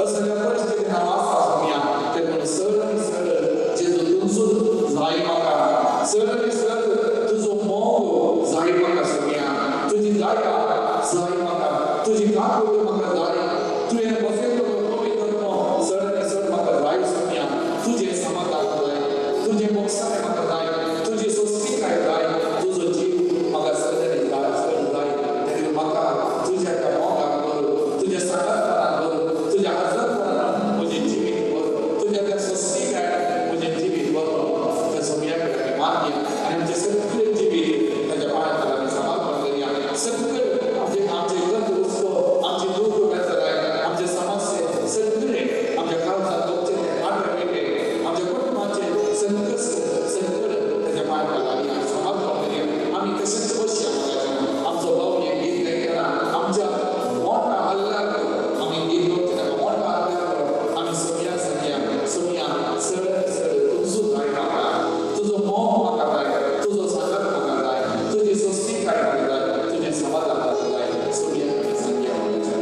असल्या परिस्थितीन हांव आसा सोमया. तेन्ना चड आनी चड जेजू तुमचो जाय म्हाका, चड आनी चड तुजो मोग जाय म्हाका सोमया, तुजी दया जाय म्हाका, तुजी काकूट म्हाका जाय, तुवें बसयल्लो पवित्र चड आनी चड म्हाका जाय सोमया. तुजें समाधान जाय, तुजें मोगसाणें म्हाका जाय, तुजी सोंसणीकाय जाय, तुजो जीव म्हाका चड आनी चड जाय. तेन्ना म्हाका तुज्या त्या मोगान भर, तुज्या सांगातपणान भर, तुज्या हजरपणान म्हजें जिवीत भर, तुज्या त्या सोंसणीकायन म्हजें जिवीत भर. त्या सोमया कडेन आमी मागया आनी आमचें सगळें जिवीत ताच्या पांयां आमी समर्पण करया. सगळें आमचें आमचें गत वस्तू आमचें दुख्ख बेजराय आमचें समस्ये सगळें आमच्या काळजांत दुखचें तें कांटे वेगळे आमच्या कुटुंबाचें संकश्ट संकट ताच्या पांयां आमी समर्पण करया. आमी तशेंच बसया मोगाचें. आमचो भाव हें गीत गायतना आमच्या मोठ्या हल्ल्यार आमी गीत गावचें नाका, मोठ्या हल्ल्यार आमी सोमया सांगया, सोमया चड चड तुजो जाय म्हाका, तुजो मोग म्हाका जाय, तुजो सांगात म्हाका जाय, तुजी सोंसणीकाय म्हाका जाय, तुजें समाधान म्हाका जाय. सोमया आमी सांगया मोगाचें.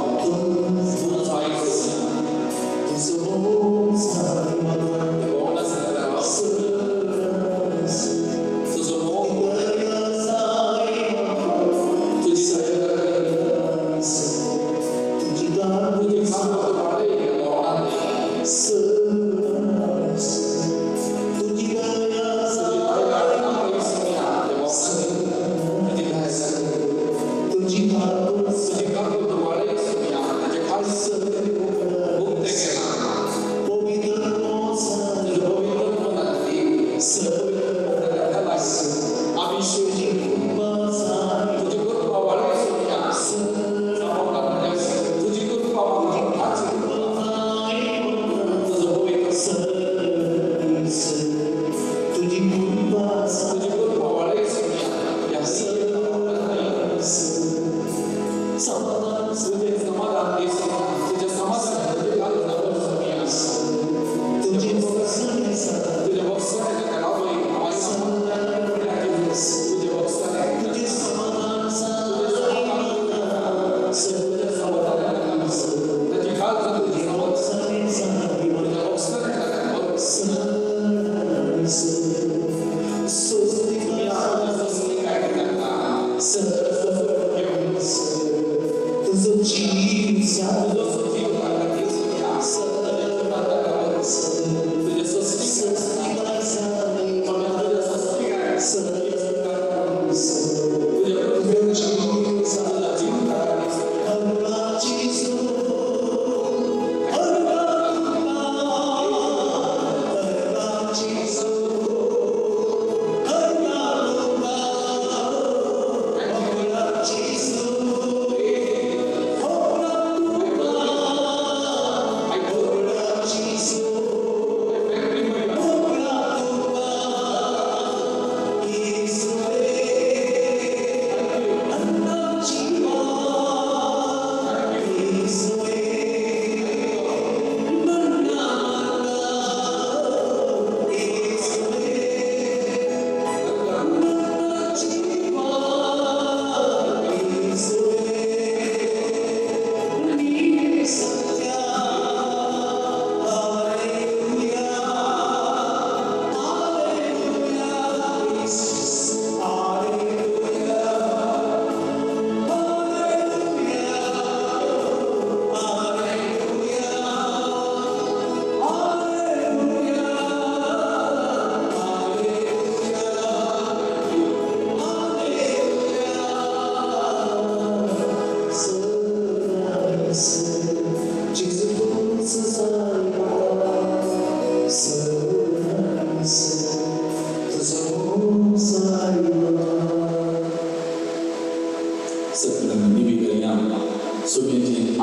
Jesus,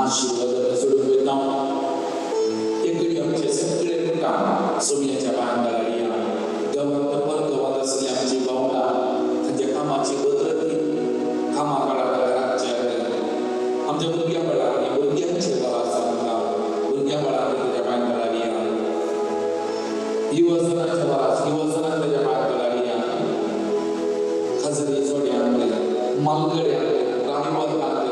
आशीर्वाद सोडून वयता ते घडी आमचे सगळे काम सोम्याच्या पांयां या गांवांत परगांवांत आसले आमची भावंडां तांच्या कामाची भद्रती कामा काळार घराच्या आमच्या भुरग्यां बाळांनी भुरग्यांचे बळ आसा आमकां भुरग्यां बाळांनी ताच्या पांयां या युवजनाच्या बळ युवजनां ताच्या पांयां या खाजरी जोड्यांक मालगड्यांक राणीवतांक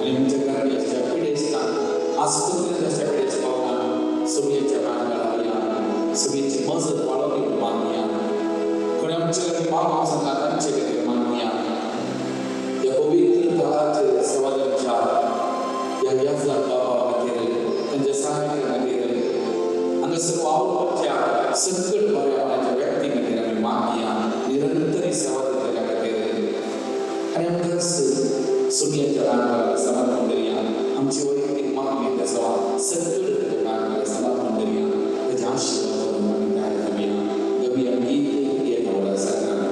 आनी आमच्या घरांच्या पिडेस्तांक आस्पत्रेच्या पिडेस्त पावना सोम्याच्या पांयां या सोम्याची मजत वाडोवपी मागया कोणी आमच्या लागीं मागूंक सांगता तांचे खातीर मागया ह्या पवित्र थळाचेर सवाजांच्या ह्या याजक बाबा खातीर तांच्या सहाय्या खातीर हांगासर वावुरपाच्या संकट बऱ्या व्यक्ती खातीर आमी मागया निरंतर सेवा दितल्या खातीर आनी आमकां सोम्याच्या रानाक समर्पण करया आमची वैयक्तीक मागणी त्या सवा संकट रानाक समर्पण करया ताचे आशीर्वाद करून आमी तयार जावया गवया गीत येता सगळ्यांना.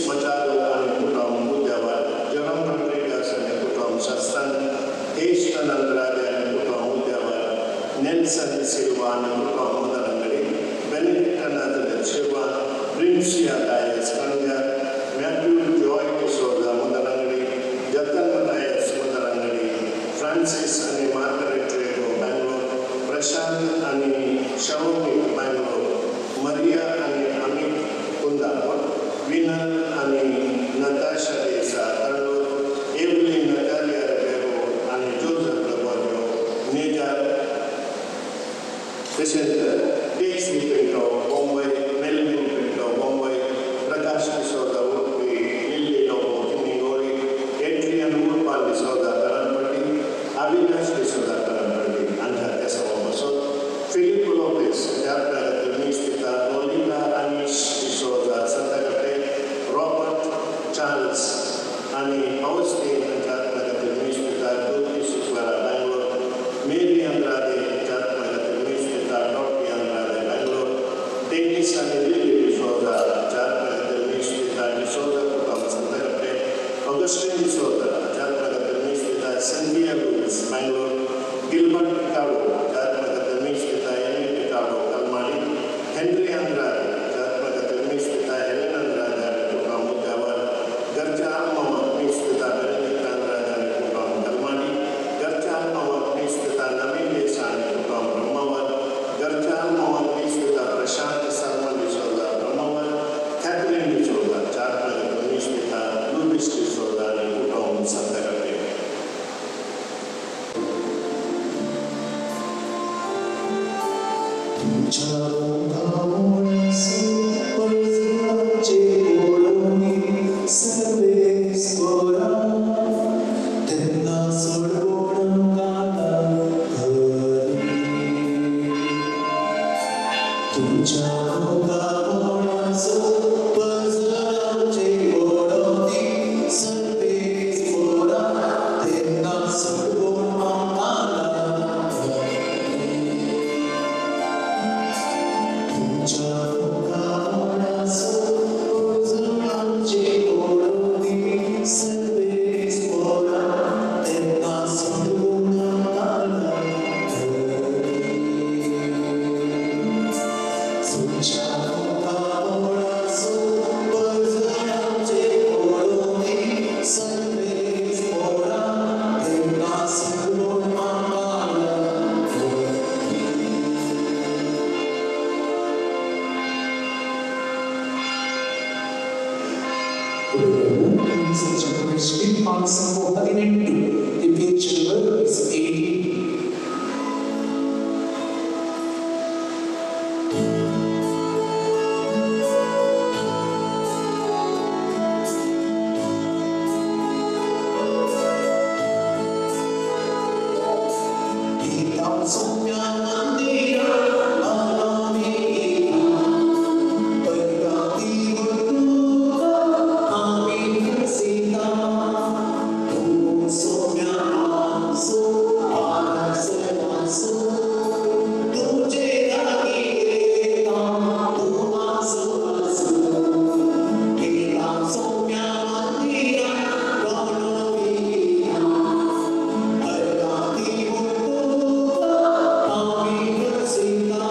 Machado आणि कुटुंब मुद्द्यावर, जनम रोड्रिगस आणि कुटुंब सस्ता. Stephen Andrade आनी कुटुंब मुद्यावर, नेल्सन सिल्वा आनी कुटुंब मुदलंगडी, बेनेडिक्टा Nazareth शिरवान, Princia Dias Kandya, Matthew Joy D'Souza Mudalangadi, Jatan Mathias Mudalangadi, Francis आनी मार्गरेट रेगो बेंगलोर, प्रशांत आनी शवमी बेंगलोर, मरिया आनी अमित कुंदापूर, विनल आनी नताशा देसा तळ्ळूर, एवली नटालिया रिबेरो आनी जोजफ लबोरियो नेजार, तशेंच Daisy Pinto Bombay, Melvin Pinto Bombay, Prakash D'Souza Udupi, Lily Lobo Kinnigoli, Adrian Urpal D'Souza Talampatti, Avinash D'Souza Talampatti हांच्या तेसांवा बसोत, Philip Lopes Jatnagar Mistita, Lolita Anish D'Souza Santhakatte, Robert Charles आनी अवस्थी जातनगर मिस्तिता, ज्योती सुक्वेरा बेंगलोर, मेरी अंद्रादे जातनगर मिस्तिता, डॉटी अंद्रादे बेंगलोर, डेनिस आनी लिली डिसोजा जातनगर मिस्तिता, डिसोजा कुटुंब Santhakatte, Augustine D'Souza Jatnagar Mistita, Cynthia Luis Bangalore, Gilbert Ricardo Jatnagar Mistita, Amy Ricardo Kalmadi, Henry Andrade Jatnagar Mistita, Helen Andrade आनी कुटुंब मुद्यावर, घरच्या आल्मामा मिस्तिता, बेनेडिक्ट अंद्रादे आनी कुटुंब कलमाडी, घरच्या आल्मामा मिस्तिता, नवीन देसा आनी कुटुंब ब्रह्मावर, घरच्या आल्मामा मिस्तिता, प्रशांत सलमान डिसोजा ब्रह्मावर, कॅथरीन डिसोजा जातनगर मिस्तिता, लुईस डिसोजा आनी कुटुंब संतकट्टे. तुझ्या मुखामुळासो पळसाचे ओढवणी सर्वेस्परा, तेन्ना सोडवण काला घरी. तुझ्या मुखामुळासो पळसाचे ओढवणी सर्वेस्परा, तेन्ना सोडवण काला घरी. तुझ्या मुखामुळासो पळसाचे ओढवणी सर्वेस्परा, तेन्ना सोडवण काला घरी. तुझ्या मुखामुळासो पळसाचे ओढवणी सर्वेस्परा, तेन्ना सोडवण काला घरी. Paul 18. The page number is 18. गीतां सौम्या मंदिरा आनामी गीता, परगाती गुरुका आमी हसीता. तू सौम्या आसो आनंद वासो, तुझे रागी गीता तू आसो आसो. गीतां सौम्या मंदिरा आनामी गीता, परगाती गुरुका आमी हसीता.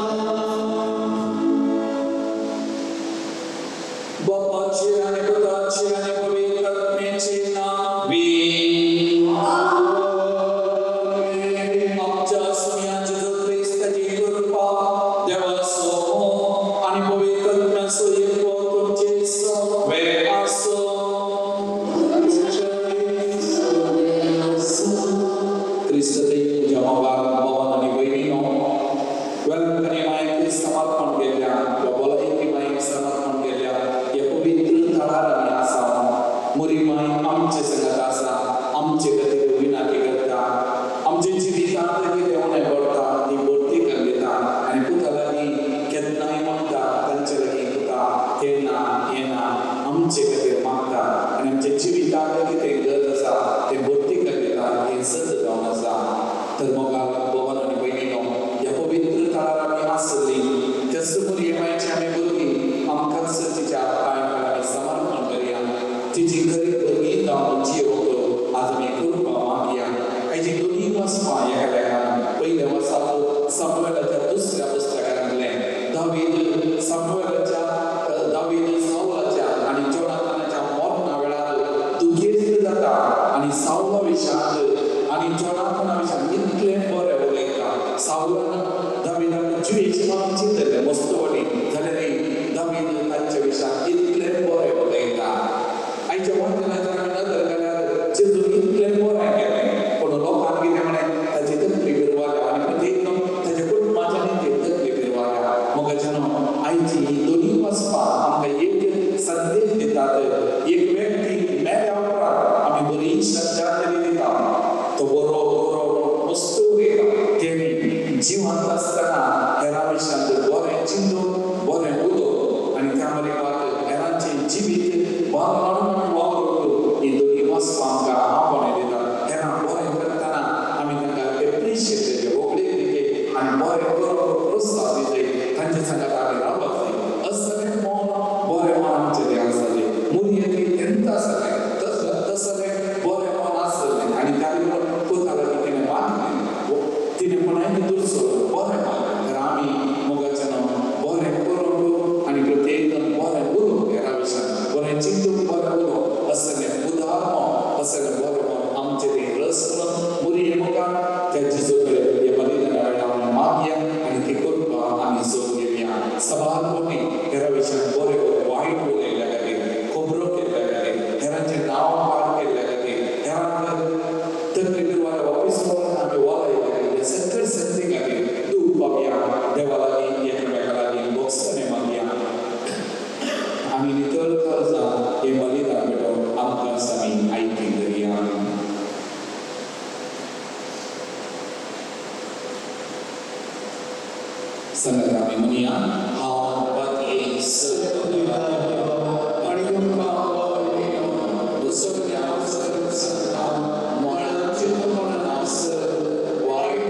बापाचे आनी पुताचे आनी पवित्र आत्म्याचे नांव. आमच्या सुम्या जेजू क्रिस्ताची कृपा, देवाचो मोग आनी पवित्र आत्म्याचो एकवट तुमचे सगळे आसूं. क्रिस्ताचे तुझ्या मोगान भावान आनी भयणीनो, वेलंकनी मायेक समर्पण केल्या वा भलायकी मायेक समर्पण केल्या ह्या पवित्र थळार आमी आसा. मोरी माय आमचे संगत आसा, आमचे खातीर विनाती करता, आमच्या जिवितांत कितें उणें पडटा ती भरती करून दिता आनी पुता लागीं केन्नाय मागता, तांचे लागीं पुता तें ना हें ना आमचे खातीर मागता आनी आमच्या जिवितांत कितें गरज आसा तें भरती करून दिता, हें सत जावन आसा. तर मोगाल भोवन आनी भयणीनो, ह्या पवित्र थळार आमी आसली त्या समोर मायची आमी भुरगीं आमकांच तिच्या पांय आमी समर्पण करया. तिची खरी भुरगीं जावन जियोवंक आज आमी कृपा मागया. आयची दोनी जोनाथना विशीं इतलें बरें उलयता. सावलान दाविदाक ज्युईश म्हणून चिंतलें मस्तवणी जाल्यार दावीद तांचे विशयान इतलें बरें उलयता. आयच्या वाचनाचेर आमी नदर घाल्यार जेजून इतलें बरें केलें, पूण लोकांक कितें म्हणें ताची तकली फिरवाल्या आनी प्रत्येक ताच्या कुटुंबाच्या ती तकली फिरवाल्या. मोगाच्यानो, आयची ही दोनूय वाचपां आमकां एक संदेश दितात. एक व्यक्ती मेल्या उपरांत आमी बरी श्रद्धांजली दिता, तो बरो बरो मस्त उलयता, तेणी जिवंत आसतना हेरां विशयांत बरें चिंतून बरें उलोवप आनी त्या मरे हेरांचें जिवीत बांदून हाडून आमी वावरप, ही दोनूय वाचपां आमकां आपोवणें दितात. हेरां बरें करतना आमी तांकां एप्रिशिएट दिवचें, होगळीक दिवचें आनी बरें करप प्रोत्साहन दिवचें, तांचे सांगात आमी रावपाक जाय. असलें मन बरें मन आमचें तें आसलें. मुरयेंतली तेंच आसलें, तसलें बरें मन आसलें आनी त्या पुता लागीं तिणें वागलें, तिणें कोणाक दुरसो बरें वागलें. तर आमी मोगाच्यान बरें करूंक आनी प्रत्येक बरें उलोवंक, हेरां विशयान बरें चिंतूंक बरें उलोवंक, असलें उदार मन, असलें बरें मन आमचें तें रस मुरये मुखार त्या जेजू कडेन हे बलिदाना वेळार आमी मागया आनी ती करपाक आमी जोड घेवया. सबार कोणी हेरां विशयान बरें वायट उलयल्ल्या खातीर, खबरो केल्ल्या खातीर, हेरांचें नांव पाड केल्ल्या खातीर, हेरांक तकली फिरवाल्या वापीस व्हरून आमी वळयल्ल्या खातीर, ह्या सगळ्या संदी खातीर दूख पावया. देवा लागीं एकामेका लागीं भोगसणें मागया. आमी नितळ काळजान हें बलिदान पेटोवन आमकां आमी आयती धरया. सांगात आमी म्हणया, हांव पातयेन आनी तुमकां सगळ्या मरणाचें मरणासर वायट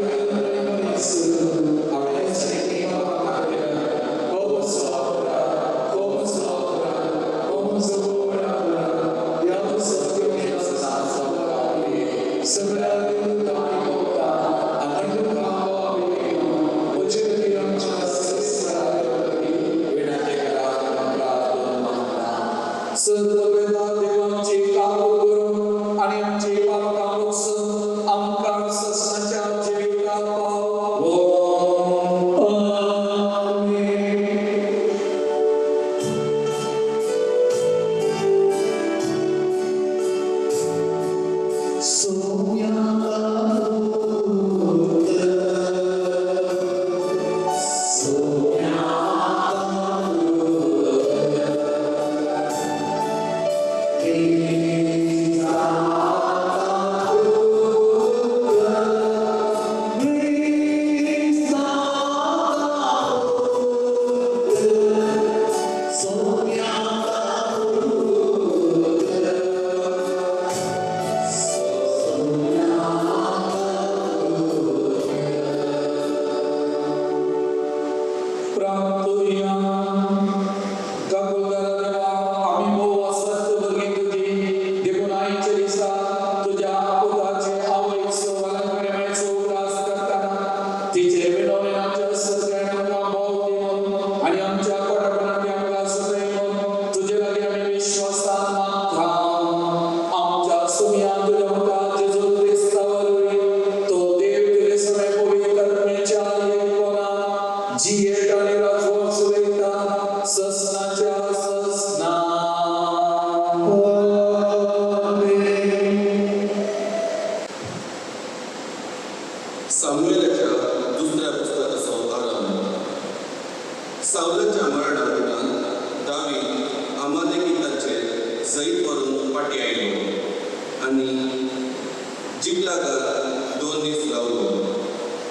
सामुएलाच्या दुसऱ्या पुस्तकाचो आरंभ. सावलाच्या मरणा उपरांत दावीद अमालेकिताचेर जैत व्हरून फाटीं आयलो आनी जिकलागाक 2 दीस रावलो.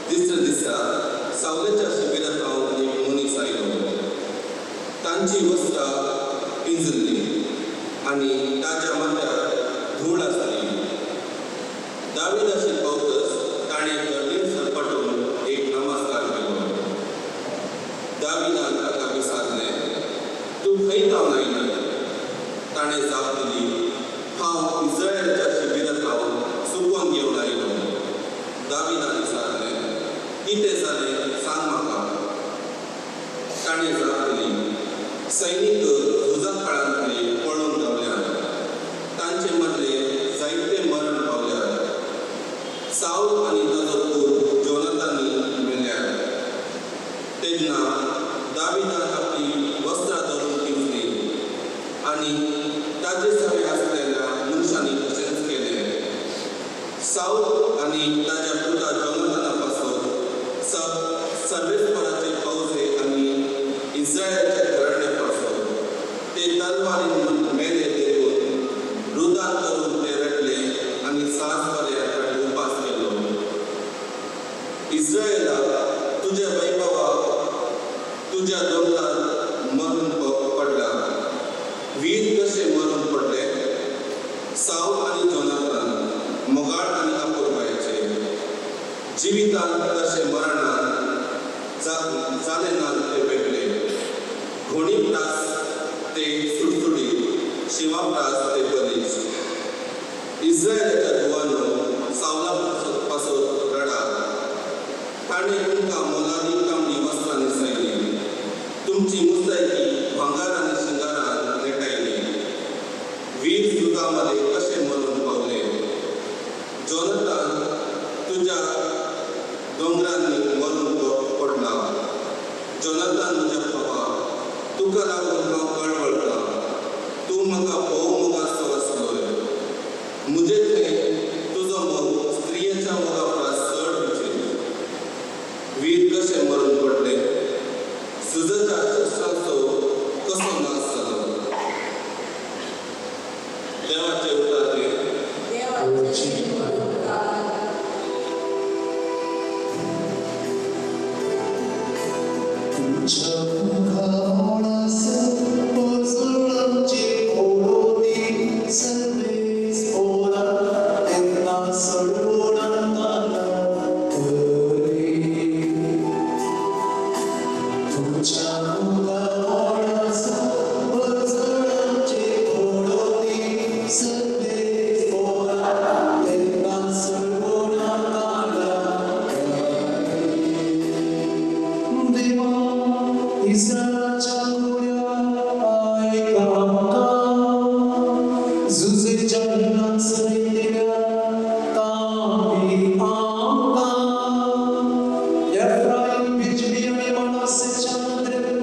तिसऱ्या दिसा सावलाच्या शिबिरांत एक मनीस आयलो. तांची वस्त्रां पिंजल्ली आनी ताच्या माथ्यार धूळ आसली. दाविदाशी पावतच ताणें धरणीर सरपटून एक नमस्कार केलो. दाविदान ताका विचारलें, तूं खंय थावन आयलो? ताणें जाप दिली, हांव इस्रायलाच्या शिबिरांत थावन चुकोवन घेवन आयलो. दाविदान विचारलें, कितें जालें सांग म्हाका. ताणें जाप दिली, सैनीक झुजा काळांतले पळून धांवल्यात, तांचे मदले जायते मरण पावल्यात. सावल आनी ताजो पूत जोनातानी मेल्यार. तेन्ना दाविदान आपली वस्त्रां धरून पिंजली आनी ताजे सवे आसलेल्या मनशांनी तशेंच केलें. सावल आनी ताज्या पुता जोनाताना पासून सर्वेस्पराचे फौजे आनी इस्रायलाच्या घराण्या पासून ते तलवारीन मेले देखून रुदान करून ते रडले आनी सास पर्यंत तांणी उपास केलो. इस्रायला, तुज्या वैभवाक तुज्या दोंगरार मरून पडला. वीर कशे मरून पडले सावल आनी जोनातान, मोगाळ आनी अपुरबायेचे. जिवितांत तशें मरणान जाले ना ते वेगळे. घोणी प्रास ते सुडसुडीत, शिंवा प्रास ते बलिश्ट. इस्रायलाच्या धुवानो, सावला पासत रडा. ताणें तुमकां मोलादीक तांबडी वस्त्रां न्हेसयलीं, तुमची मुस्तायकी भांगर आनी शिंगारान नेटायली. वीर झुजामध्ये कशे मरून पावले. जोनातान तुज्या दोंगरांनी मरून पडला. जोनातान म्हज्या भावा, तुका लागून हांव कळवळटा. तूं म्हाका भोव मोगाचो आसलोय. म्हजे थंय तुजो मोग स्त्रियेच्या मोगा परस चड विचित्र. वीर कशे मरून पडले. झुजाच्या शस्त्रांचो कसो नाश जालो. देवाचे उतर हें. देवाचे उपकार. तुझ्या मुखामळास पजळाचे ओढोनी सर्वेस्पोरा तेन्ना सडवणांताना तरी. तुझ्या मुखामळास पजळाचे ओढोनी सर्वेस्पोरा तेन्ना सडवणांताना तरी. देवा इस्रायलाच्या कोड्या आयका म्हाका, झुजेच्या हिलान सरयतेल्या तांबी आमकां. एफ्राईम, बेंजामीन आनी मनासेच्या नदरेन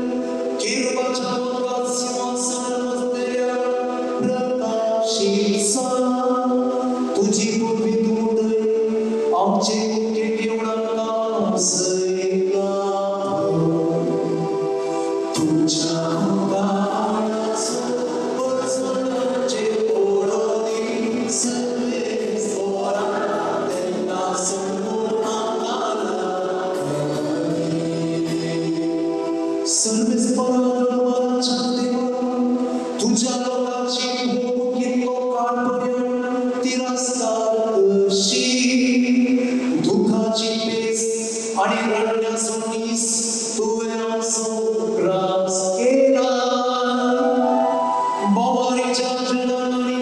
केरुबाच्या उदकांत सिंहासनार बसलेल्या प्रकाशीत सान. तुजी पदवी तूं उदय आमचे कुकेक येवणांकां सयला. तुझ्या मुखामळास पजळाचे ओढोनी सर्वेस्पोरा तेन्ना सडवणांताना तरी. सर्वेस्पोरा दळवाराच्या देवा, तुझ्या लोकांची भोग कितलो काळ पर्यंत तिरस्कार करशी. दुखाची पेज आनी रडण्याचो नीस तुवें आमचो ग्रास केला. बोवारीच्या जनांनी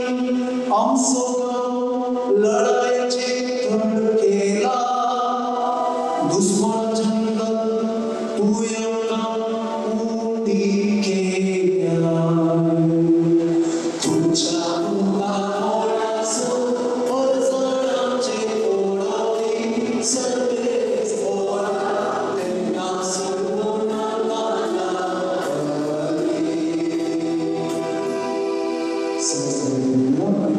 आमचो गांव लढायेचे थंड केला. दुस्मानाच्या युद्धात तुवें आमकां उंडी केल्या. तुझ्या मुखामळास पजळाचे ओढोनी सर्वेस्पोरा तेन्ना सडवणांताना तरी.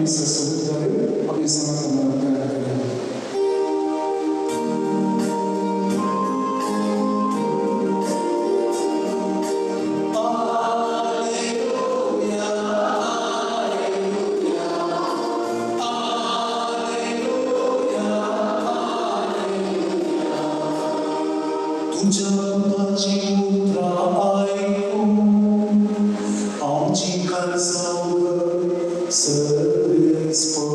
Semesta saudara, kami sangat menghargai kalian. Alleluia, alleluia, alleluia, alleluia. तुझ्या मुखाची उतरां आयकून आमची काळजां उगड सर्वेस्पोरा.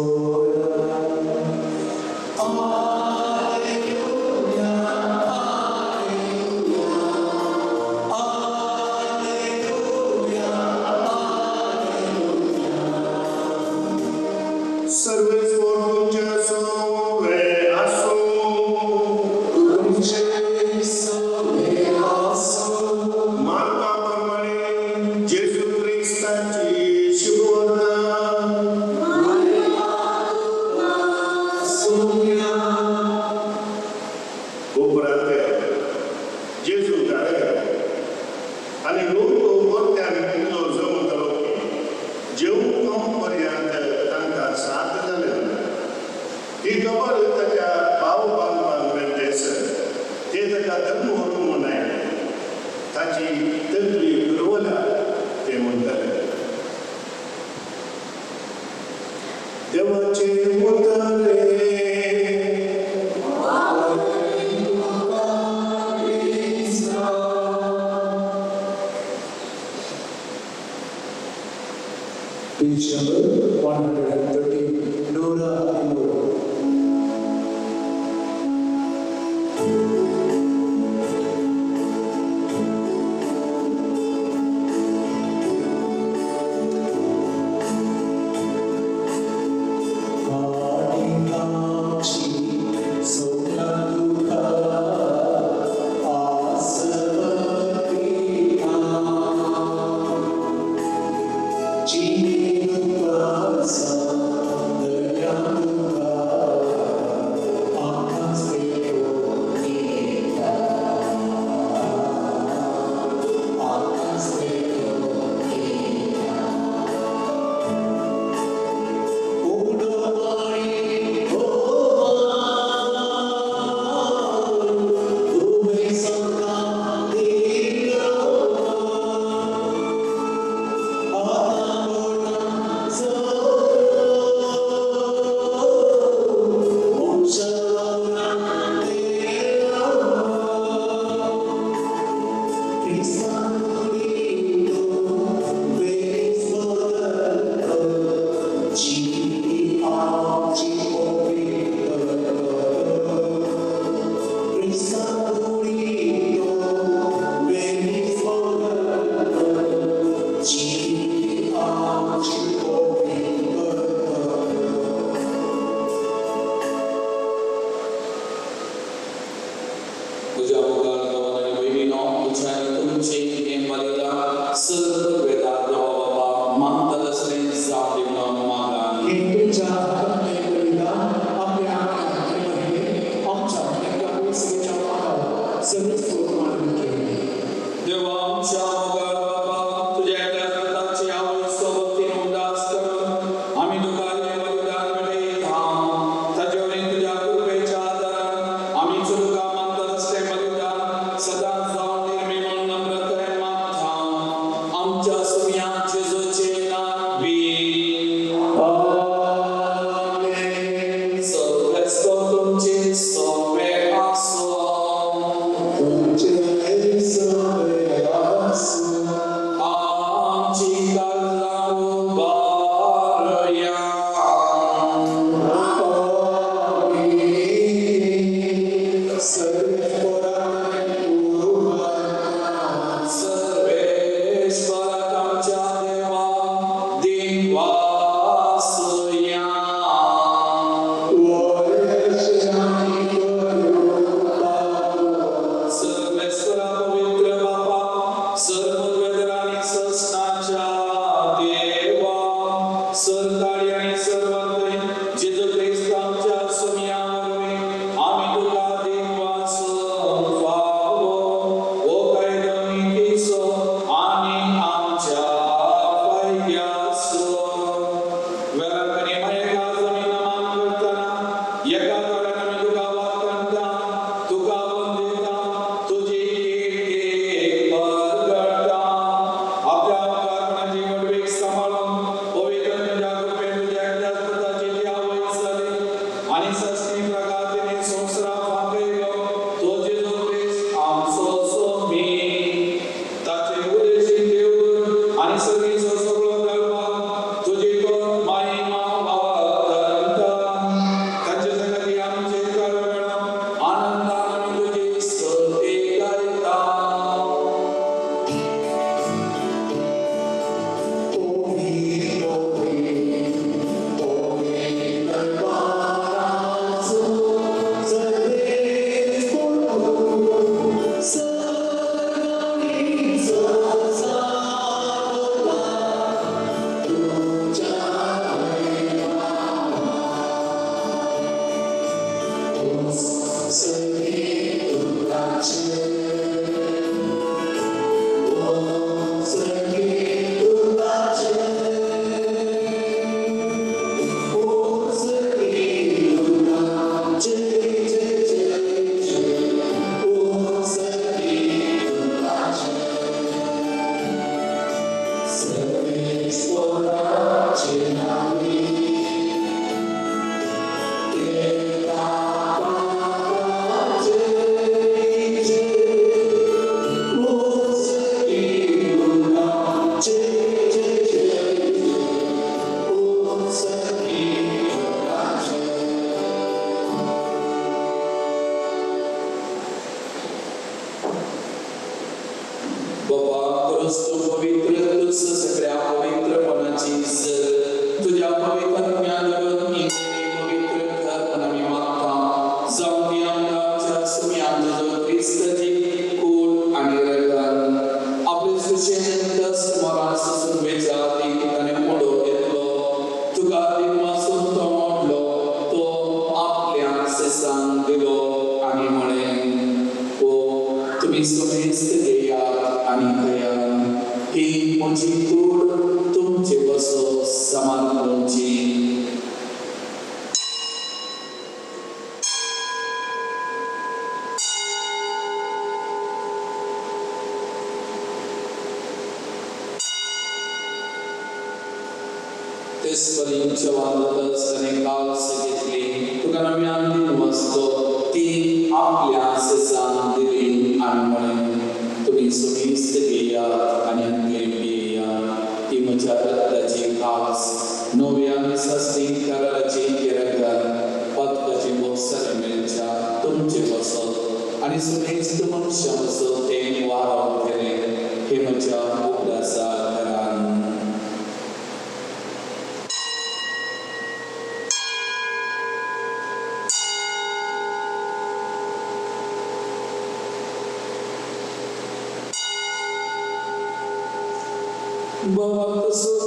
Alleluia, alleluia, alleluia, alleluia. सर्वेस्पोर तुमच्या सवे आसूं. तुमचे सवे आसूं. Page number 113, 113. तुझ्या मुखार देवान आनी भयणीनो तुज्या आनी तुमचे हें बलिदान सर्व वेदा देवा बाबा मागता तसलें जावं दी म्हणून मागा. हे तुमच्या हातांतलें बलिदान आपल्या आंगात महिमे आमच्या आनी सगळ्या मागावर सर्वस्व मानून केले. देवा आमच्या मोगाळ बाबा, तुज्या एकल्या पुताची आवय सोबतीन उदास करून आमी तुका हें बलिदान भेटयता. ताचे वरवीं तुज्या कृपेच्या आदारान आमी तुका मानता तसलें बलिदान सदांच जावन निर्मी म्हूण नम्रतायेन मागता. आमच्या सुम्या जेजूचे नांवी. आमेन. सगळेच तुमचे सवे आसो. तुमचे सवे आसूं. आमची काळजां उबारया. आमी सर्वेस्परान उबारता. सर्वेश्वराक आमच्या देवा देवासया. वयशानी करुपावो. सर्वेश्वरा पवित्र बापा, सर्ववेदर आनी ससनाच्या देवा, सरकारी आनी सर्वंतय जेजू क्रिस्त आमच्या सुम्या वरवीं आमी तुका देवास फावो हो कायदो नितीचो आनी आमच्या फायद्याचो. वेळाकनी एका जमीन मान करतना एका दोळ्यान आमी तुका वाखाणता, तुका वंदिता, तुजी कीर्ती परगटा. आपल्या मुखारपणाची व्हडवीक सांबाळून पवित्र तुज्या कृपेन तुज्या एकल्याच पुताची ती आवय जाली आनी सस्ती प्रकाराने संवसारा फांकयलो तो जेजू क्रिस्त आमचो स्वामी. ताचे उदेशी देवदूत आनी सगळीचो सगळो दळपाक तुजी तो महिमा वावरता. ताचे संगती आमचे कळमेळा आनंदान आमी तुजी स्तुती गायता. ओवी ओवी ओवी दरबाराचो सर्वेस्पर सगळीचो सावला तुझ्या महिमा सगळी तुझाचे. बाबा खरोच तूं पवित्र, तूंच सगळ्या पवित्रपणाची जर तुज्या पवित्र ज्ञानावरून ही पवित्र कर म्हूण आमी मागता. जावं ती आमकां आमच्या सुम्यान तुजो क्रिस्ताची कूड आनी रगत. आपले सुशेन मरान सोसून वेच्या आदीं ताणें मोडो घेतलो, तुका दिनवासून तो मोडलो, तो आपल्या सेसान दिलो आनी म्हळें, ओ तुमी समेस्त घेयात आनी खायात, ही म्हजी कूड तुमचे बसो समर्पणची. तेच परी जेवण जातच ताणें कास घेतली, तुका नव्यान दिनवासलो, ती आपल्या सेसान दिली आनी म्हळें, तुमी समेस्त घेयात आनी हातूंतलें पियेयात, ती म्हज्या रक्ताची कास, नव्या आनी सासणी कराराची रगत, पातकाची भोगसणी मेळच्या तुमचे बसत आनी समेस्त मनशां बसत तें वारावतलें, हें म्हज्या उगडासा करान. भवत सुख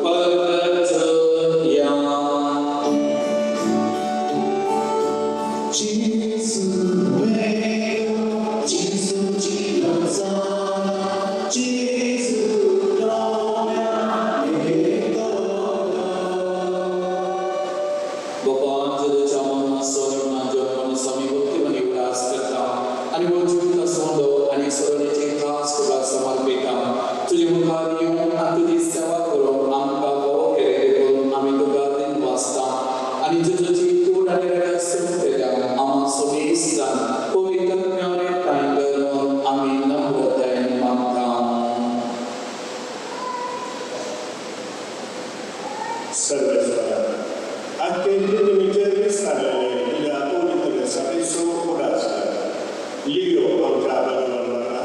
परत या. Gesù vero, Gesù ci consola, Gesù nome e dono. बाबा जेजूच्या मरणाचो जन्म आमी भक्तीमनी उगडास करता आनी हो जिवित सोंदो आनी सरणेची खास तुका समर्पिता. तुजे मुखार येवन आनी तुजी सेवा करूंक आमकां फावो केलें देखून आमी तुका दिनवासता आनी जेजूची कूड आनी रगत सोंपतल्या आमा समेस्तान पवित्र एकठांय कर म्हूण आमी नम्रतायेन मागता. सर्वेश्वरा, आख्खे पृथ्वीचेर विस्तारलेले तुज्या पवित्र सभेचो उगडास कर. लियो आमच्या भगवान बाबा,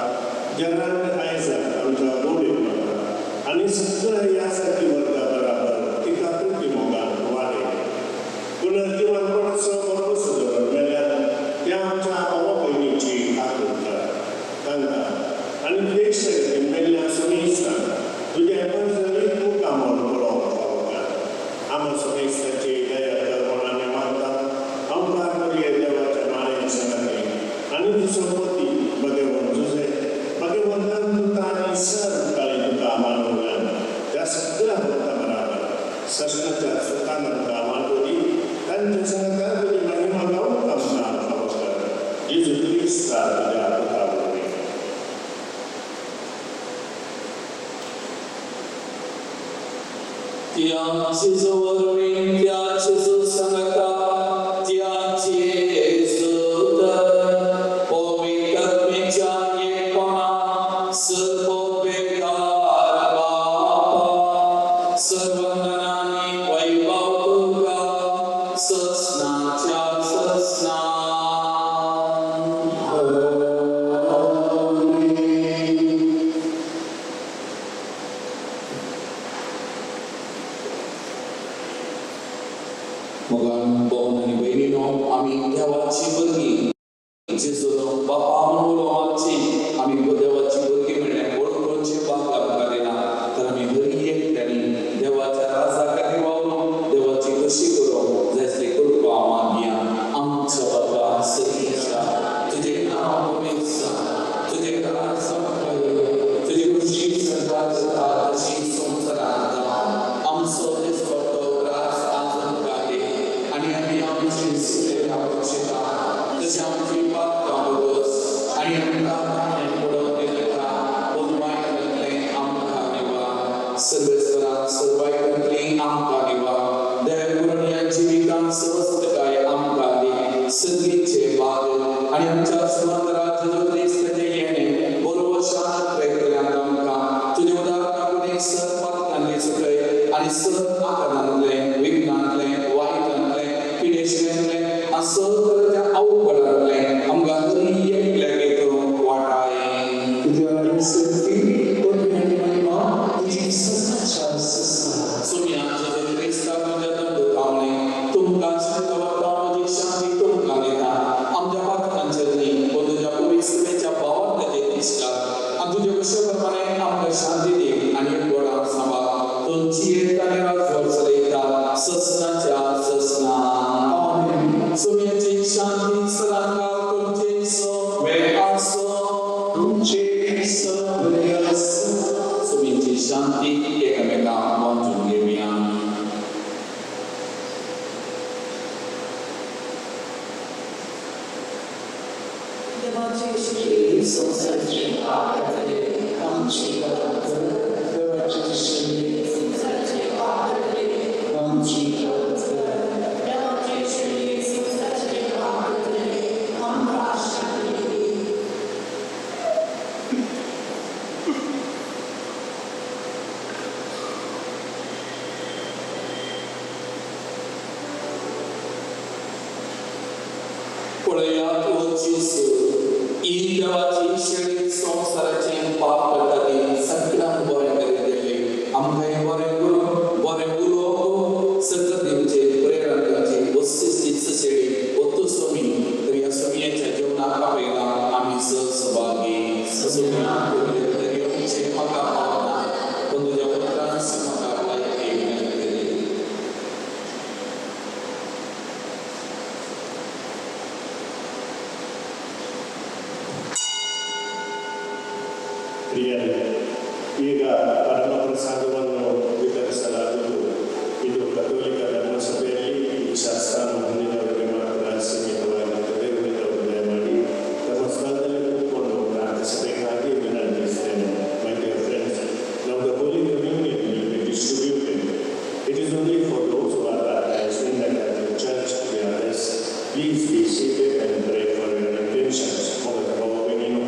जेराल्ड आयझक आमच्या गोडीन बाबा आनी सगळ्या ह्या सारकी वर्गा बराबर तिका प्रिती मोगान वाडय. पुनर्जिवनपणाचो भरवंसो दवर मेल्यार त्या आमच्या भावा भयणीची आकूत कर. तांकां आनी देश मेल्ल्या समेस्तांक तुज्या परजळीत मुखामळ पळोवंक फावो कर. आमा समेस्ताची दया कर म्हूण आमी मागता. आमकां करुया देवाच्या मायेन संगाती आनी तुजो पती भगवान जुजे भगवंतान तुका आनी सर्व काळी तुका मानवल्यान त्या सगळ्या भक्ता बराबर सस्नाच्या सुखान आमकां मानवली तांच्या संगात तुजी महिमा गावंक आमकां फावो कर. जेजू क्रिस्ता तुज्या पुता वरवीं. त्या जेजू वरवीं, त्या जेजू संगता, त्या जेजू तर पवित्र आत्म्याच्या एकपणा सर्वोपेकार बापा, सर्वंदनानी वैभव तुका ससनाच्या ससना. मोगान भोवन आनी भयणीनो, आमी देवाची भुरगीं. जेजून बापा म्हणून उलो मारची. आमी देवाची भुरगीं म्हणल्यार वळखुचे भाग आमकां दिला, तर आमी हर एकट्यांनी देवाच्या राजा खातीर वावरून देवाची कशी करूंक जाय आसली कृपा मागया. आमचो बाबा सदीच्या, तुजें नांव पवित्र जावं, तुजें राज जावंक, तुजी खुशी स्वर्गात जाता तशी संवसारांत जावं. आमचो दिसपट्टो राज आज आमकां दी आनी आमी आमची सुटलेल्या बक्षिता तशें आमची पातकां भोगस आनी आमकां ताणें पडोवन दिनाका, पूण वायटांतलें आमकां निवा. सर्वेस्परा सर्वायकांतली आमकां निवा. देव करून ह्या जिवितांत स्वस्थकाय आमकां दी, संदीचे भाग आनी आमच्या स्मंदरात जेजू क्रिस्ताचें येणें बरोबर शांत प्रेकल्यांक आमकां तुजें उदाहरण सर पातकांतली सुटय आनी सर आकारांतलें, विघ्नांतलें, वायटांतलें, पिडेशेंतलें आनी सर तरेच्या अवघडांतलें आमकां हर एकल्याक वाटाय. तुज्या देवाची शेळी संवसाराचे पाप काडटले आमची दया कर. देवाची शेळी संवसाराचे पाप काडटले आमची दया कर. देवाची शेळी संवसाराचे पाप काडटले आमकां शांती दी. पळयात हो जेजू, ही देवाची शेळी संवसाराचें पाप काडटा ती सगळ्यांक बरें करीत गेली. आमकांय बरें करूं, बरें उलोवंक सगळं दिवचें, प्रेरणा दिवची. वस्तुस्थित शेळी वतू सोमी तर ह्या सोमयेच्या जेवणाक आपयला आमी सहभागी. सोमया तुजें येवचें म्हाका पावना, पूण तुज्या उतरांच म्हाका भलायकी मेळटली. ಪ್ರಿಯರೇ, ಈಗ ಪರಮ ಪ್ರಸಾದವನ್ನು ವಿತರಿಸಲಾಗುವುದು. ಇದು ಕಥೋಲಿಕ ಧರ್ಮಸಭೆಯಲ್ಲಿ ಈ ಶಾಸ್ತ್ರವನ್ನು ಹೊಂದಿದವರಿಗೆ ಮಾತ್ರ ಸೀಮಿತವಾಗಿರುತ್ತದೆ. ಉಳಿದವರು ದಯಮಾಡಿ ತಮ್ಮ ಸ್ಥಳದಲ್ಲಿ ಕೂತ್ಕೊಂಡು ಪ್ರಾರ್ಥಿಸಬೇಕಾಗಿ ವಿನಂತಿಸ್ತೇನೆ. My dear friends, now the Holy Communion will be distributed. It is only for those who are baptized in the Catholic Church. The others, please be seated and pray for your intentions. ಮೊದಲ ಭಾವವೇನೇನು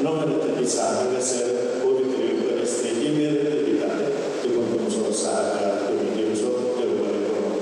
नव्या दिसा हांगासर पवित्र युपरिस्थिती मेरेन दिताले देखून तुमचो सहकार तुमी दिवचो. देव बरें करूं.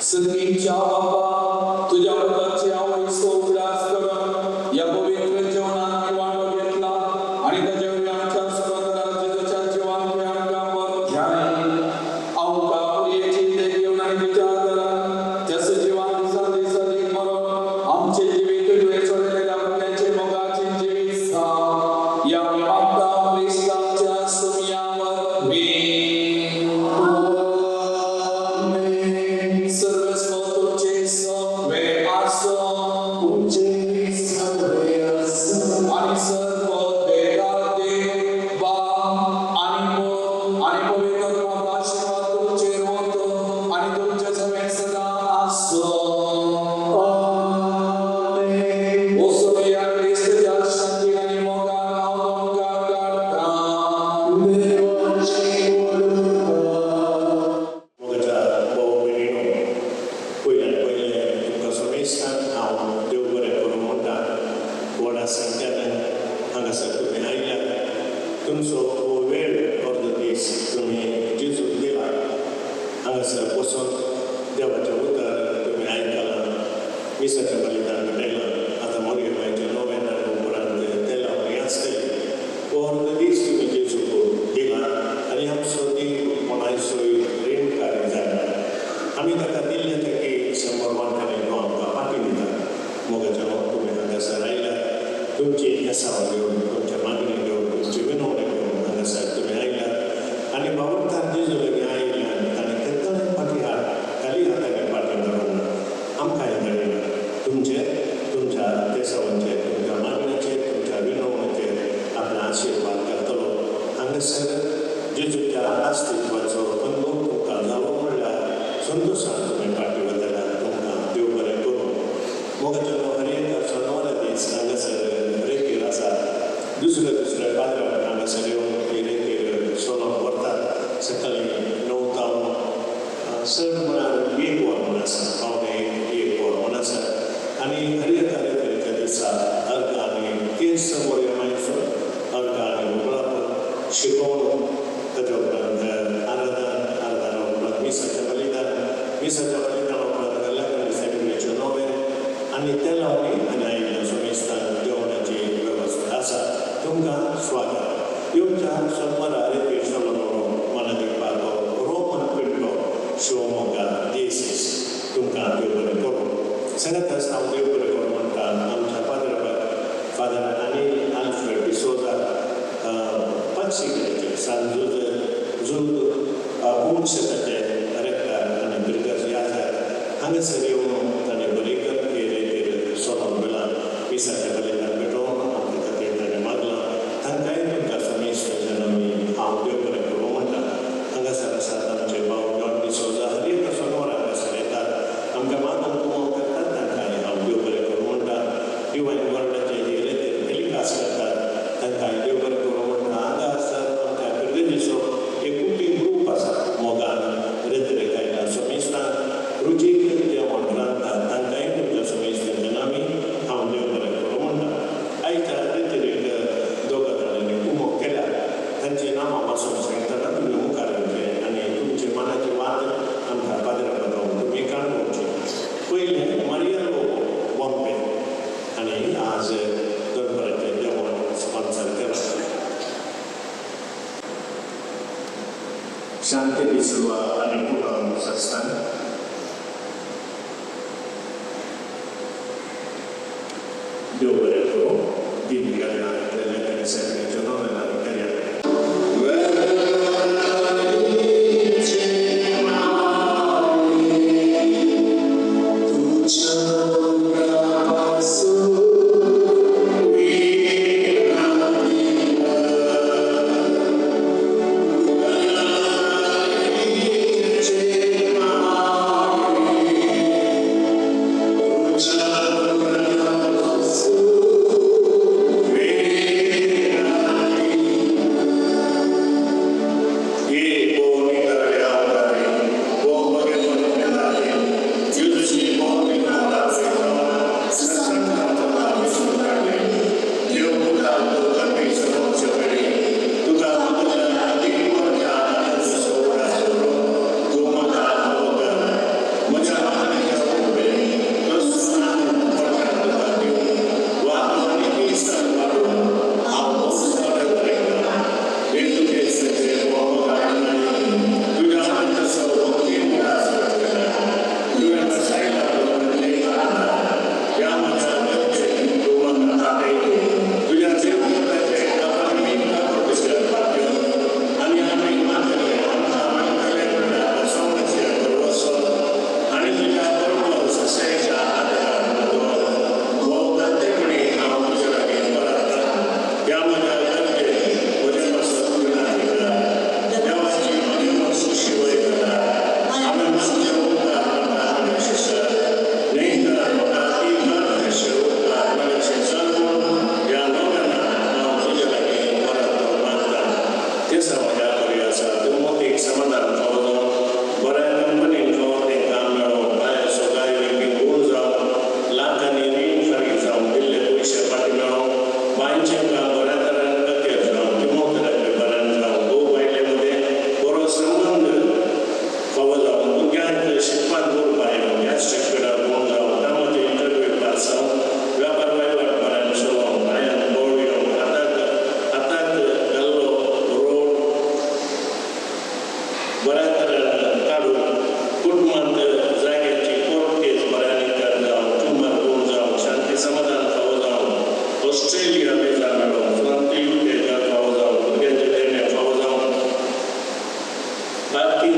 संगीच्या बापा, तुझ्या मुखाचे आवयचो उगडास करून या पवित्र जेवणात मी वांटो घेतला आणि ताच्या वरवीं आमच्या सुगंधरा जेजूच्या जिवान तुवें आमकां बरो घ्याय. आमकां उरयेची देख घेवन आनी तुज्या आदारान त्या सजिवान दिसान दीस अदीक मरोन आमचें जिवीत तुवें सोडलेल्या भुरग्यांचे मोगाचें जिवीत जावं. ह्या आमी मागता क्रिस्ताच्या सुमया वरवीं. सर्वस्व तुमचे सवे आसो आणि सर्व देवा देव बाप तुमचो हो वेळ अर्द दीस तुमी जेजूक दिला. हांगासर बसून देवाचें उतर तुमी आयकलां, मिसाचें बलिदान भेटयलां. आतां मोरये मायचें नोवेन उपरांत तेलावणी आसतली. हो अर्द दीस तुमी जेजूक दिला आनी आमचो देव कोणायचोय रीणकारी जायना. आमी ताका दिल्ले ताकी 100 वांट्यांनी तो आमकां फाटीं दिता. मोगाच्या तुमी हांगासर आयल्यात, तुमची एसाव घेवन, तुमच्या मागणी घेवन, तुमची विनवणी घेवन हांगासर तुमी आयल्यात आनी बाबुरतान जेजू लागीं आयिल्ल्यान ताणें केन्नाय फाटीं हात खाली हातांनी फाटीं धाडूंक ना, आमकांय धाडिना. तुमचे तुमच्या तेसावांचेर, तुमच्या मागण्याचेर, तुमच्या विनवणेचेर आपले आशिर्वाद घालतलो. हांगासर जेजूच्या अस्तित्वाचो अनुभव तुमकां जालो म्हणल्यार संतोशान तुमी फाटीं वतल्यार तुमकां देव बरें करूं. मोगाच्या हर एका सोनवारा दीस हांगासर रेतीर आसा. दुसऱ्या दुसऱ्या पाद्राक हांगासर येवन ही रेतीर सोलोवन व्हरतात. सकाळीं 9 जावन चड म्हळ्यार 1 वर म्हूण आसा, 12:45 वर म्हूण आसा. आनी हर एका रेतीच्या दिसा अर्घ आनी केस मोरये मायचो अर्घ आनी वगळापण शिकोवन, ताच्या उपरांत आराधन, आराधना उपरांत मिसाचें बलिदान, मिसाच्या बलिदाना उपरांत वेल्लाकणी सेमिनरीचें नोवेन आनी तेलावणी आनी आयिल्ल्या सोमेस्तान जेवणाची वेवस्था आसा. तुमकां स्वागत. येवच्या सोमवारा रेतीर सोलोमोरो मनादिपाचो रोमन पिंटो, शिवमोगा दियेसीस. तुमकां देव बरें करूं. सांगात हांव देव बरें करूं म्हणटा आमच्या फादर फादर आनी आल्फ्रेड डिसोजा, पांचशीं सांजूज जुद कुमुक्षताचे रेक्टर आनी बिरगज याजार हांगासर येवन ताणें बरी कर ही रेतीर सोलोवन व्हेलां. मिसाचें बलिदान भेटोवन आमच्या खातीर ताणें मागलां. तांकांय तुमकां समेस्ताच्या नांवी हांव देव बरें करूं म्हणटा. हांगासर आसात आमचे भाव जॉन डिसोजा, हर एका सोनवार हांगासर येतात, आमकां मागून कुमक करतात. तांकांय हांव देव बरें करूं म्हणटा. डिवायन वर्ल्डाचे ही रेतीर टेलिकास्ट करतात, तांकांय देव बरें करूं म्हणटा. हांगा आसात आमच्या पिरगजीचो एक कुकींग ग्रूप आसा, मोगान रेतीर कायला सोमेस्तान रुचीक जेवण रांदतात. तांकांय तुमच्या सोमेस्तांच्या नांवी हांव देव बरें करूं म्हणटा. आयच्या रेतीरेक दोगा जाणांनी कुमक केल्या, तांची नांवां वाचून सांगतना तुमी मुखार येवचें आनी तुमचे मनाची वात आमकां पाद्रा पादराक तुमी काडोवची. पयलें मारिया लोबो, बॉम्बे, आनी आज दनपराचें जेवण स्पॉन्सर केलां. शांती डिसिल्वा आनी कुटुंब संस्थान. देव बरें करूं. दिन वेल्लाकणी सेमिनरीचें नोवेन आमी करया. Thank you.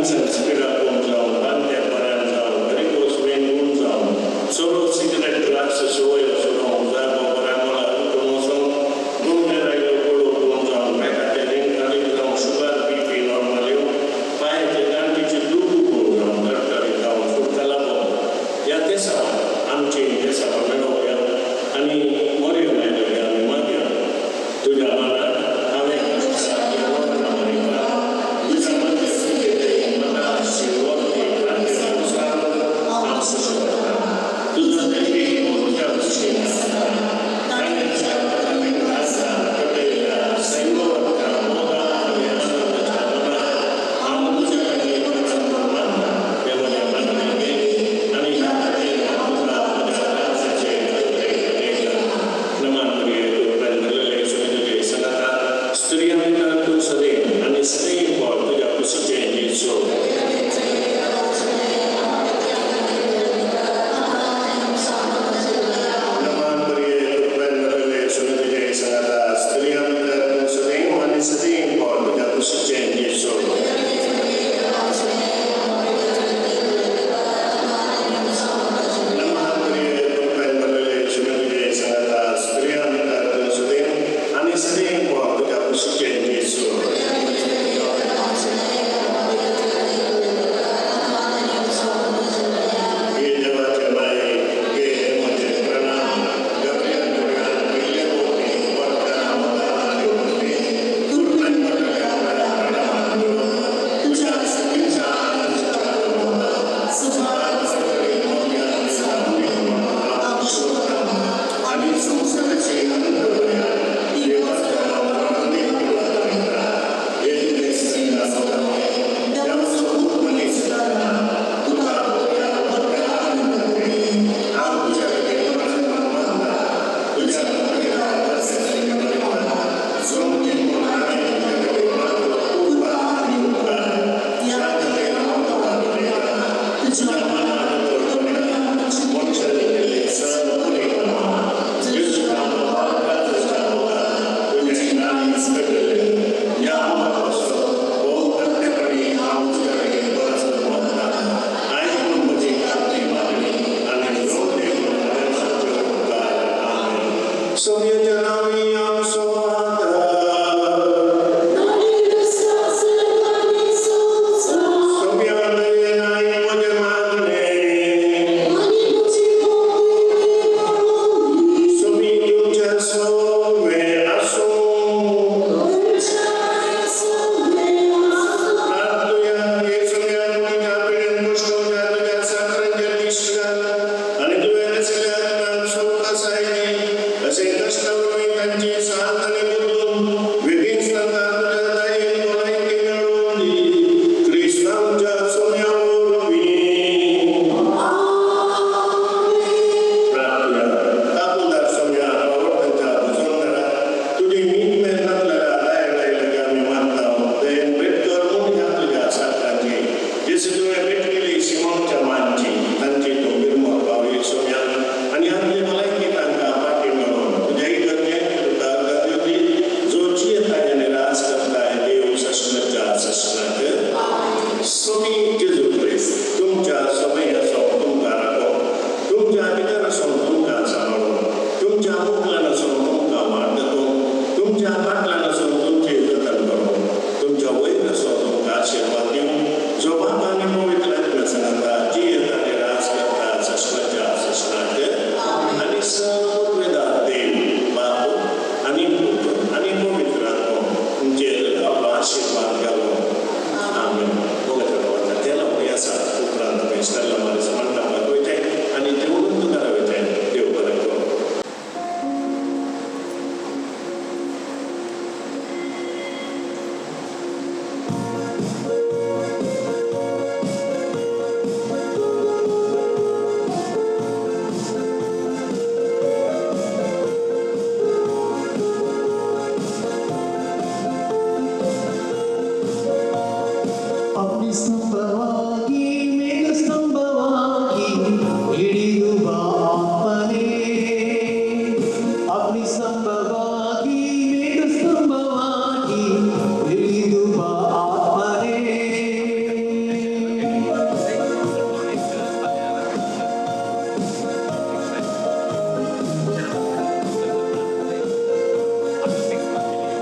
पार्किन्सन्स पिडा कोण जावं, बांद्यापणान जावं, वेरिकोज वेन गुण जावं, सोरो सिगरेट ड्रग्स संवय सोडोवंक जागो बऱ्या मोला उठून वचोंक, गुंडेर आयलो गोळो कोण जावं, बॅकाचे रिंग काडीत जावं, शुगर बीपी नॉर्मल येवं, पांयाचे गांठीचे दूख कोण जावं, तरकारी जावं, फुडकाला ह्या देसांव आमचे देसांव मेळोवया आनी मोरयो मेळोवया आमी मागया. तुज्या मनात हांवें तुज्या मध्य म्हाका शिरवती हांव सुशेगता. तुजो दैवीक तुज्या कुशीन आसता. ताणें तुज्या कटयल्या सैमवत्ता मोगा आनी आनंदाच्या मनात हांव तुज्या लागीं मानता. हे म्हज्या मागणें आनी ह्या खातीर हांव तुका म्हज्या राज्याचे देखला. नमन प्रिय कृपेन भरलेले सुमी तुजे सांगाता, स्त्रियां भितर तूं सदैव आनी सदैव फळ तुज्या कुशीचें जेजू. नमन प्रिय कृपेन भरलेले सुमी तुजे सांगाता, स्त्रियां भितर तूं सदैव आनी सदैव फळ तुज्या कुशीचें जेजू. नमन प्रिय कृपेन भरलेले सुमी तुजे सांगाता, स्त्रियां भितर तूं सदैव आनी सदैव फळ तुज्या कुशीचें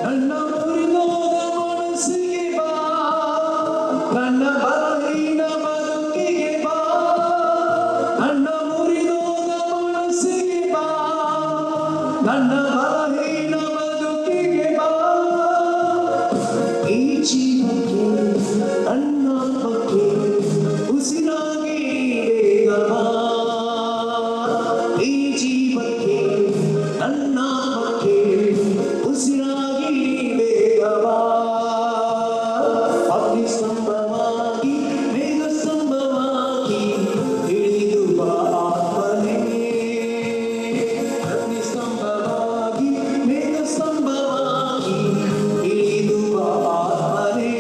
ನನ್ನ ಮುರಿದೋದ ಮನಸ್ಸಿಗೆ ಬಾ, ನನ್ನ ಬಲಹೀನ ಬದುಕಿಗೆ ಬಾ, ನನ್ನ ಮುರಿದೋದ ಮನಸ್ಸಿಗೆ ಬಾ, ನನ್ನ ಬಲಹೀನ ಬದುಕಿಗೆ ಬಾ. ಈ ಜೀವಕ್ಕೆ ನನ್ನಾತ್ಮಕ್ಕೆ ಉಸಿರಾಗಿ ಬೇಗ ಬಾ. ಈ ಜೀವಕ್ಕೆ ನನ್ನಾತ್ಮಕ್ಕೆ ಉಸಿರಾಗಿ ಬೇಗ ಬಾ. ಅಗ್ನಿಸ್ತಂಭವಾಗಿ ಮೇಘಸ್ತಂಭವಾಗಿ ಇಳಿದು ಬಾ ಆತ್ಮನೇ. ಅಗ್ನಿಸ್ತಂಭವಾಗಿ ಮೇಘಸ್ತಂಭವಾಗಿ ಇಳಿದು ಬಾ ಆತ್ಮನೇ.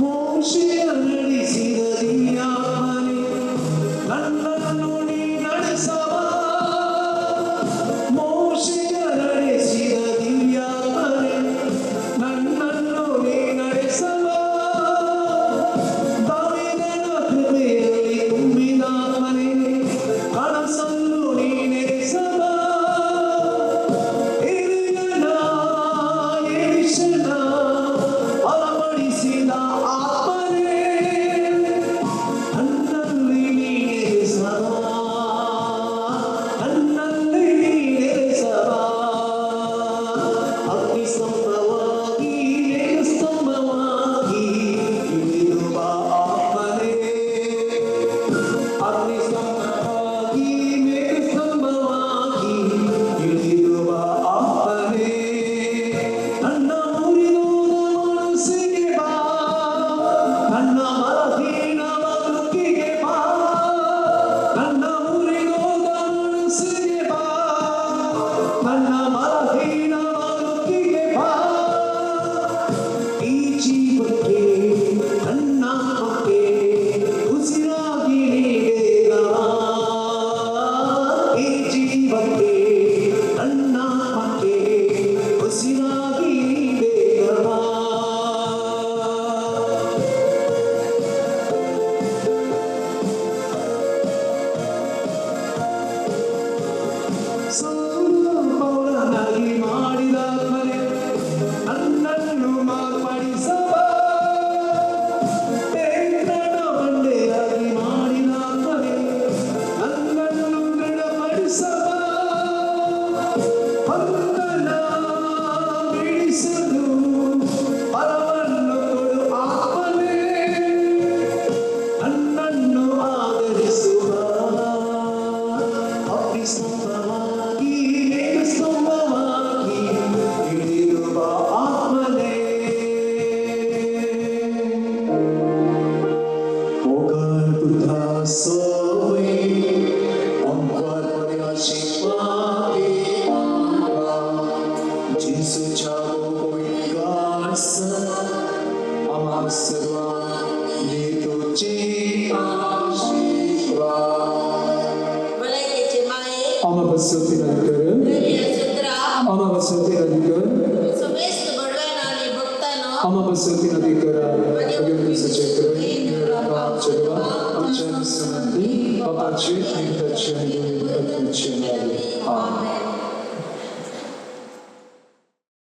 ಮೋಶೆಯ ನಡೆಸಿದ ದಿವ್ಯಾತ್ಮನೇ, ನನ್ನನ್ನು ನೀ ನಡೆಸವ. ಮೋಶೆಯ ನಡೆಸಿದ ದಿವ್ಯಾತ್ಮನೇ, ನನ್ನನ್ನು ನೀ ನಡೆಸವ. ದಾವೀದನ ಕೃಪೆಯಲ್ಲಿ ತುಂಬಿದಾತ್ಮನೇ, ಕನಸನ್ನು ನೀ ನೆರೆಸವ. ಎಲಿಯನ, ಎಲೀಷನ ಬಲಪಡಿಸಿದ ಆತ್ಮನೇ, ನನ್ನಲ್ಲಿ ನೀನೆರೆಸವ, ನನ್ನಲ್ಲಿ ನೀನೆರೆಸವ. ಅಗ್ನಿಸ್ತಂಭವಾಗಿ ಮೇಘಸ್ತಂಭವಾಗಿ ಇಳಿದು ಬಾ ಆತ್ಮನೇ. ಅಗ್ನಿಸ್ತಂಭವಾಗಿ ಮೇಘಸ್ತಂಭವಾಗಿ ಇಳಿದು ಬಾ ಆತ್ಮನೇ. ನನ್ನ ಮುರಿದೋದ ಮನಸ್ಸಿಗೆ ಬಾ, ನನ್ನ ಬಲಹೀನ ಬದುಕಿಗೆ ಬಾ, ನನ್ನ ಮುರಿದೋದ ಮನಸ್ಸಿಗೆ ಬಾ, ನನ್ನ ಬಲಹೀನ ಬದುಕಿಗೆ ಬಾ. ಈ ಜೀವಕ್ಕೆ ನನ್ನಾತ್ಮಕ್ಕೆ ಉಸಿರಾಗಿ ನೀ ಬೇಗ ಬಾ. ಈ ಜೀವಕ್ಕೆ ನನ್ನಾತ್ಮಕ್ಕೆ ಉಸಿರಾಗಿ ನೀ ಬೇಗ ಬಾ. ಸೌಲ ಪೌಲನಾಗಿ ಮಾಡಿದಾತ್ಮನೇ, ನನ್ನನ್ನು ಮಾರ್ಪಡಿಸವ. ಪೇತ್ರನ ಬಂಡೆಯಾಗಿ ಮಾಡಿದಾತ್ಮನೇ, ನನ್ನನ್ನು ದೃಢಪಡಿಸವ. ಬಂಧನ ಬಿಡಿಸಲು ಬಲವನ್ನು ಕೊಡು ಆತ್ಮನೇ, ನನ್ನನ್ನು ಆದರಿಸುವ. ಅಗ್ನಿಸ್ತಂಭವಾಗಿ ಮೇಘಸ್ತಂಭವಾಗಿ ಇಳಿದು ಬಾ ಆತ್ಮನೇ. ओंकार तुझा सोई, ओंकार पर्याशी जेसूच्या पवित्र आम्हा सर्वांनी तुझी आशीर्वाद. भलायकेचे माये, आम्हा बसवती कर, धैर्य सुत्रा, आम्हा बसवती कर, समेस्त बडव्यान आणि भक्तांनो, आम्हा बसवती नदी करा. आमच्या संबंधी बापाचे आणि ताचे आणि आत्म्याचे.